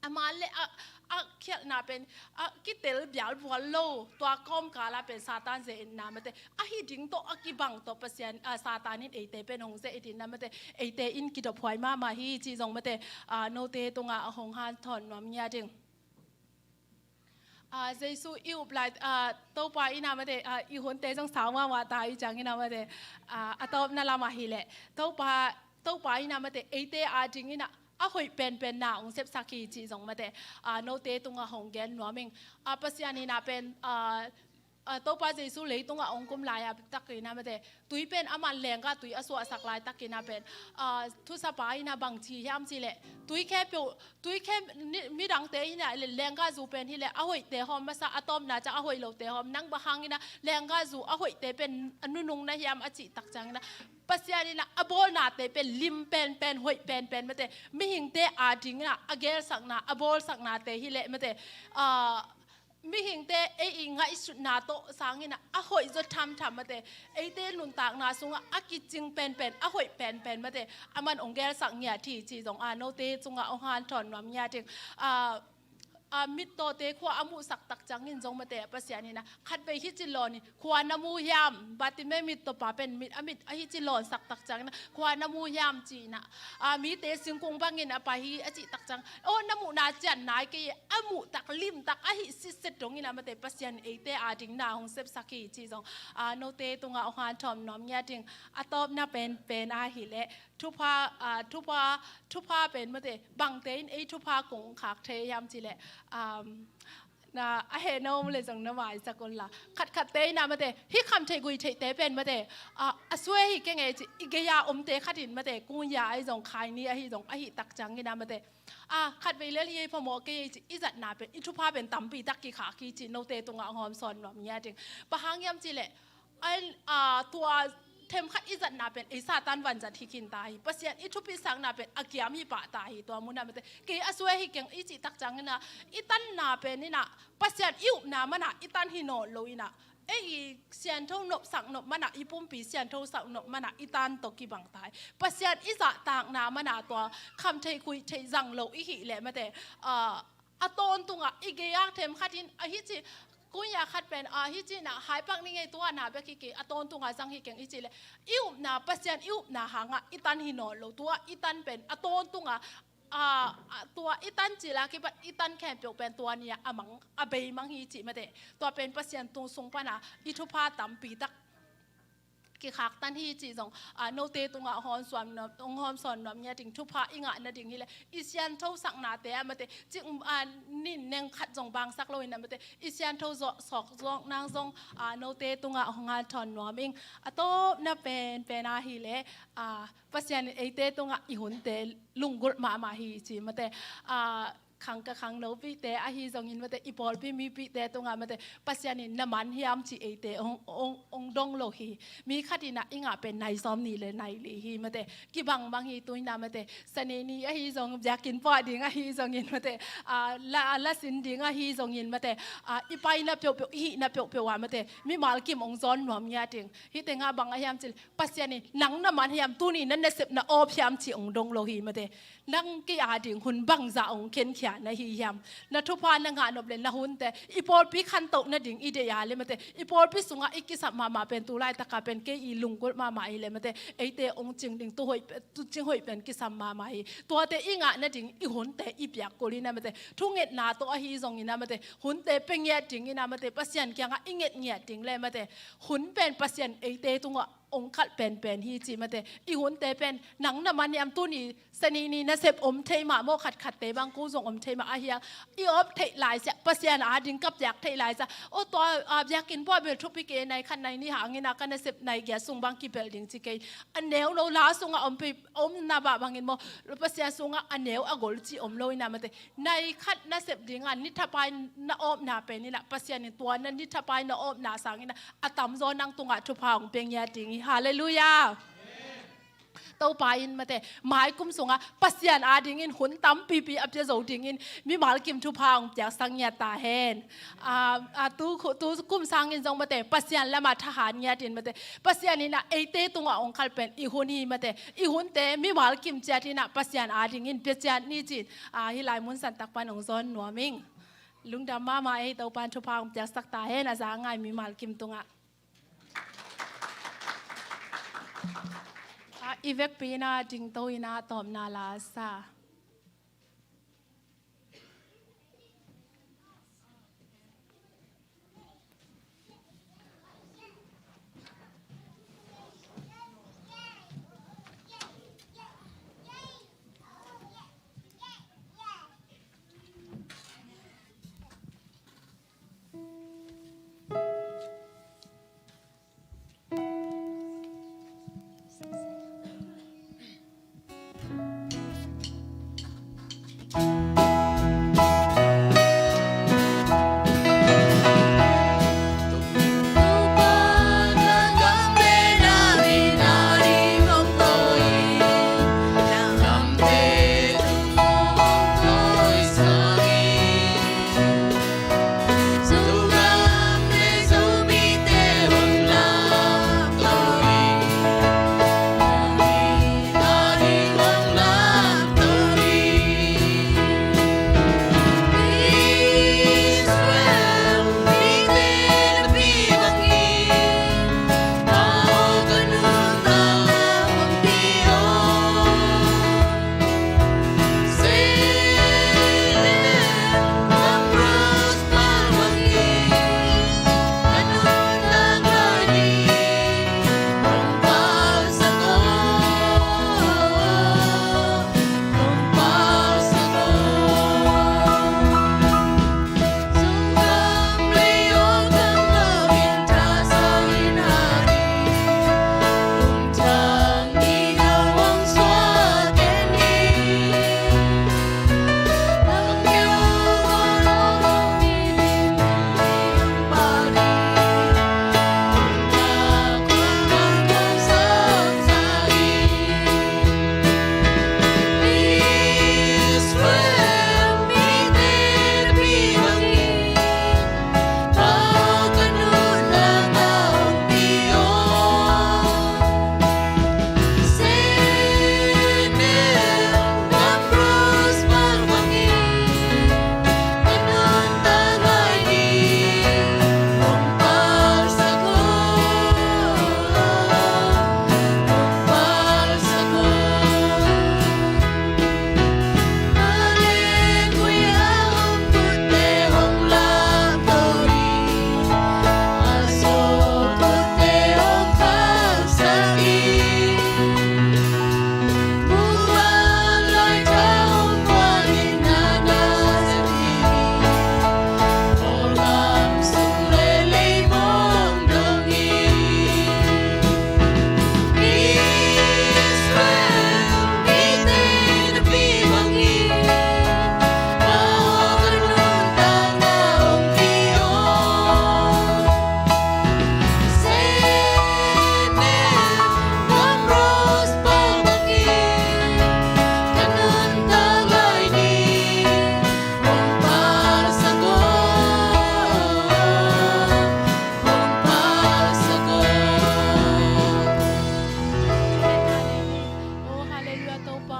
a man le a, a khialhna pen, a, kitel bialbual lo, tua kawmkal ah pen Satan ze-etna mate, ahi ding tawh a kibang tawh Pasian, a, Satan in eite pen hong ze-et in ah mate, eite in kidop huai mahmah hi cih zong mate, a, note tungah a hong hanthawn nuam ngiat ing. A, Jesu i up lai, a, Topa in ah mate, a, i hunte zong sau mahmah ta hi ciangin ah mate, a, a tawpna lam ah hi leh Topa, Topa in ah mate, eite adingin ah a hoih penpenna ong sepsak hi cih zong mate, a, note tungah hong gen nuam ing. A, Pasian in ah pen, a, a, Topa Jesu leitungah ong kum lai-a takin ah mate, tui pen aman lenggah tui a suahsak laitakin ah pen, a, thusapa in ah bang ci hiam cih leh, tui khempeuh, tui khem, ni, midangte in ah le-, lenggah zu pen hi leh a hoihte hawm masa, a tawpna ciang a hoih lote hawm, nang bang hangin ah lenggah zu a hoihte pen a nunung na hiam a cih tak ciangin ah Pasian in ah a bawlnate pen lim penpen, hoih penpen mate, mihingte adingin ah a gelsakna, a bawlsaknate hi leh mate, a, mihingte ei i ngaihsutna tawh sangin ah a hoih zaw thamtham mate, eite nuntakna sungah a kicing penpen, a hoih penpen mate, aman ong gelsak ngiat hi cih zong, a, note tungah ong hanthawn nuam ngiat ing. A, a, mittawte khua a muhsak tak ciangin zong mate, Pasian in ah khatvei hih ci lawn in, khua na mu hiam? Bartimei mittaw pa pen mit, a mit ahi ci lawnsak tak ciangin ah, khua na mu hiam ci in ah, a, mite singkung bangin a pai hi a cih tak ciang, aw, na muhna cian nai kei, a muh tak lim tak ahi sitset dongin ah mate, Pasian eite ading na hong sepsak hi cih zong, a, note tungah hong hanthawn nuam ngiat ing. A tawpna penpen ah hi leh thupha, a, thupha, thupha pen mate, bangte in ei thupha kong khak thei hiam cih leh, um, na, a hehna om leh zong na maisak un la. Khatkhatte in ah mate, hih khamtheih guihtheihte pen mate, a, a suai hi keng e ci, i gei-a omte khat in mate, kunya ahi zong, khaini ahi zong, ahi tak ciangin ah mate, a, khatvei lel hi ei phamawh kei e ci, i zatna pen, i thupha pen tampi tak kikhak hi ci, note tungah hong hawmsawn nuam ngiat ing. Bang hang hiam cih leh, a, a, tua themkhat i zatna pen ei Satan vanzat hi khin ta hi. Pasian i thupisakna pen a kiam hi pah ta hi. Tua mun ah mate, kei a suai hi keng i cih tak ciangin ah, i tanna pen in ah Pasian i upna man ah i tan hi nawn lo in ah, ei i siangtho nopsak nop man ah, i pumpi siangthosak nop man ah i tan tawh kibang ta hi. Pasian i zahtakna man ah tua khamtheih guihtheih zang lo i hih leh mate, a, a tawntungah i gei-a themkhat in, a, hih ci, kunya khat pen, a, hih ci in ah haipak ni ngei, tua na bek hi kei, a tawntungah zang hi keng i cih leh, i upna, Pasian i upna hangah i tan hi nawn lo, tua i tan pen a tawntungah, a, a, tua i tan cil a kipat i tan khempeuh pen tua ni-ah a mang, a beimang hi cih mate. Tua pen Pasian tung sung pan ah i thupha tampi tak kikhaktan hi cih zong, a, note tungah hong hawmsawn nuam, hong hawmsawn nuam ngiat ing. Thupha i ngah nading hi leh i siangthosaknate ah mate, cik, a, nin neng khat zong bangsak lo in ah mate, i siangtho zawh, sawk zawk nang zong, a, note tungah hong hanthawn nuam ing. A tawpna penpen ah hi leh, a, Pasian in eite tungah i hunte lunggulh mahmah hi ci mate, a, khang ka khangno pihte ahi zongin mate, i pawlpi mipihte tungah mate, Pasian in na man hiam ci eite ong, ong, ong dong lo hi. Mi khat in ah i ngah pen nai sawmnih le nai li hi mate. Kibang bang hi tu in ah mate. Sane ni ahi zong, biakinn pua ding ahi zongin mate, a, la, la sin ding ahi zongin mate, a, i paina peuhpeuh, i hihna peuhpeuh ah mate, mimal kim ong zawn nuam ngiat ing. Hih tengah bang a hiam cih leh, Pasian in nang na man hiam, tuni na nasepna awp hiam ci ong dong lo hi mate. Nang kei ading hun bangzah ong khenkhia na hi hiam? Na thupha na ngah nop le na hunte, i pawlpi khantoh nading i deih a le mate, i pawlpi sungah i kisap mahmah pen tu laitaka pen kei i lunggulh mahmah hi le mate, eite hong cing ding tu hoih pe-, tu cing hoih pen kisam mahmah hi. Tuate i ngah nading i hunte i piak kul hi na mate, thungetna tawh ahi zongin a mate, hunte pia ngiat dingin a mate, Pasian kiangah i nget ngiat ding le mate, hun pen Pasian eite tungah ong khalh penpen hi ci mate. I hunte pen nang na man hiam? Tuni Sani ni nasep om thei mah maw, khatkhatte bang ko zong om thei mah ahi a. I op theih lai sia, Pasian ading ka piak theih lai sia. O tua, a, biakinn bua bel thupi kei, nai khat nai nih hangin a ka nasep nai giat sung bang kipelh ding ci kei. A neu lo la sungah om pi, om na bah bangin maw, Pasian sungah a neu a gol ci om lo ina mate. Nai khat nasep dingah ni thapai na opna pen ina, Pasian in tua na ni thapai na opna sangin a tamzaw nang tungah thupha hong pia ngiat ding hi. Halleluiah. Topa in mate, maikum sungah Pasian adingin hun tampipi a pia zo dingin mimal kim thupha hong piaksak ngiat ta hen. A, a, tu khu-, tu kum sangin zong mate, Pasian lamah thahat ngiatin mate, Pasian in a eite tungah hong khalh pen i hun hi mate, i hunte mimal kim ciatin a Pasian adingin pia ciat ni cin, a, hih lai mun santak pan hong zawn nuam ing. Lungdam mahmah ei, Topa in thupha hong piaksak ta hen, a za ngai mimal kim tungah. A, i vekpi ina dingto ina tawpna la sa.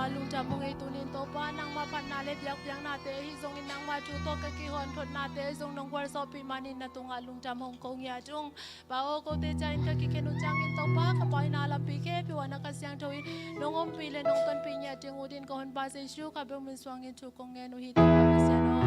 Lungdam hong ei tunin Topa, nangmah phatna le biakpiaknate ahi zongin nangmah thu tawh ka kihonthotnate zong nong gualzawhpih manin na tungah lungdam hong ko ngiat ung. Pa aw, kote ciangin ka kikhen uh ciangin Topa, ka paina lampi khempeuh ah na Kha Siangtho in nong ompih le nong tonpih ngiat ding uh din ka Honpa Jesu kha bek min suangin thu kong ngen uh hi Topa Pasian aw.